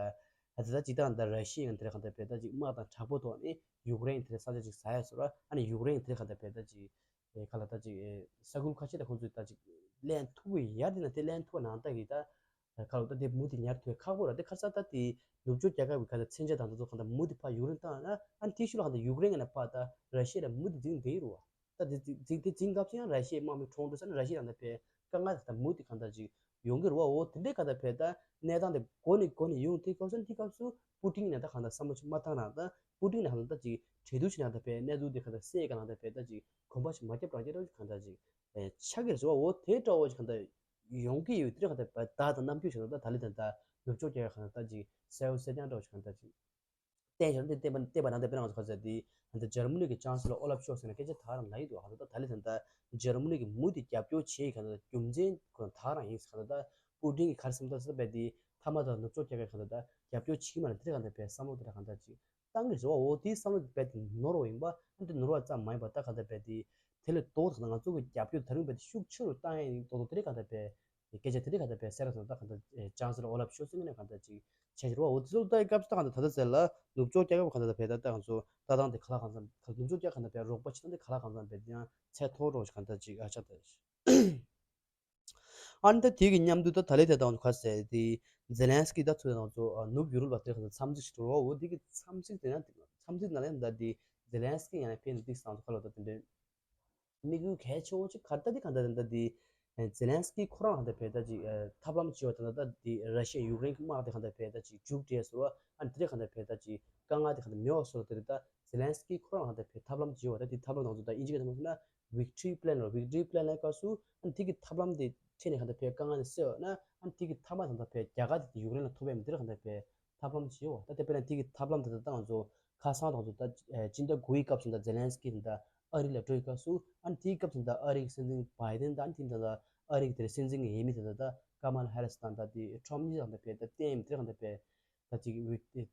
ད་ད་ཅིག་ད་གང་ལྟར་ར་ཤི་ཡའི་དེ་ལ་གང་ལྟར་བས་ད་ཅིག་དམག་དང་དྲག་པོ་ཐོག་ནས་ཡུཀ་རེན་དེ་ལ་ས་ཆ་ཅིག་ཟ་ཡ་སོང་ར་ཨ་ནི་ཡུཀ་རེན་དེ་ལ་གང་ལྟར་བས་ད་ཅིག་ཨེ་ག་ལ་ད་ཅིག་ཨེ་ས་ཁུལ་ཁ་ཤས་ད་ཁོང་ཚོས་ད་ཅིག་ལེན་ཐུབ་ཀྱི་ཡ་དེ་ན་དེ་ལེན་ཐུབ་པ་ནང་ལྟ་གི་ད་ག་ལ་ད་དེ་མུ་དེ་ཉར་ཐུབ་ཁག་པོ་ར། དེ་ཁ་ས་ད་དེ་ནུབ་ཕྱོགས་རྒྱལ་ཁབ་ཀྱི་ག་ད་མཚོན་ཆ་དང་དེ་ཚོ་ག་ད་མུ་དེ་ཕ་ཡུཀ་རེན་བཏང་ན་ཨ་ནི་དེ་ཤུལ་ལ་ག་ད་ཡུཀ་རེན་གི་ན་ཕ་ད་ར་ཤི་ཡ་ལ་མུ་དེ་འཛིང་བསྡད་ཡོད་རེད་བ། ད་དེ་འཛིང་དེ་འཛིང་སྐབས་སུ་ཡང་ར་ཤི་ཡའི་དམག་མི་གྲོངས་འགྲོ་ས་ནི་ར་ཤི་ཡ་ད་ད་དཔེ་དཀའ་ངལ་ད་ད་མུ་དེ་ག་ད་ཅིག་ཡོང་གི་རེད་བ། འོ་དེ་འདྲའི་ག་ད་དཔེ་ད་གནས་སྟངས་དེ་འགོ་ནས་འགོ་ནས་ཡོང་དེ་སྐབས་སུ་དེ་སྐབས་སུ་པུ་ཏིན་ནས་ད་ག་ད་བསམ་བློ་ཅིག་མ་བཏང་ན་ད་པུ་ཏིན་ནས་ག་ད་ད་ཅིག་གྲོས་བསྡུར་བྱས་ན་ད་དཔེ་གནས་ཚུལ་དེ་ག་ད་སེ་ག་ན་ད་དཔེ་ད་ཅིག་གོམ་པ་ཞིག་མ་རྒྱབ་རང་རྒྱབ་རང་ཅིག་གང་ལྟར་ཅིག་ཨེ་ཆགས་ཀྱི་རེད་ཟེར་བ། འོ་དེ་འདྲ་བོ་ཞིག་གང་ལྟར་ཡོང་གི་ཡོད། དེ་གང་ལྟར་བརྡ་དང་རྣམ་འགྱུར་ཞིག་ད་ད་ལི་དང་ད་ནུབ་ཕྱོགས་རྒྱལ་ཁབ་གང་ལྟར་ཅིག་གསལ་པོ་གསལ་རྐྱང་འདྲ་བོ་ཞིག་གང་ལྟར་ཅིག་བསྟན་ཞིག་དེ་བསྟན་པ་བསྟན་པ་ནང་དུ་དཔེར་ན་ང་ཚོ་ག་ཚོད་དེ་ད་ལྟ་འཇར་མ་ནི་གི་ཅང་སི་ལོ་ཨོ་ལབ་ཤོལ་ཟེར་ན་སྐད་ཆ་ད་རང་ལ་ཡི་འདུག་ག་ད་ད་ལི་དང་ད་འཇར་མ་ནི་གི་མུ་དེ་རྒྱབ་སྐྱོར་བྱེད་ཡི་གང་ལྟར་རྒྱུ་མཚན་ཁོ་ད་རང་ཡིན་ཟེར་གང་ལྟར་ད་པུ་ཏིན་གི་ག་རེ་བསམ་ད་ཟེར་བས་དེ་མཐའ་མ་ད་ནུབ་ཕྱོགས་རྒྱལ་ཁབ་གང་ལྟར་ད་རྒྱབ་སྐྱོར་བྱེད་ཀྱི་མ་རེད། དེ་གང་ལྟར་བས་བསམ་བློ་དེ་གང་ལྟར་ཅིག་བཏང་གི་རེད་བ། འོ་དེའི་བསམ་བློ་དེ་རྦད་དེ་ནོར་བ་ཡིན་པ། ཨ་འདི་ནོར་བ་ཙམ་མ་ཡིན་པ་ད་ག་ད་རྦད་དེ་དེ་ལས་ལྡོག་ད་ང་ཚོ་གི་རྒྱབ་སྐྱོར་ད་རུང་རྦད་དེ་ཤུགས་ཆེ་རུ་བཏང་ཡ་ཡིན་མདོག་མདོག་དེ་རེད། ག་ད་རྦད་དེ་སྐད་ཆ་དེ་རེད། ག་ད་རྦད་གསལ་ར་སོང་ད་ག་ད་ཅང་སི་ལོ་ཨོ་ལབ་ཤོལ་ཟེར་ནས་ག་ད་ཅིག་བྱས་ཤིག་རེད་བ། འོ་དེ་ཚོ་ལྟ་ཡི་སྐབས་སུ་ད་ག་ད་ད་ལྟ་ཚེ་ལ་ནུབ་ཕྱོགས་རྒྱལ་ཁབ་ག་ད་ད་རྦད་ད་ད་ང་ཚོ་ལྟ་སྟངས་དེ་ག་ལ་གང་འཚམ་ག་ནུབ་ཕྱོགས་རྒྱལ་ཁབ་ག་ད་རྦད་རོགས་པ་བྱེད་སྟངས་དེ་ག་ལ་གང་འཚམ་རྦད་དེ་ཡང་ཚད་མཐོ་རུ་ག་ད་ཅིག་ཨ་ཆགས་ད། ཨ་ནི་ད་དེ་གི་མཉམ་དུ་ད་ད་ལས་དེ་དང་ཁ་གསལ་དེ་ཛེ་ལན་སི་ཀི་ད་ཚོ་དང་ཚོ་ནུབ་ཡུ་རོབ་ལ་དེ་ག་ཚོ་འཚམས་གཟིགས་ཤིག་འགྲོ་བ། འོ་དེ་གི་འཚམས་གཟིགས་དེ་ན་འཚམས་གཟིགས་ནང་ལ་ཡང་ད་དེ་ཛེ་ལན་སི་ཀི་ཡང་ཕན་ནུ་ཏིག་སང་ཚོ་ཁ་ལོ་ད་དེ་འདྲའི་དམིགས་ཡུལ་གལ་ཆེ་བོ་ཅིག་ག་ད་དེ་ག་ད་དེ་ད་དེ་ཛེ་ལན་སི་ཀི་ཁོ་རང་ག་ད་བས་ད་ཅིག་ཐབས་ལམ་ཅིག་ཡོད། ད་ད་དེ་ར་ཤི་ཡ་ཡུཀ་རེན་གི་དམག་དེ་ག་ད་བས་ད་ཅིག་མཇུག་སྒྲིལ་ཟེར་བ། ཨ་ནི་དེ་རེད། ག་ད་བས་ད་ཅིག་དཀའ་ངལ་དེ་ག་ད་མེད་བ་སོ་དེ་རེད། ད་ཛེ་ལན་སི་ཀི་ཁོ་རང་ག་ད་བས་ཐབས་ལམ་ཅིག་ཡོད། ད་དེ་ཐབས་ལམ་དང་ཚོ་ད་ཨིན་ཇི་གི་ཐབས་ལམ་ཟེར་ན། Victory Plan ལ་Victory Plan ལ་སྐབས་སུ་ཨ་ནི་དེ་གི་ཐབས་ལམ་དེ་ཁྲིད་ནས་ག་ད་བས་དཀའ་ངལ་དེ་སེལ་བ་ན་ཨ་ནི་དེ་གི་ཐ་མ་ད་ད་བས་རྒྱ་གར་དེ་ཡུཀ་རེན་ལ་ཐོབ་ཡས་མི་དེ་ར་ག་ད་བས་ཐབས་ལམ་ཅིག་ཡོད། ད་དེ་དཔེར་ན་དེ་གི་ཐབས་ལམ་དེ་ད་ད་ང་ཚོ་ཁ་སང་དང་ཚོ་ད་སྤྱི་ཟླ་དགུ་ཡི་སྐབས་སུ་ད་ཛེ་ལན་སི་ཀི་དེ་ད་ཨ་རི་ལ་འགྲོ་ཡི་སྐབས་སུ་ཨ་ནི་དེ་གི་སྐབས་སུ་ད་ཨ་རི་གི་སྲིད་འཛིན་བྷའི་ཏིན་དང་ཨ་ནི་དེ་ད་ཨ་རི་གི་དེ་སྲིད་འཛིན་གི་འོས་མི་དེ་ད་ད་ཀ་མ་ལ་ཧེ་རི་སི་དང་ད་དེ་ཁྲོམ་གཉིས་དང་ད་བས་ད་བསྟན་མི་དེ་ར་ག་ད་བས་ད་ཅིག་རྒྱ་སྐད་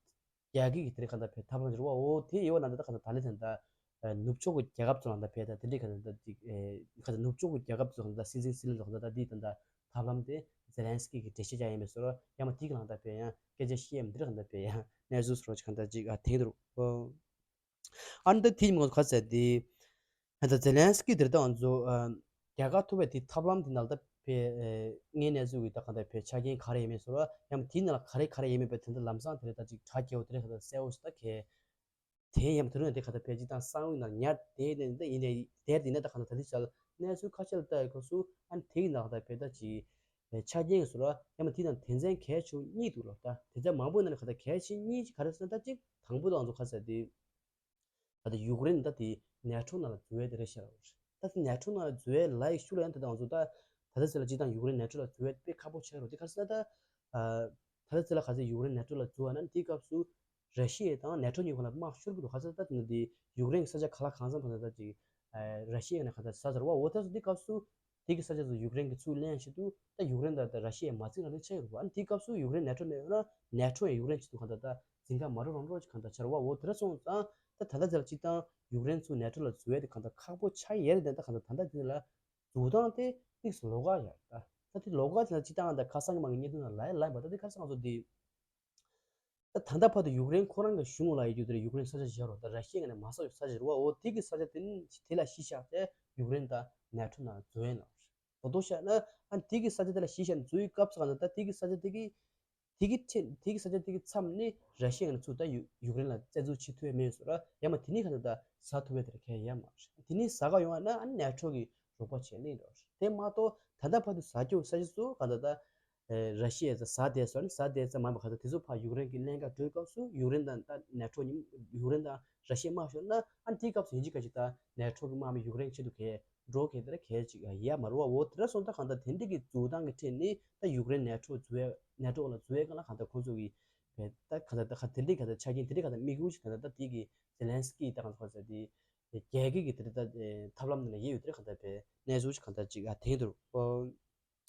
ཀྱི་དེ་རིང་ག་ད་བས་ཐབས་ལམ་ཟེར་བ། འོ་དེ་ཡོད་ན་ད་ག་ད་ད་ལི་ད་ད་ནུབ་ཕྱོགས་ཀྱི་རྒྱལ་ཁབ་ཚོ་ལ་ད་བས་ད་དེ་འདྲའི་ག་ད་ད་ཅིག་ག་ད་ནུབ་ཕྱོགས་ཀྱི་རྒྱལ་ཁབ་ཚོ་ལ་ད་སྲིད་འཛིན་སྲིད་བློན་ཚོ་ད་དེ་ད་ད་ཐབས་ལམ་དེ་ཛེ་ལན་སི་ཀི་གི་འགྲེལ་བཤད་བྱ་ཡིན་པའི་སོར་ཡང་མ་དེ་གི་ལ་ད་བས་ཡང་སྐད་ཆ་བཤད་མི་དེ་རིང་ག་ད་བས་ཡང་གནས་ཚུལ་སོར་ག་ད་ཅིག་ཨ་དེང་དུ་རུ། ཨ་ནི་ད་དེ་ཉིན་ང་ཚོ་ག་ཟེར་དེ། ད་ཛེ་ལན་སི་ཀི་དེར་ད་ང་ཚོ་རྒྱལ་ཁ་ཐོབ་པའི་དེ་ཐབས་ལམ་དེ་ནང་ལ་ད་བས་ངའི་གནས་ཚུལ་གི་ད་ག་ད་བས་ཆ་རྐྱེན་ག་རེ་ཡིན་མིན་སོར་ཡང་དེའི་ནང་ལ་ག་རེ་ག་རེ་ཡིན་མིན་བས་དེ་འདྲ་ལམ་སང་དེ་རེད་ད་ཅིག་དྲ་རྒྱས་པོ་དེ་རེད་ག་ད་གསལ་བོ་ཞིག་ད་གས་དེ་ཡང་དེ་རིང་དེ་ག་ད་བས་ཅིག་དང་གསང་བའི་ནང་ཉར་དེ་དེ་འདི་ཡིན་དེ་དེར་དེ་ནས་ད་ག་ད་ད་དེ་ཆ་ལ་གནས་ཚུལ་ཁ་ཤས་ལ་ལྟ་ཡི་སྐབས་སུ་ཨ་ནི་དེའི་ནང་ད་བས་ད་ཅིག་ཆ་རྐྱེན་གི་སོར་ཡང་མ་དེ་དང་དེ་མཚན་གལ་ཆེ་བོ་གཉིས་འདུག་ལོ། ད་དེ་ཚོ་མང་པོ་ནང་ནས་ག་ད་གལ་ཆེ་གཉིས་ཅིག་ག་རེ་ཟེར་ན་ད་ཅིག་དང་པོ་ད་ང་ཚོ་ག་ཟེར་དེ། ད་ལྟ་ཡུཀ་རེན་ད་དེ་ནེ་ཊོ་ནང་ལ་འཛུལ་ཡས་དེ་རེད་ཤག་ར་བ། ད་དེ་ནེ་ཊོ་ནང་ལ་འཛུལ་ཡས་ལ་ཡི་ཤུགས་ལ་ཡང་ད་ལྟ་ང་ཚོ་ད་ད་ལྟ་ཚེ་ལ་སྤྱི་བཏང་ཡུཀ་རེན་ནེ་ཊོ་ལ་འཛུལ་ཡས་དཔེ་ཁག་པོ་ཆགས་རོགས་དེ་ག་རེ་ཟེར་ན་ད་ད་ལྟ་ཚེ་ལ་ག་ཚོད་ཡུཀ་རེན་ནེ་ཊོ་ལ་འཛུལ་བ་ན་དེའི་སྐབས་སུ་ར་ཤི་ཡ་དང་ནེ་ཊོ་གཉིས་བར་ལ་དམག་ཤོར་གི་འདུག་ག་ཚོད་ད་དེ་ནི་དེ་ཡུཀ་རེན་གྱི་ས་ཆ་ག་ལ་གང་འཚམ་ཕར་ད་ཅིག་ར་ཤི་ཡ་ནས་ག་ད་ས་ཟེར་བ་འོ་ད་སུ་དེའི་སྐབས་སུ། དེ་གི་ས་ཆ་ཚོ་ཡུཀ་རེན་གྱིས་ཚུར་ལེན་བྱེད་དུས་ད་ཡུཀ་རེན་དང་ད་ར་ཤི་ཡའི་མ་རྩིས་རང་བཞིན་ཆགས་ཡོད་རེད་པ། ཨ་ནི་དེའི་སྐབས་སུ་ཡུཀ་རེན་ནེ་ཊོ་ནས་ཡོད་ན་ནེ་ཊོ་ཡང་ཡུཀ་རེན་བྱེད་དུས་གང་ལྟར་ད་འཛིན་ག་མ་འགྲོ་རང་འགྲོ་ཅིག་གང་ལྟར་ཆགས་རེད་པ། འོ་དེ་འདྲ་སོང་ཙང་ད་ད་ལྟ་ཚེ་ལ་སྤྱིར་བཏང་ཡུཀ་རེན་ཚུར་ནེ་ཊོ་ལ་འཛུལ་ཡས་དེ་གང་ལྟར་ཁག་པོ་ཆགས་ཡས་རེད་དེ། ད་གང་ལྟར་ད་ལྟ་དེ་ལ་འཛུལ་སྟངས་དེ་ཏིག་ཙམ་ལོགས་ཀ་ཡོད་རེད། ད་ད་དེ་ལོགས་ཀ་དེ་ལ་སྤྱིར་བཏང་ད་ཁ་སང་གི་མ་གི་བརྙན་ཐུང་ནང་ལ་ཡ་ལབ་པ་ད་དེ་ཁ་སང་ང་ཚོ་དེ། ད་ད་ལྟ་བར་དུ་ཡུཀ་རེན་ཁོ་རང་གི་གཞུང་ལ་ཡོད་རྒྱུ་དེ་ཡུཀ་རེན་ས་ཆ་བཞག་རོགས་ད་ར་ཤི་ཡ་ནས་མ་ཟ་བའི་ས་ཆ་རེད་པ། འོ་དེ་གི་ས་ཆ་དེ་ནི་དེ་ལ་གཞི་བཞག་སྟེ་ཡུཀ་རེན་ད་ནེ་ཊོ་ནང་འཛུལ་ཡས་ལ་རོགས་ཤོག་ཏོ་བཤད་ན་ཨ་དེ་གི་ས་ཆ་དེ་ལ་གཞི་བཞག་ནས་འཛུལ་ཡི་སྐབས་སུ་གང་ལྟར་ད་དེ་གི་ས་ཆ་དེ་གི་དེ་གི་ཆེ་དེ་གི་ས་ཆ་དེ་གི་མཚམས་ནས་ར་ཤི་ཡ་ནས་ཚུར་ད་ཡུ་ཡུཀ་རེན་ལ་བཙན་འཛུལ་བྱེད་ཐུབ་ཡས་མེད་སོང་ར། ཡང་མ་དེ་ནས་གང་ལྟར་ད་ཟ་ཐུབ་ཡས་དེ་ར་གལ་ཡོད་མ་རེད། དེ་ནས་ཟ་ག་ཡོང་བ་ན་ཨ་ནེ་ཊོ་གི་རོགས་པ་བྱས་ལེན་རོགས་ཤོག་དེ་མ་གཏོགས་ད་ལྟ་བར་དུ་ཟ་རྒྱུ་ས་ཆ་ཚོ་གང་ལྟར་ད། ཨེ་ར་ཤི་ཡ་ཟ་བསྡད་སོང་། ཨ་ནི་བསྡད་ཚར་མ་པ་ག་ཚོད་དེ་ཚོ་ཕར་ཡུཀ་རེན་གྱི་ལྷན་ཁག་འགྲོའི་སྐབས་སུ་ཡུཀ་རེན་དང་ད་ནེ་ཊོ་གཉིས་ཡུཀ་རེན་དང་ར་ཤི་ཡ་དམག་ཤོར་ན། ཨ་ནི་དེའི་སྐབས་སུ་ཡིན་གཅིག་མིན་གཅིག་ད་ནེ་ཊོ་གི་དམག་མི་ཡུཀ་རེན་ཆེད་དུ་གས་འགྲོ་གས་དེ་ར་གས་ཅིག་ཡ་མ་རུ་བ། འོ་དེ་འདྲ་སོང་ཙང་གང་ལྟར་དེ་འདྲ་གི་འཛུགས་སྟངས་ཀྱི་ཁྲོད་ནས་ད་ཡུཀ་རེན་ནེ་ཊོ་འཛུལ་ཡ་ནེ་ཊོ་ལ་འཛུལ་ཡ་གང་ལ་གང་ལྟར་ཁོང་ཚོ་གི་བས་ད་གང་ལྟར་ད་ག་དེ་འདྲའི་གང་ལྟར་ཆ་རྐྱེན་དེ་འདྲའི་གང་ལྟར་དམིགས་ཡུལ་ཞིག་གང་ལྟར་ད་དེ་གི་ཛེ་ལན་སི་ཀི་ད་གང་ཚོ་ག་ཚོད་དེ་རྒྱལ་ཁབ་ཀྱི་དེ་འདྲ་ད་ཐབས་ལམ་འདི་ལ་ཡེ་ཡོད་དེ་གང་ལྟར་བས་གནས་ཚུལ་ཞིག་གང་ལྟར་ཅིག་ཨ་དེང་དུ།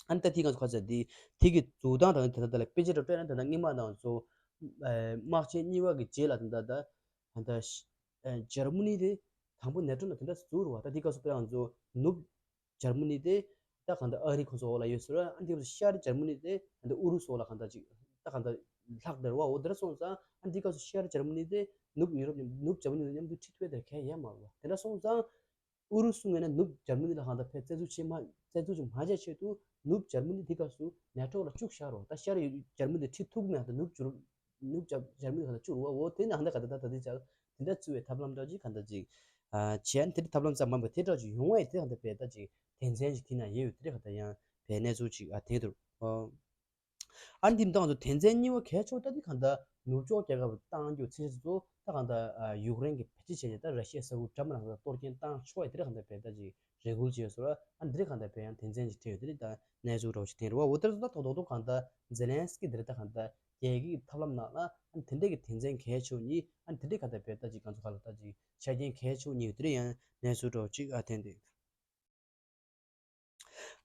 ཨ་ནི་ད་དེ་གང་ཚོ་ག་ཚོད་དེ་དེ་གི་འཛུགས་སྟངས་དང་དེ་འདྲ་ད་ལ་དཔེ་ཆ་རུ་སྤྲད་ན་དེ་འདྲ་སྔོན་མ་དང་ཚོ་དམག་ཆེན་གཉིས་པ་གི་རྗེས་ལ་དེ་འདྲ་ད་ད་ད་ཞི་ཨ་འཇར་མ་ནི་དེ་དང་པོ་ནེ་ཊོ་ནང་དེ་འདྲ་འཛུལ་རུ་བ། ད་དེ་གང་ཚོ་དཔེ་གང་ཚོ་ནུབ་འཇར་མ་ནི་དེ་ད་གང་ལྟར་ཨ་རི་ཁོ་ཚོ་འོག་ལ་ཡོད་ཟེར་བ། ཨ་འདི་སྐབས་སུ་ཤར་འཇར་མ་ནི་དེ་ཨ་འདི་ཨུ་རུ་སུ་འོག་ལ་གང་ལྟར་ཅིག་ད་གང་ལྟར་ལྷག་བསྡད་རུ་བ། འོ་དེ་འདྲ་སོང་ཙང་ཨ་འདི་སྐབས་སུ་ཤར་འཇར་མ་ནི་དེ་ནུབ་ཡུ་རོབ་མཉམ་ནུབ་འཇར་མ་ནི་དང་མཉམ་དུ་ཁྲིད་ཐུབ་པའི་དེར་གལ་ཡང་མ་རུ་བ། དེ་འདྲ་སོང་ཙང་ཨུ་རུ་སུ་ངོས་ནས་ནུབ་འཇར་མ་ནི་ལ་གང་ལྟར་ཕར་བཙན་འཛུལ་བྱེད་མ་བཙན་འཛུལ་ཅིག་མ་བྱས་ཆེད་དུ་ནུབ་འཇར་མ་ནི་དེ་སྐབས་སུ་ནེ་ཊོ་ལ་བཅུག་བཞག་རུ་བ། ད་ཤར་ཡུ་འཇར་མ་ནི་དེ་ཁྲིད་ཐུབ་མེད། ད་ནུབ་འཇར་ནུབ་འཇར་འཇར་མ་ནི་གང་ལྟར་བཅུག་རུ་བ། འོ་དེ་ནི་གང་ལྟར་གང་ལྟར་ད་ད་དེ་ཅག་དེ་འདྲ་བཙུགས་པའི་ཐབས་ལམ་འདྲ་ཅིག་གང་ལྟར་ཅིག་ཨ་བྱས་ནས་དེ་འདྲ་ཐབས་ལམ་ཙམ་མ་ཡིན་པར་དེ་འདྲ་ཅིག་ཡོང་བ་ཡིན་དེ་གང་ལྟར་བས་ད་ཅིག་དོན་ཚན་ཅིག་དེ་ན་ཡོད་ཡོད་དེ་གང་ལྟར་ཡང་བས་གནས་ཚུལ་ཅིག་ཨ་དེ་འདུག་ཨ་འདི་མདང་དུ་དོན་ཚན་གཉིས་པ་གལ་ཆེ་བ་ད་འདི་གང་ལྟར་ནུབ་ཕྱོགས་རྒྱལ་ཁབ་བཏང་རྒྱུ་ཚེ་ཚོ་ད་གང་ལྟར་ཡུཀ་རེན་གྱི་བེད་སྤྱོད་བྱས་ནས་ད་ར་ཤི་ཡ་ས་ཁུལ་འདྲ་མིན་ལ་གང་ལྟར་གཏོར་སྐྱོན་བཏང་ཆོག་ཡ་དེ་གང་ལྟར་བས་ད་ཅིག་རེ་སྐུལ་བྱས་སོང་། ཨ་འདི་གང་ལྟར་བས་ཡང་དོན་ཚན་ཅིག་བྲིས་ཡོད་དེ་ད་གནས་ཚུལ་འདྲ་བོ་ཞིག་བསྟན་རེད་བ། འོ་དེར་ད་དོག་དོག་གང་ལྟར་ཛེ་ལན་སི་ཀི་འདིར་ད་གང་ལྟར་རྒྱལ་ཁབ་ཀྱི་ཐབས་ལམ་ནང་ལ་ཨ་དེ་འདྲས་ཀྱི་དོན་ཚན་གལ་ཆེ་བ་གཉིས། ཨ་དེ་འདྲས་གང་ལྟར་བས་ད་ཅིག་གང་ཚོ་ག་ལ་ད་ཅིག་ཆ་རྐྱེན་གལ་ཆེ་བ་གཉིས་ཡོད་དེ་རེད། ཡང་གནས་ཚུལ་འདྲ་བོ་ཅིག་ཨ་བསྟན་འདུག་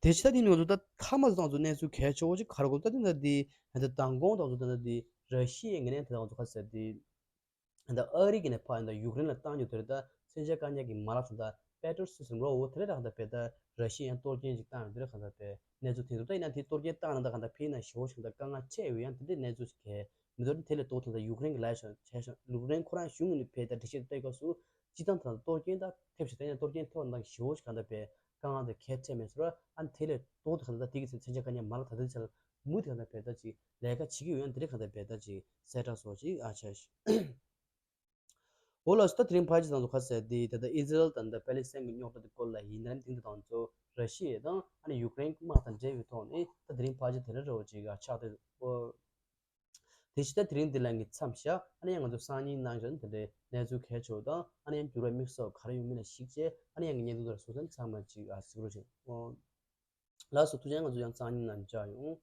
དེ་ཕྱི་ད་དེ་ནས་ང་ཚོ་ད་མཐའ་མ་ཚོ་ང་ཚོ་གནས་ཚུལ་གལ་ཆེ་བོ་ཅིག་ག་རེ་གོ་ད་དེ་ན་དེ་ད་མདང་དགོང་དང་ཚོ་ད་ན་དེ་ར་ཤི་ཡའི་ངོས་ནས་དེ་ང་ཚོ་ག་ཟེར་དེ་ད་ཨ་རི་གི་ནས་ཕར་ད་ཡུཀ་རེན་ལ་བཏང་རྒྱུ་དེ་རེད། ད་མཚོན་ཆ་བཀག་ཉར་གྱི་མ་ལག་དེ་ད་པེ་ཊོ་སི་སི་ཊམ་རོ་འོ་དེ་རེད། ད་གང་ལྟར་བས་ད་ར་ཤི་ཡའི་གཏོར་སྐྱོན་ཅིག་བཏང་ཡོད་དེ་རེད། གང་ལྟར་བས་གནས་ཚུལ་དེ་ཚོ་ད་ཡིན་ན་དེ་གཏོར་སྐྱོན་བཏང་ན་ད་གང་ལྟར་ཕན་ན་ཞེ་བོ་ཞིག་ད་དཀའ་ངལ་འཕྲད་ཡོད། ཡང་དེ་འདྲའི་གནས་ཚུལ་ཞིག་གས་མི་འདུག་དེ་ལས་ལྡོག་ཐོན་ད་ཡུཀ་རེན་གྱི་ལས་བྱ་བྱས་ཤིང་ཡུཀ་རེན་ཁོ་རང་གཞུང་ངོས་ནས་བས་ད་འགྲེལ་བཤད་བཏོན་སྐབས་སུ་སྤྱི་བཏང་ད་གཏོར་སྐྱོན་ད་ཐེབས་ཤིག་ད་ཡང་གཏོར་སྐྱོན་ཐེབས་ན་ཞེ་བོ་ཞིག་གང་ལྟར་བས་དཀའ་ངལ་དེ་གས་འཕྲད་མེད་ཟེར་བ། ཨ་ནི་དེ་ལས་ལྡོག་ཏུ་གང་ལྟར་དེ་གི་ཚེ་མཚོན་ཆ་བཀག་ཉར་མ་ལག་ད་ལྟའི་ཆར་མུ་མཐུད་གང་ལྟར་བས་ད་ཅིག་ལས་ཀ་བྱེད་ཀྱི་ཡོད། ཡང་དེ་རིང་གང་ལྟར་བས་ད་ཅིག་གསལ་བསྒྲགས་སོགས་ཅིག་ཨ་བྱས་ཤིང་། འོ་ལགས་སོ། ད་དེ་རིང་ཕལ་ཆེར་ང་ཚོ་ག་ཟེར་དེ་ད་ལྟ་ཨི་ཟི་རལ་དང་ད་པེ་ལི་སི་ཐན་གྱི་རྙོག་དྲ་དེ་སྐོར་ལ་ཡིན་ན་རིང་དེང་དུ་ང་ཚོ་ར་ཤི་ཡ་དང་ཨ་ནི་ཡུཀ་རེན་དམག་དང་འབྲེལ་བའི་ཐོག་ནས་ད་དེ་རིང་ཕལ་ཆེར་དེ་འདྲ་འདྲ་བོ་ཅིག་ཨ་ཆགས་བསྡད་འོ། དེ་བཞིན་ད་དེ་རིང་འདི་ལ་ངས་མཚམས་བཞག་ཨ་ནི་ཡང་ང་ཚོ་སང་ཉིན་གནང་བཞག་ནི་དེ་འདྲའི་གནས་ཚུལ་གལ་ཆེ་བ་དང་ཨ་ནི་ཡང་འགྱུར་བ་དམིགས་བསལ་ག་རེ་ཡོང་མིན་ལ་གཞིགས་བྱས་ཨ་ནི་ཡང་ངས་བརྙན་ཐུང་དེ་ལ་སོང་ཙང་ཚང་མ་ཅིག་ཨ་གཟིགས་རོགས་བྱེད། ཨོ། ལགས་སོ། ཐུགས་རྗེ་ཆེ། ང་ཚོ་ཡང་སང་ཉིན་ནང་མཇལ་ཡོང་།